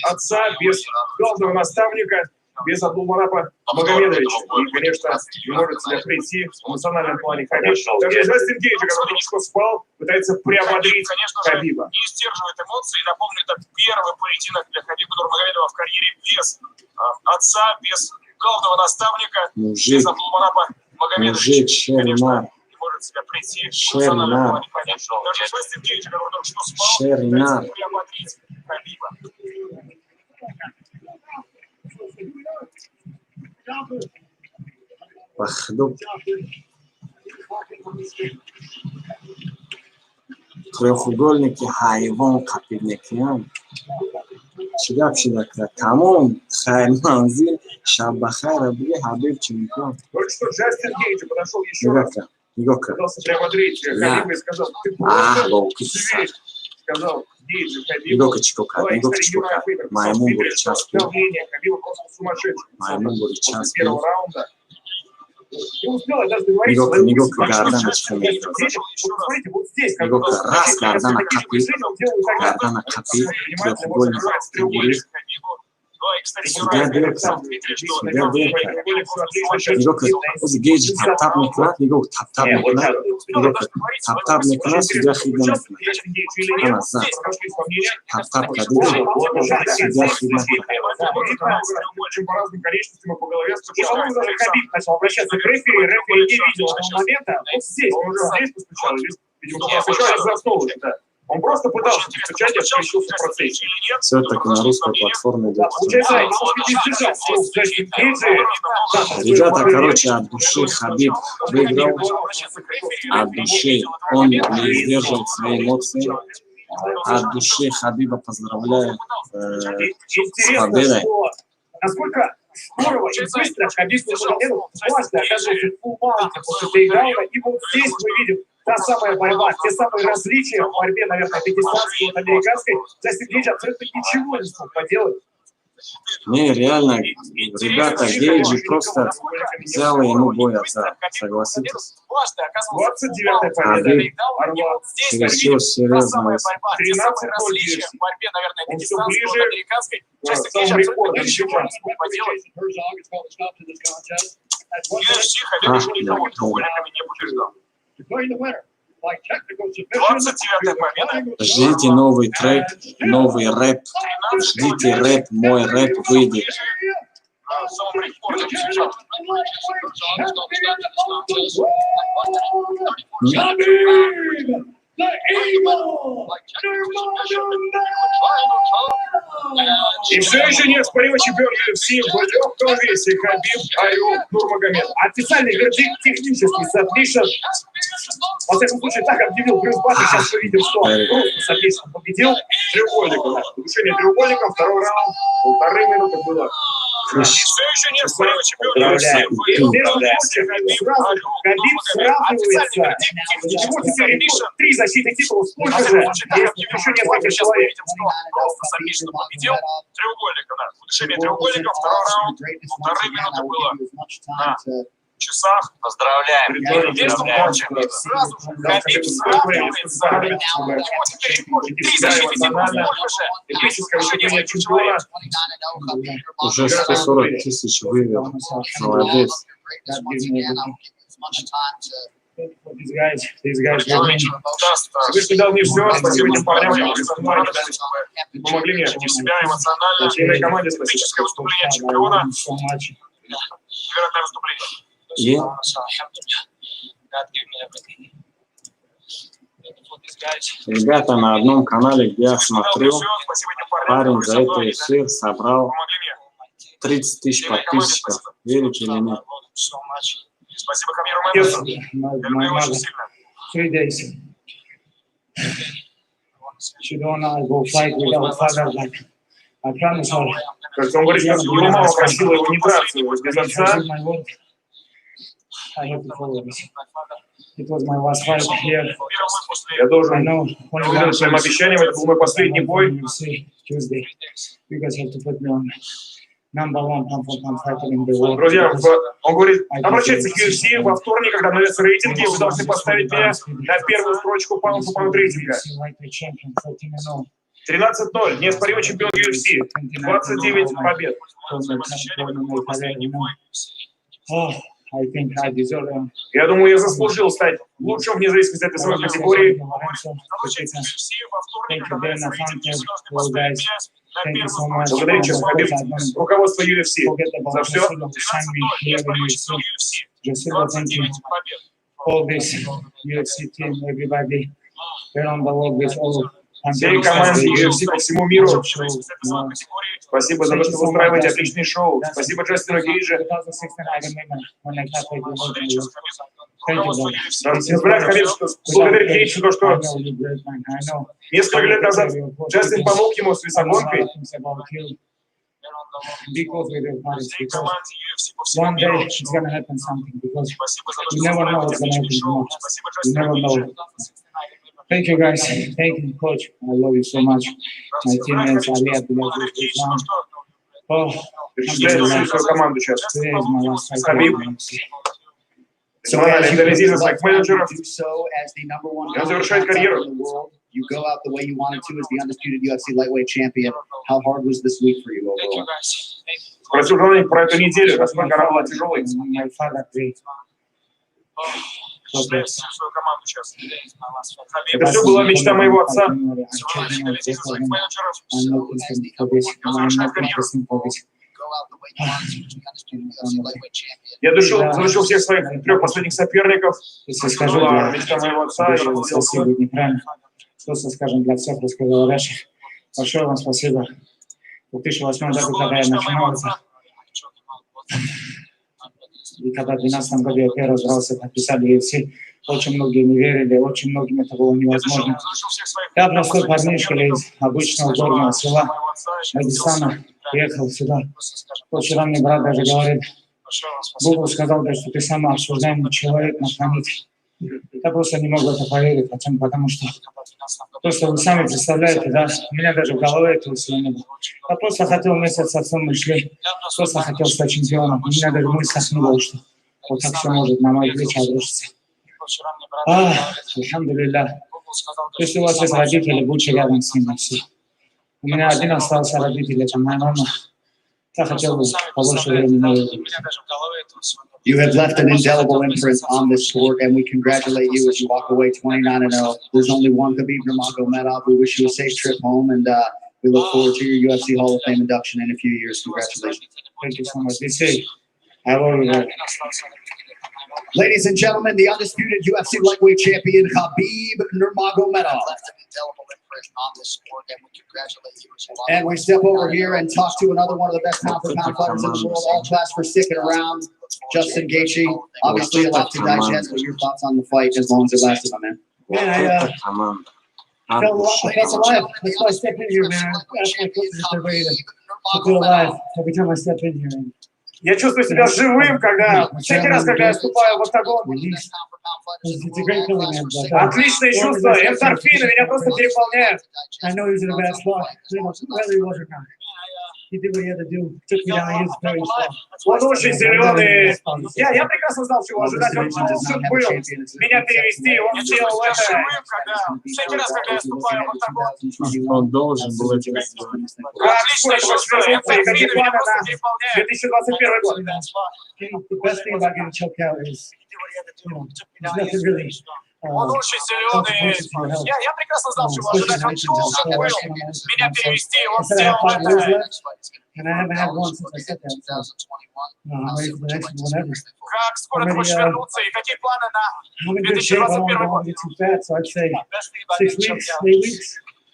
отца, без главного наставника, без Абдулманапа Магомедовича. И, конечно, не может себя прийти в эмоциональном плане Хабиб. Даже Джастин Гейджи, который только что спал, пытается приободрить Хабиба. Не сдерживает эмоции. Напомню, это первый поединок для Хабиба Нурмагомедова в карьере без отца, без главного наставника, Мужик. без Абдулманапа Магомедовича. Мужик, шерна. Не может себя прийти в Шерна. эмоциональном плане Хабиб. Даже Джастин Гейджи, который только что спал, Шерна. пытается приободрить Хабиба. Походу. Трёхугольники ҳайвон қапид мекунам. Чӣ гап шида? Тамом, хайр манзил, шаб бахайра буги, Ҳабиб чемпион. Только что Джастин Гейджи подошел еще Нигоҳ раз. кар, нигоҳ кар. Пытался приободрить Хабиба и сказал: ты А, просто ловки. зверь. Сказал Гейджи Хабибу. Нигоҳ ка, чӣ кор кард, Ну, и, нигоҳ ка, кстати, чӣ кор Юрай кард. Фейбер писал в Маймун Твиттере, бури что часпид. давление Хабиба просто сумасшедшее. Маймун бури После часпид. первого раунда. Не успел я даже договориться. Нигоҳ ка, нигоҳ ка, гардана чӣ хел мегирад. Смотрите, вот здесь, как Нигоҳ ка, раст гардана қапид, гардана қапид, трёхугольник гирифт. Судья дер кард, судья дер кард. Нигоҳ ка, ози Гейҷи таптап мекунад, нигоҳ, таптап мекунад, нигоҳ ка, таптап мекунад, судья хид намекунад. Ана зад, таптап кард, дидӣ? Судья хид накард. Очень по разным конечностям и по голове И стучал. потом даже Хабиб начал обращаться к рефери, рефери не видел этого момента. Вот здесь. Он уже здесь постучал, здесь, видимо, постучал из основы, да. Он просто пытался постучать и отключился в процессе. Всё-таки на русской платформе идет. Получается, немножко не сдержал слов Джастин Гейджи. Ребята, короче, от души Хабиб выиграл. От души. Он не сдерживал свои эмоции. От души Хабиба поздравляю с Интересно, победой. что насколько здорово и быстро Хабиб Нурмагомедов дважды оказывался в фулл-маунте после тейкдауна. И вот здесь мы видим та самая борьба, те самые различия в борьбе, наверное, дагестанской от американской. Джастин Гейджи абсолютно ничего не смог поделать. Не, реально, ребята, Гейджи просто взял и ему бой отдал, согласитесь? 29-я победа Хабиб Орла. чересчур серьезно. 13-0 UFC. Он все ближе к самым рекордам чемпиона. А, да, да. 29-я победа. Ждите новый трек, новый рэп. Ждите рэп, мой рэп выйдет. Самым рекордом сейчас. Khabib, the Eagle, Nurmagomedov! И все еще неоспоримый чемпион UFC в легком весе Хабиб Орел Нурмагомедов. Официальный вердикт технический submission. Во всяком случае, так объявил Брюс Баффер. Сейчас мы видим, что просто submission победил. Треугольником. Да. Удушение треугольником, второй раунд, 1,5 минуты было. Все еще неоспоримый чемпион UFC Поздравляем. в легком Между весе прочим, Хабиб сразу Орел Хабиб Нурмагомедов. сравнивается. У него теперь рекорд три защиты титула. Столько же есть еще несколько человек. Просто submission победил. Треугольником, да. Удушение треугольником, второй раунд, 1,5 минуты было на часах. Поздравляем. Между прочим, сразу же Хабиб сравнивается. У него теперь рекорд три защиты титула, столько же есть Эпическое еще выступление несколько человек. чемпиона. Уже 140 тысяч вывел. Молодец. These guys, these guys helped me. Всевышний дал мне все. Спасибо этим парням, которые со мной, они дали, чтобы помогли мне найти себя эмоционально. Всей моей команде спасибо. Эпическое выступление чемпиона. So much. Невероятное выступление. И ребята, на одном канале, где я смотрю, Спасибо этим парням, парень за которые со этот мной, эфир собрал помогли мне. 30 тысяч подписчиков. Верите или нет? Спасибо Хавьеру Мендесу. My, Я my люблю его очень mother. сильно. 3 days. She don't wanna go fight without father. Like I promise her. Кажется, он говорит, что его мама просила его не драться без I отца. did my word. I have to follow this. It was my last fight here. Я I должен know only следовать своим обещаниям. Это был мой последний бой. UFC Tuesday. You guys have to put me on number one pound for pound fighter in the world. Друзья, он говорит, обращайтесь к UFC во вторник, когда обновятся рейтинги, вы должны поставить меня на первую строчку pound for pound рейтинга. 13-0, неоспоримый чемпион UFC, 29 побед. Oh, I think I deserve it. Я думаю, я заслужил стать лучшим вне зависимости от весовой категории. Thank you, Dana Hunter, all guys. Thank you so much. Благодарю, честно, Хабиб, руководство UFC за все. Joshua, thank you. All this UFC team, everybody around the world with all Всей команде UFC по всему миру. Спасибо за то, что вы устраиваете отличные шоу. Спасибо Джастину Гейджи. 2016, I remember when I started working with Брат Хабиб благодарит Гейджи, то, что несколько лет назад Джастин помог ему с весогонкой. One day it's gonna happen something because you never know what's gonna happen tomorrow. You never know. Thank you, guys. Thank you, coach. I love you so much. My teammates, Ali Abdulaziz, Islam. Oh, Перечисляет всю свою команду сейчас. Today is my last fight. Хабиб. Али Абдулазиза, своих менеджеров. И он завершает карьеру. You go out the way you wanted to as the undisputed UFC lightweight champion. How hard was this week for you overall? Спросил Жорник про эту неделю, насколько она была тяжелой. My father great. Это все была мечта моего отца. Я задушил всех своих трех последних соперников. Если скажу, Была мечта моего отца. Я будет неправильно. Просто, скажем, для всех русскоговорящих. Большое вам спасибо. В 2008 году, когда я начинал это, и когда в 2012 году я первый раз дрался, подписали UFC, очень многие не верили, очень многим это было невозможно. Я простой парнишка из обычного горного села Дагестана, приехал сюда. Вчера мне брат даже говорит, Богу сказал, что ты самый обсуждаемый человек на планете. Я просто не могу это поверить, потому что то, что вы сами представляете, да, у меня даже в голове этого всего не было. Я просто хотел вместе с отцом мы шли, просто хотел стать чемпионом. У меня даже в мыслях не было, что вот так все может на мои плечи обрушиться. Альхамдулилля. Если у вас есть родители, будьте рядом с ними. Все. У меня один остался родитель, это моя мама. Я хотел бы побольше времени. You have left an indelible imprint on this sport, and we congratulate you as you walk away 29-0. There's only one Khabib Nurmagomedov. We wish you a safe trip home, and we look forward to your UFC Hall of Fame induction in a few years. Congratulations. Thank you so much. Be safe. I love you guys. Ladies and gentlemen, the undisputed UFC lightweight champion, Khabib Nurmagomedov. And we step over here and talk to another one of the best pound-for-pound fighters in the world, all class for sticking around, Justin Gaethje. Obviously, a lot to digest, but your thoughts on the fight as long as it lasted, my man. Man, I felt alive. That's why I stepped in here, man. I asked my coaches if they're ready to feel alive every time I step in here. Я чувствую себя живым, когда всякий раз, когда я ступаю в октагон. Отличное чувство, эндорфины меня просто переполняют. Он очень зеленый. Я прекрасно знал, чего ожидать. Он должен был меня перевести, он сделал это. Всякий раз, когда я ступаю в октагон. Он должен был это сделать. Как скоро ты хочешь вернуться и какие планы на 2021 год? Он очень зеленый. Я прекрасно знал, чего ожидать. Он должен был меня перевести, он сделал это. Как скоро ты хочешь вернуться и какие планы на 2021 год?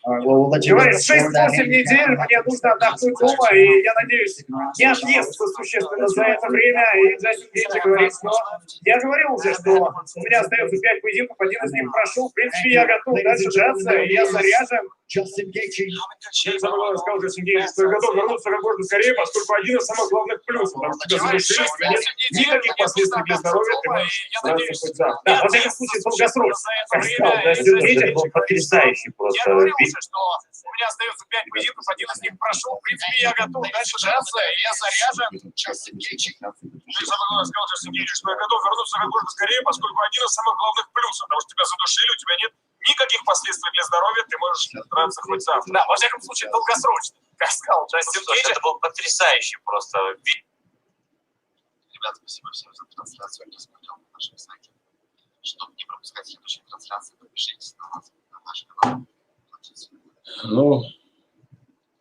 Говорит, 6-8 недель мне нужно отдохнуть дома, и я надеюсь, не отъестся существенно за это время. И Джастин Гейджи говорит, что я говорил уже, что у меня остается 5 поединков, один из них прошел. В принципе, я готов дальше драться, и я заряжен. Джастин Гейджи. Я самое главное сказал Джастин Гейджи, что я готов вернуться как можно скорее, поскольку один из самых главных плюсов, потому что тебя задушили, у тебя нет никаких последствий для здоровья, ты можешь драться хоть завтра. Да, во всяком случае, долгосрочно, как сказал Джастин Это Гейджи. был потрясающий просто. Я говорил уже, что у меня остается 5 поединков, один из них прошел. В принципе, я готов дальше драться, и я заряжен. Я самое главное сказал Джастин Гейджи, что я готов вернуться как можно скорее, поскольку один из самых главных плюсов, потому что тебя задушили, у тебя нет никаких последствий для здоровья, ты можешь драться хоть завтра. Да, во всяком случае, долгосрочно, как сказал Джастин Гейджи. Это был потрясающий просто вид. Ребят, спасибо всем за трансляцию, кто смотрел на нашем сайте. Чтобы не пропускать следующие трансляции, подпишитесь на нас, на наш канал. Ну,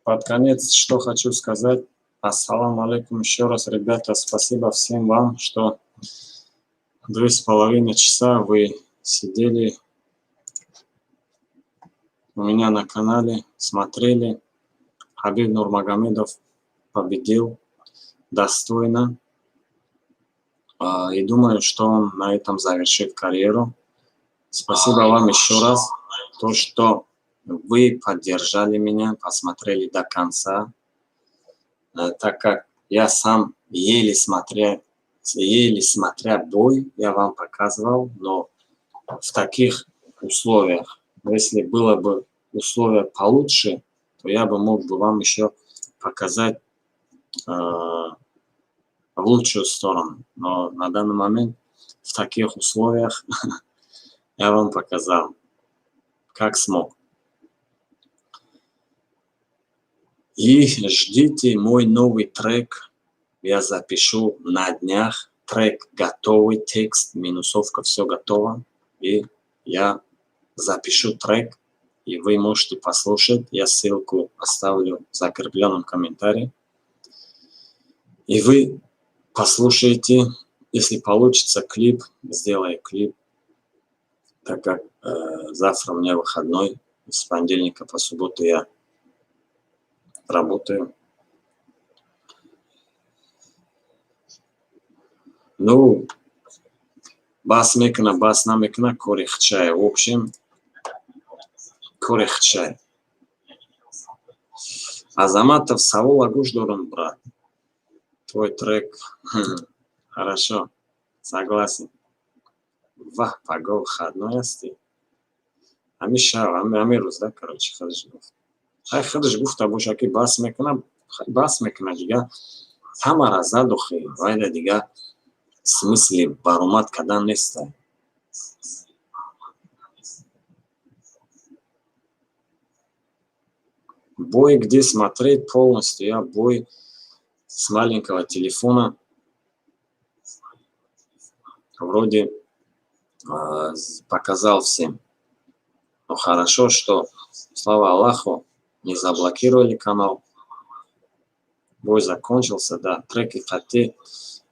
под конец, что хочу сказать. Ассаламу алейкум еще раз, ребята. Спасибо всем вам, что 2,5 часа вы сидели у меня на канале, смотрели. Хабиб Нурмагомедов победил достойно. И думаю, что он на этом завершит карьеру. Спасибо вам еще раз, то, что вы поддержали меня, посмотрели до конца, так как я сам еле смотря бой, я вам показывал, но в таких условиях. Но если было бы условия получше, то я бы мог бы вам еще показать в лучшую сторону. Но на данный момент в таких условиях я вам показал, как смог. И ждите мой новый трек. Я запишу на днях. Трек готовый, текст, минусовка, все готово. И я запишу трек, и вы можете послушать. Я ссылку оставлю в закрепленном комментарии. И вы послушаете, если получится клип, сделаю клип, так как завтра у меня выходной, с понедельника по субботу я работаю. Ну, бас мекуна, бас намекуна, кори хчай. В общем, кори хчай. Азаматов, савола гӯш дорам, брат. Твой трек. Хорошо, согласен. Вах, паго выходной ҳастӣ. Ҳами шаб, ҳами рӯз, да, короче, худаш гуфт. Хай, худаш гуфта боша, ки бас мекуна, бас мекуна, дига ҳамара зад охи, вайда дига смысли баромад кардан неста. Бой где смотреть полностью? Я бой с маленького телефона вроде показал всем. Но хорошо, что, слава Аллаху, не заблокировали канал. Бой закончился, да. Треки қати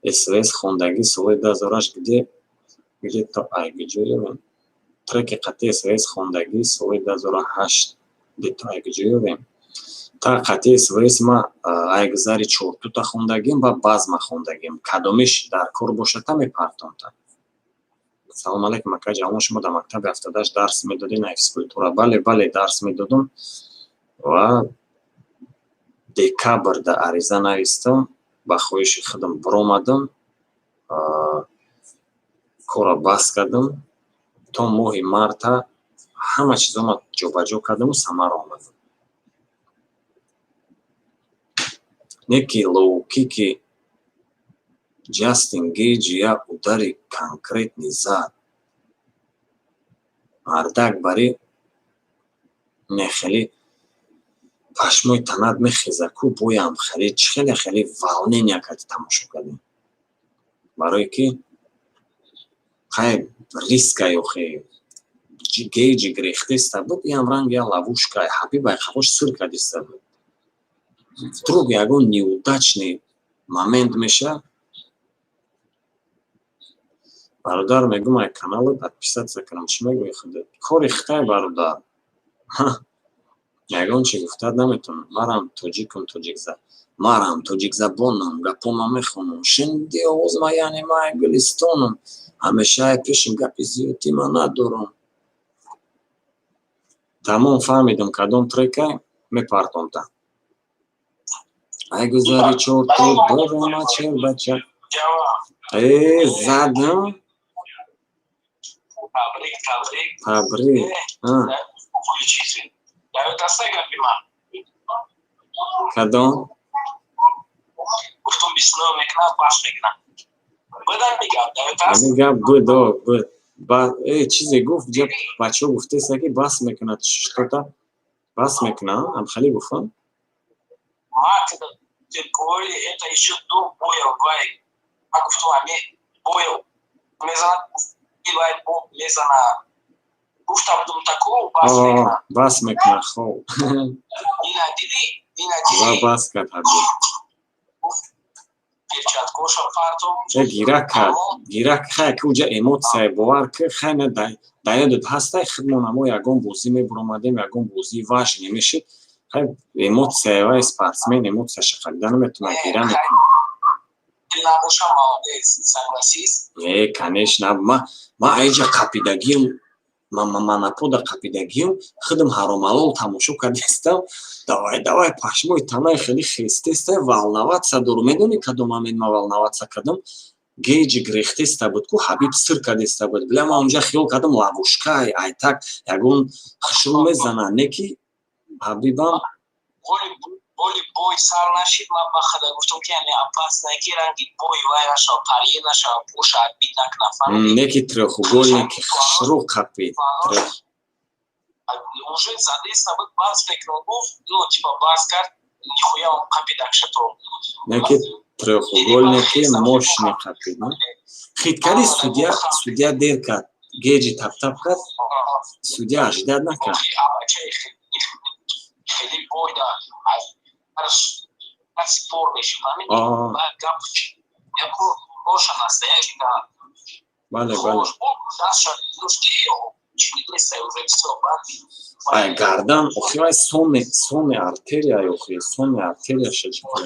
СВС хондагӣ соли 2008 где где-то ай куҷо ёбем? Треки қати СВС хондагӣ соли 2008 где-то ай куҷо ёбем? Та қати СВС ма айгузари чортута хондагим ва базма хондагим. Кадомиш дар кор бошад, та мепартом та. Салом алейкум, ака Ҷавлон, шумо дар мактаби 78 дарс медодед на физкультура? Бале, бале, дарс медодум ва декабрда ариза навистам, ба хоҳиши худам биромадам, корро бас кардам, то моҳи марта ҳама чизома ҷобаҷо кардаму Самара омадам. Не ки лоу-кики Ҷастин Гейҷи як удари конкретный зад. Мардак бари не хеле пашмои танат мехеза ку, боям хеле чӣ хеле хеле волнения карди тамошо кардем. Барое ки хай риска ёхе Гейҷи гирехтеста буд, иам ранги як ловушка, Ҳабиб айқафош сир кардиста буд. Вдруг ягон неудачный момент меша. Бародар, мегӯм, ай каналат подписаться кунам, чӣ мегӯи худат? Кори хитай, бародар. Ягон чи гуфтат наметавонам. Марам тоҷикам, тоҷикза марам тоҷикзабонам, гапома мехонам. Шинди овозма, яъне ман Гулистонам. Ҳамеша ай пешим гапи зиёдтӣ ман надорам. Тамом, фаҳмидам кадом трекай, мепартомта. Ай гузари чорту борома челбача. Э, задам. Табрик, табрик. Табрик. Гапи ман. Кадом? Гуфтум, 29 мекунам, бас мекунам. Бадан мегам. Ҳамин гап буд, о, буд. Э, чизе гуфт, ҷа бачаҳо гуфтеста, ки бас мекунад, что-то бас мекунад, ам хеле гуфтам. Это еще до боя, вай. Ма гуфтум, ами боя мезанад, вай мезана. Гуфта будум такого, бас мекунад. Бас мекунад, хоб. Ина дидӣ, ина дидӣ. Ва бас кард Ҳабиб. Перчаткоша партом. Э, гира кард, гира, хай, ки уҷа эмоция, бовар ки, хай, на да ёдат ҳастай, худмон мо ягон бозӣ мебуромадем, ягон бозии важный мешид, хай, эмоция вай спортсмен эмоцияша харида наметавонад, гира мекунад. Набошам, молодец, согласись? Не, конечно, ма айҷа қапидагиам, манапода қапидагиам, худам ҳаромалол тамошо кардистам. Давай, давай, пашмои танаи хеле хестеста, волноваться дору. Медонӣ, кадом момент ма волноваться кардам? Гейҷи грехтеста буд ку, Ҳабиб сир кардеста буд. Бля, ма унҷа хиёл кардам, ловушкай, айтак ягон хушрӯ мезана, не ки Ҳабибам. Боли бой сар нашид, ман ба хада гуфтам, ки яъне опасно, ки ранги бой вай нашава, Порье нашава, поша обид накна, фаҳмидӣ? Не ки трехугольники хушрӯ қапид. Уже задеста буд, бас мекунам, гуфт, ну типа бас кард, нихуя он қапид акшато. Не ки трехугольники мощный қапид. Хиткари судья, судья дер кард, Гейҷи таптап кард, судья ожидать накард. Хеле бойда спор мешид, фаҳмидӣ? Гап боша настоящий. Бале, бале. Ай гардан охи, вай сонный артерия, охи сонный артерияша чӣ кор?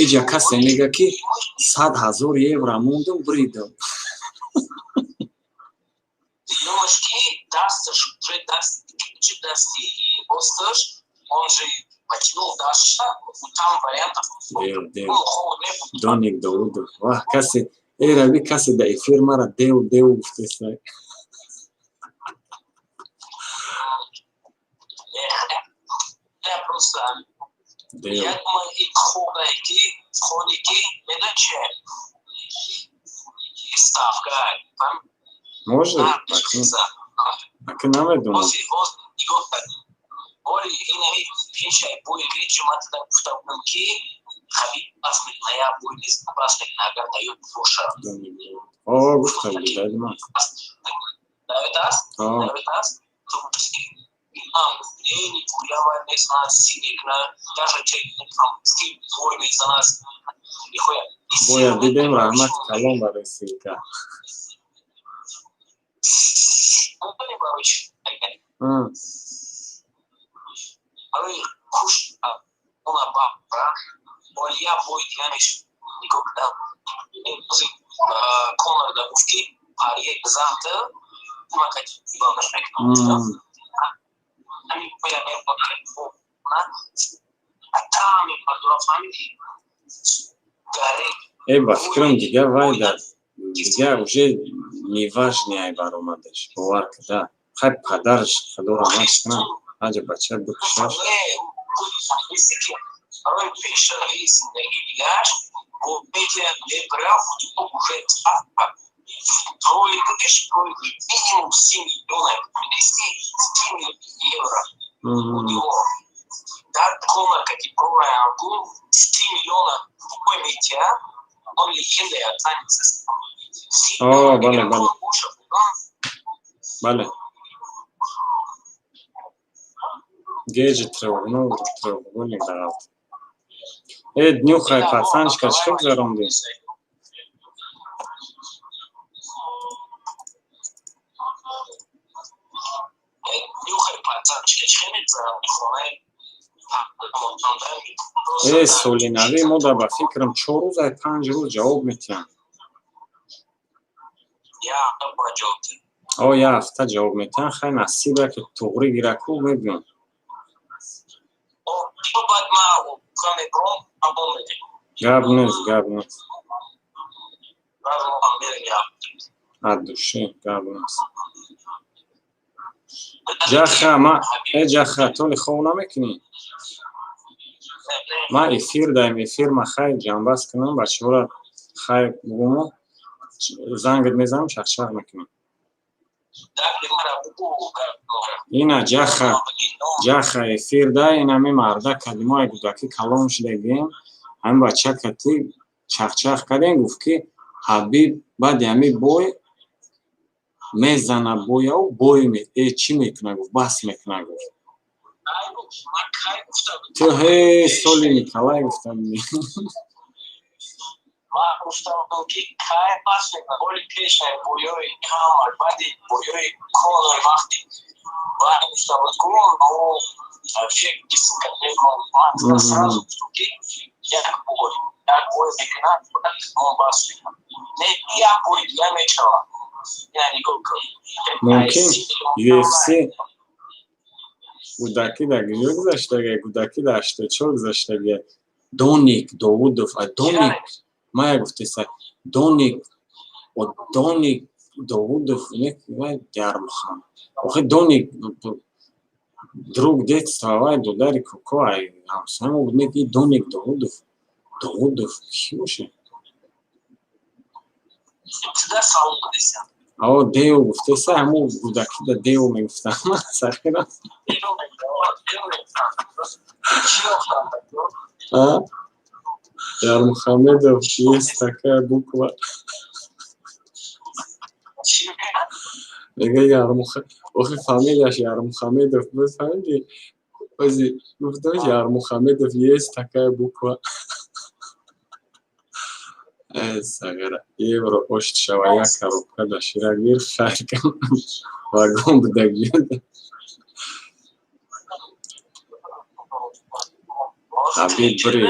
Эҷа касе мега, ки 100 000 евро мондум, буридам. Думаешь, ки дасташ уже даст, дасти росташ, он же потянул дастша, там вариантов. Дев, дев. Доник Даудов. Вах, касе, эй, раби, касе да эфир мара дев, дев гуфтеса. Я просто. Я думаю, и хода ки, ходи ки, медонӣ че? Ставка. Может, ака, намедонам. Оли ин пешай бой гречи ман тада гуфта будам, ки Хабиб бас мекуна, я бой нест, бас мекуна, агар даёд боша. О, гуфта буди, дадима. Даёд аст? Даёд аст? Ту гуфти, ман не, нихуя вай мезанад, си мекуна, даже там си бой мезанад, нихуя. Бояд дидем, раҳмати калон барои ссылка. Барои куш она бабра, боли я бой дига мешид. Нигоҳ кардам, Конор да гуфт, ки Порье занта, ма кати бабаш мекунам. Ҳамин боя атами бардора, фаҳмидӣ? Э, ба фикрам, дига вай дар дига уже неважный ай баромадаш, бовар када. Хай, падараш худо раҳматш кунад, аҷа бача бикушаш. Барои пешравии зиндагии дигааш мебра, уже проигрыш, проигрыш минимум 7 миллионов, 7 миллионов евро у него. Дар Конор, как и Брайан, 7 миллиона бой метия, он легендой останется. О, бале, бале, бале. Гейҷи треугольник даравт. Э, днюхай, пацанчика, чӣ хел гузарондӣ? Нюхай, пацанчика, чӣ хел мегузарондӣ хонаи? Э, соли навӣ мо да ба фикрам 4 рӯз ай 5 рӯз ҷавоб метиҳам. О, як ҳафта ҷавоб метиҳам. Хай, насиба, ки туғрӣ гираку, мебиём. Гап нест, гап нест. От души, гап нест. Ҷаха, ма, э, ҷаха, толи хов намекунӣ? Ма эфир даем, эфир ма хай ҷамъбаст кунам, бачаҳоро хай бугуму зангат мезанам, чақчақ мекунам. Ина, ҷаха, ҷаха, эфир да инами марда калимаи гудакӣ калон шудагием, ҳамин бача кати чақчақ кардем, гуфт, ки Ҳабиб баъди ҳами бой мезана бояу бой э чӣ мекуна, гуфт, бас мекуна, гуфт. Ту ҳе соли Николай гуфтам. Ман гуфтам, ки кай бас мекунад, боли пешай боёи Камар, баъди боёи Конор, вақти баъд гуфта буд, ку ман сразу гуфтам, ки як бой мекунад, баъд мо бас мекунад. Не, як бой дига мешавад. Ина нигоҳ кун. Мумкин UFC гудакӣ дар куҷо гузаштага? Гудакӣ дар 84 гузаштага. Доник Довудов, а Доник мая гуфтеса, Доник, Доник Довудов, вай Ярмухан. Охи, Доник друг детства, вай додари Коко, ай ҳамсоямо буд. Не, ки Доник Довудов, Довудов кӣ боша? Туда савол додесям. Ао, Део гуфтеса, ҳамо гудакӣ да Део мегуфтам сахира. Део мегуфтам. А? Ярмухамедов, есть такая буква. Мега Ярмуха, охи, фамилияш Ярмухамедов буд, фаҳмидӣ? Ози гуфтам, Ярмухамедов, есть такая буква. Э, сагара, евро ошт шава, як коробка доширак гир, хайр кан, вагон будагиёда. Ҳабиб бири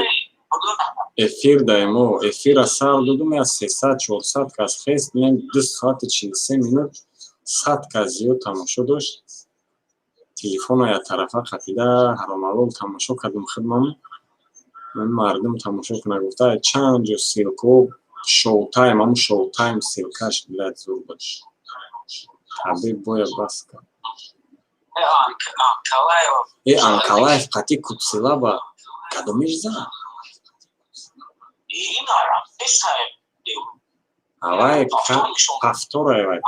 эфир даемо, эфира сар додум, я 300, 400 кас хест, нем 2 соати 43 минут 100 кас зиёд тамошо дошт. Телефона я тарафа қапида, ҳаромалол тамошо кардум хидмам. Мардум тамошо кунад гуфта, чанд ҷо ссылка, Шоутайм, ҳамун Шоутайм ссылка ш, блядь, зур буд. Ҳабиб бояд бас кард. Э, Анкалаев қатъи Кутсилаба кадомиш зад? Авай повтор ай вай.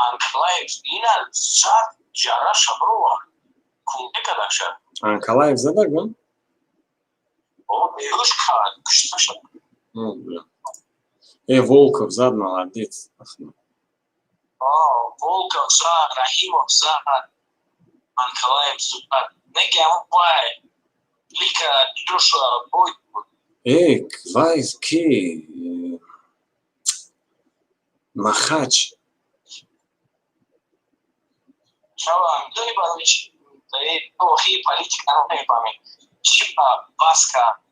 Анкалаев ина зад, ҷараша бировард. Кунде кадаша. Анкалаев зада гун? Беҳуш кард, кушташа. Э, Волков зад, молодец. Волков зад, Раҳимов зад, Анкалаев зад. Неки ҳамон вай Лика Ҷошуа бой буд. Э, вай ки? Махач. Чава, медони барои чи? Охи, политика намефаҳмем. Чи ба бас кард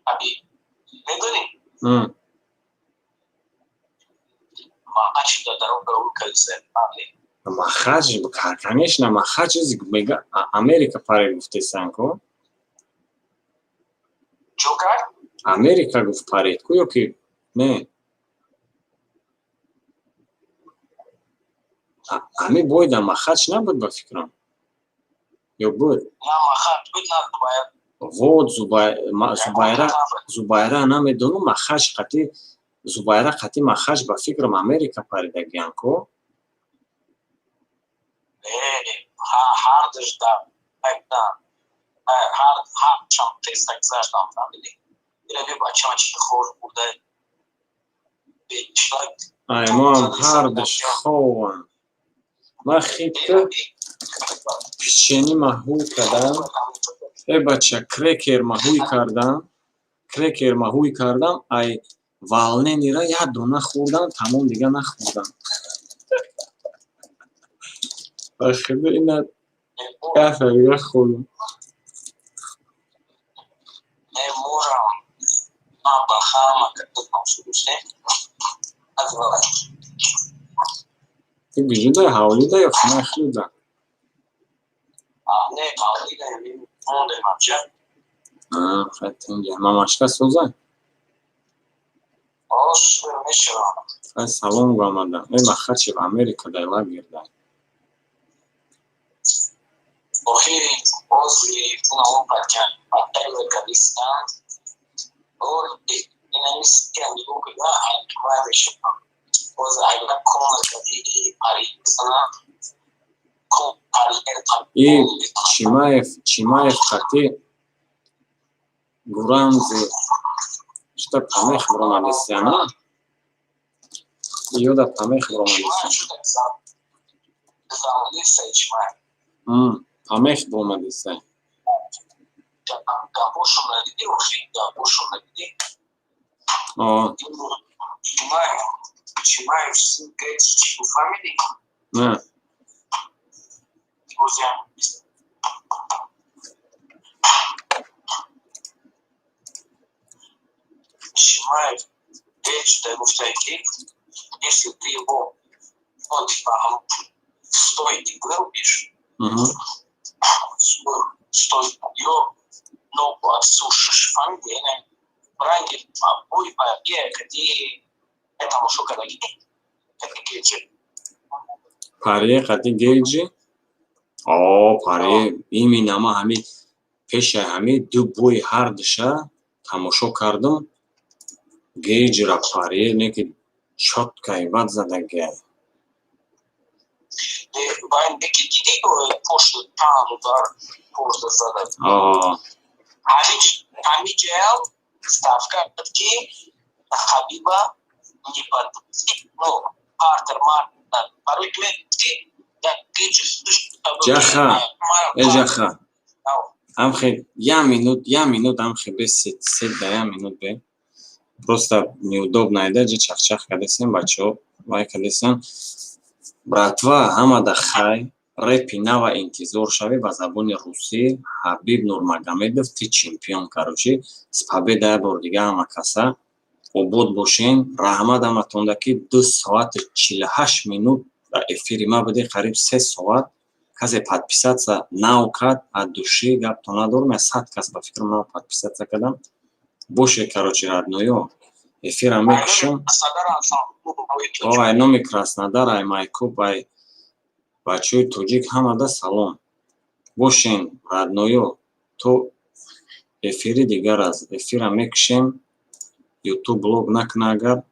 Ҳабиб? Медонӣ? Махач да дорога рукавица. Махач, конечно, Махач мега Америка паре гуфтесан ко? Чо кард? Америка гуфт паред ку ё ки не? Ҳами бойда Махач набуд, ба фикрам, ё буд? На Махач буд, на Зубайра. Вот Зубайра, Зубайра намедонам. Махач қати Зубайра, қати Махач, ба фикрам, Америка паридагиян ко. Ҳардуш да ҳарчам теста гузаштам, фаҳмидӣ? Ира би бачама чи хор хурда. Ай, моам ҳардуш хованд. Ман хитка печени маҳӯй кардам. Э, бача, крекер маҳӯй кардам, крекер маҳӯй кардам. Ай волнение ра як дона хӯрдам, тамом, дига нахӯрдам. Ба худо, ина кафа дига хӯрдам. Меморам ман ба хама кардам шудусе. Ту гижида ҳавлида ё хонаи худуда? Не, ҳавлида мондем абҷа. Хай, мамашка соза? Мешавам. Хай, салом гу омада. Э, Махачев Америка дай лагер дай. Охи, ози уна патайло кадистан. Оли инамисия нигоҳ куда ай мешавам. Оз айна кона кади парисана. И Чимаев, Чимаев қати Гурамзи шта памех бромадисяна, ёда памех бромадися, памех бромадиса. Гапошона дидӣ, охи, гапошона дидӣ? О. Чимаев сын Гейджи фамилии? Не. Друзья. Чимаев Гейджи да гуфтай ки, если ты его, ну, типа, в стойке вырубишь, ё ногу отсушишь, фамилия, ранги бой кади тамошо кардаги, кади Гейджи. Парье қати Гейджи? О, Парье, именно ма ҳами пеша ҳами ду бои ҳардуша тамошо кардам. Гейджира Парье неки чётко бад задагиай. Неки диди, пошли пан удар пошта зада. Ҳами ҷайл ставка ки Хабиба не подпустить, ну, партер барои ки. Ҷаха, э, ҷаха, амхе я минут, я минут, амхе бе, сед да я минут бе. Просто неудобно айда ҷа чахчах кардесем, бачаҳо вай кардесем. Братва, ҳамада хай, репи нава интизор шавӣ ба забони русӣ. Ҳабиб Нурмагомедов, ты чемпион, короче, с победа. Як бор дига ҳама каса обод бошен. Раҳмат ҳаматонда, ки 2 соату 48 минут дар эфири ма будем, қариб 3 соат. Касе подписаться нав кард, от души гапто надорам, я 100 кас ба фикрам нав подписаться кардам. Боше, короче, родной ё, эфира мекушам. Ай номи Краснодар, ай Майкоп, ай бачаҳои тоҷик ҳамада салом. Бошен, родной ё, то эфири дигар. Аз эфира мекушем, Ютуб блок накуна агар.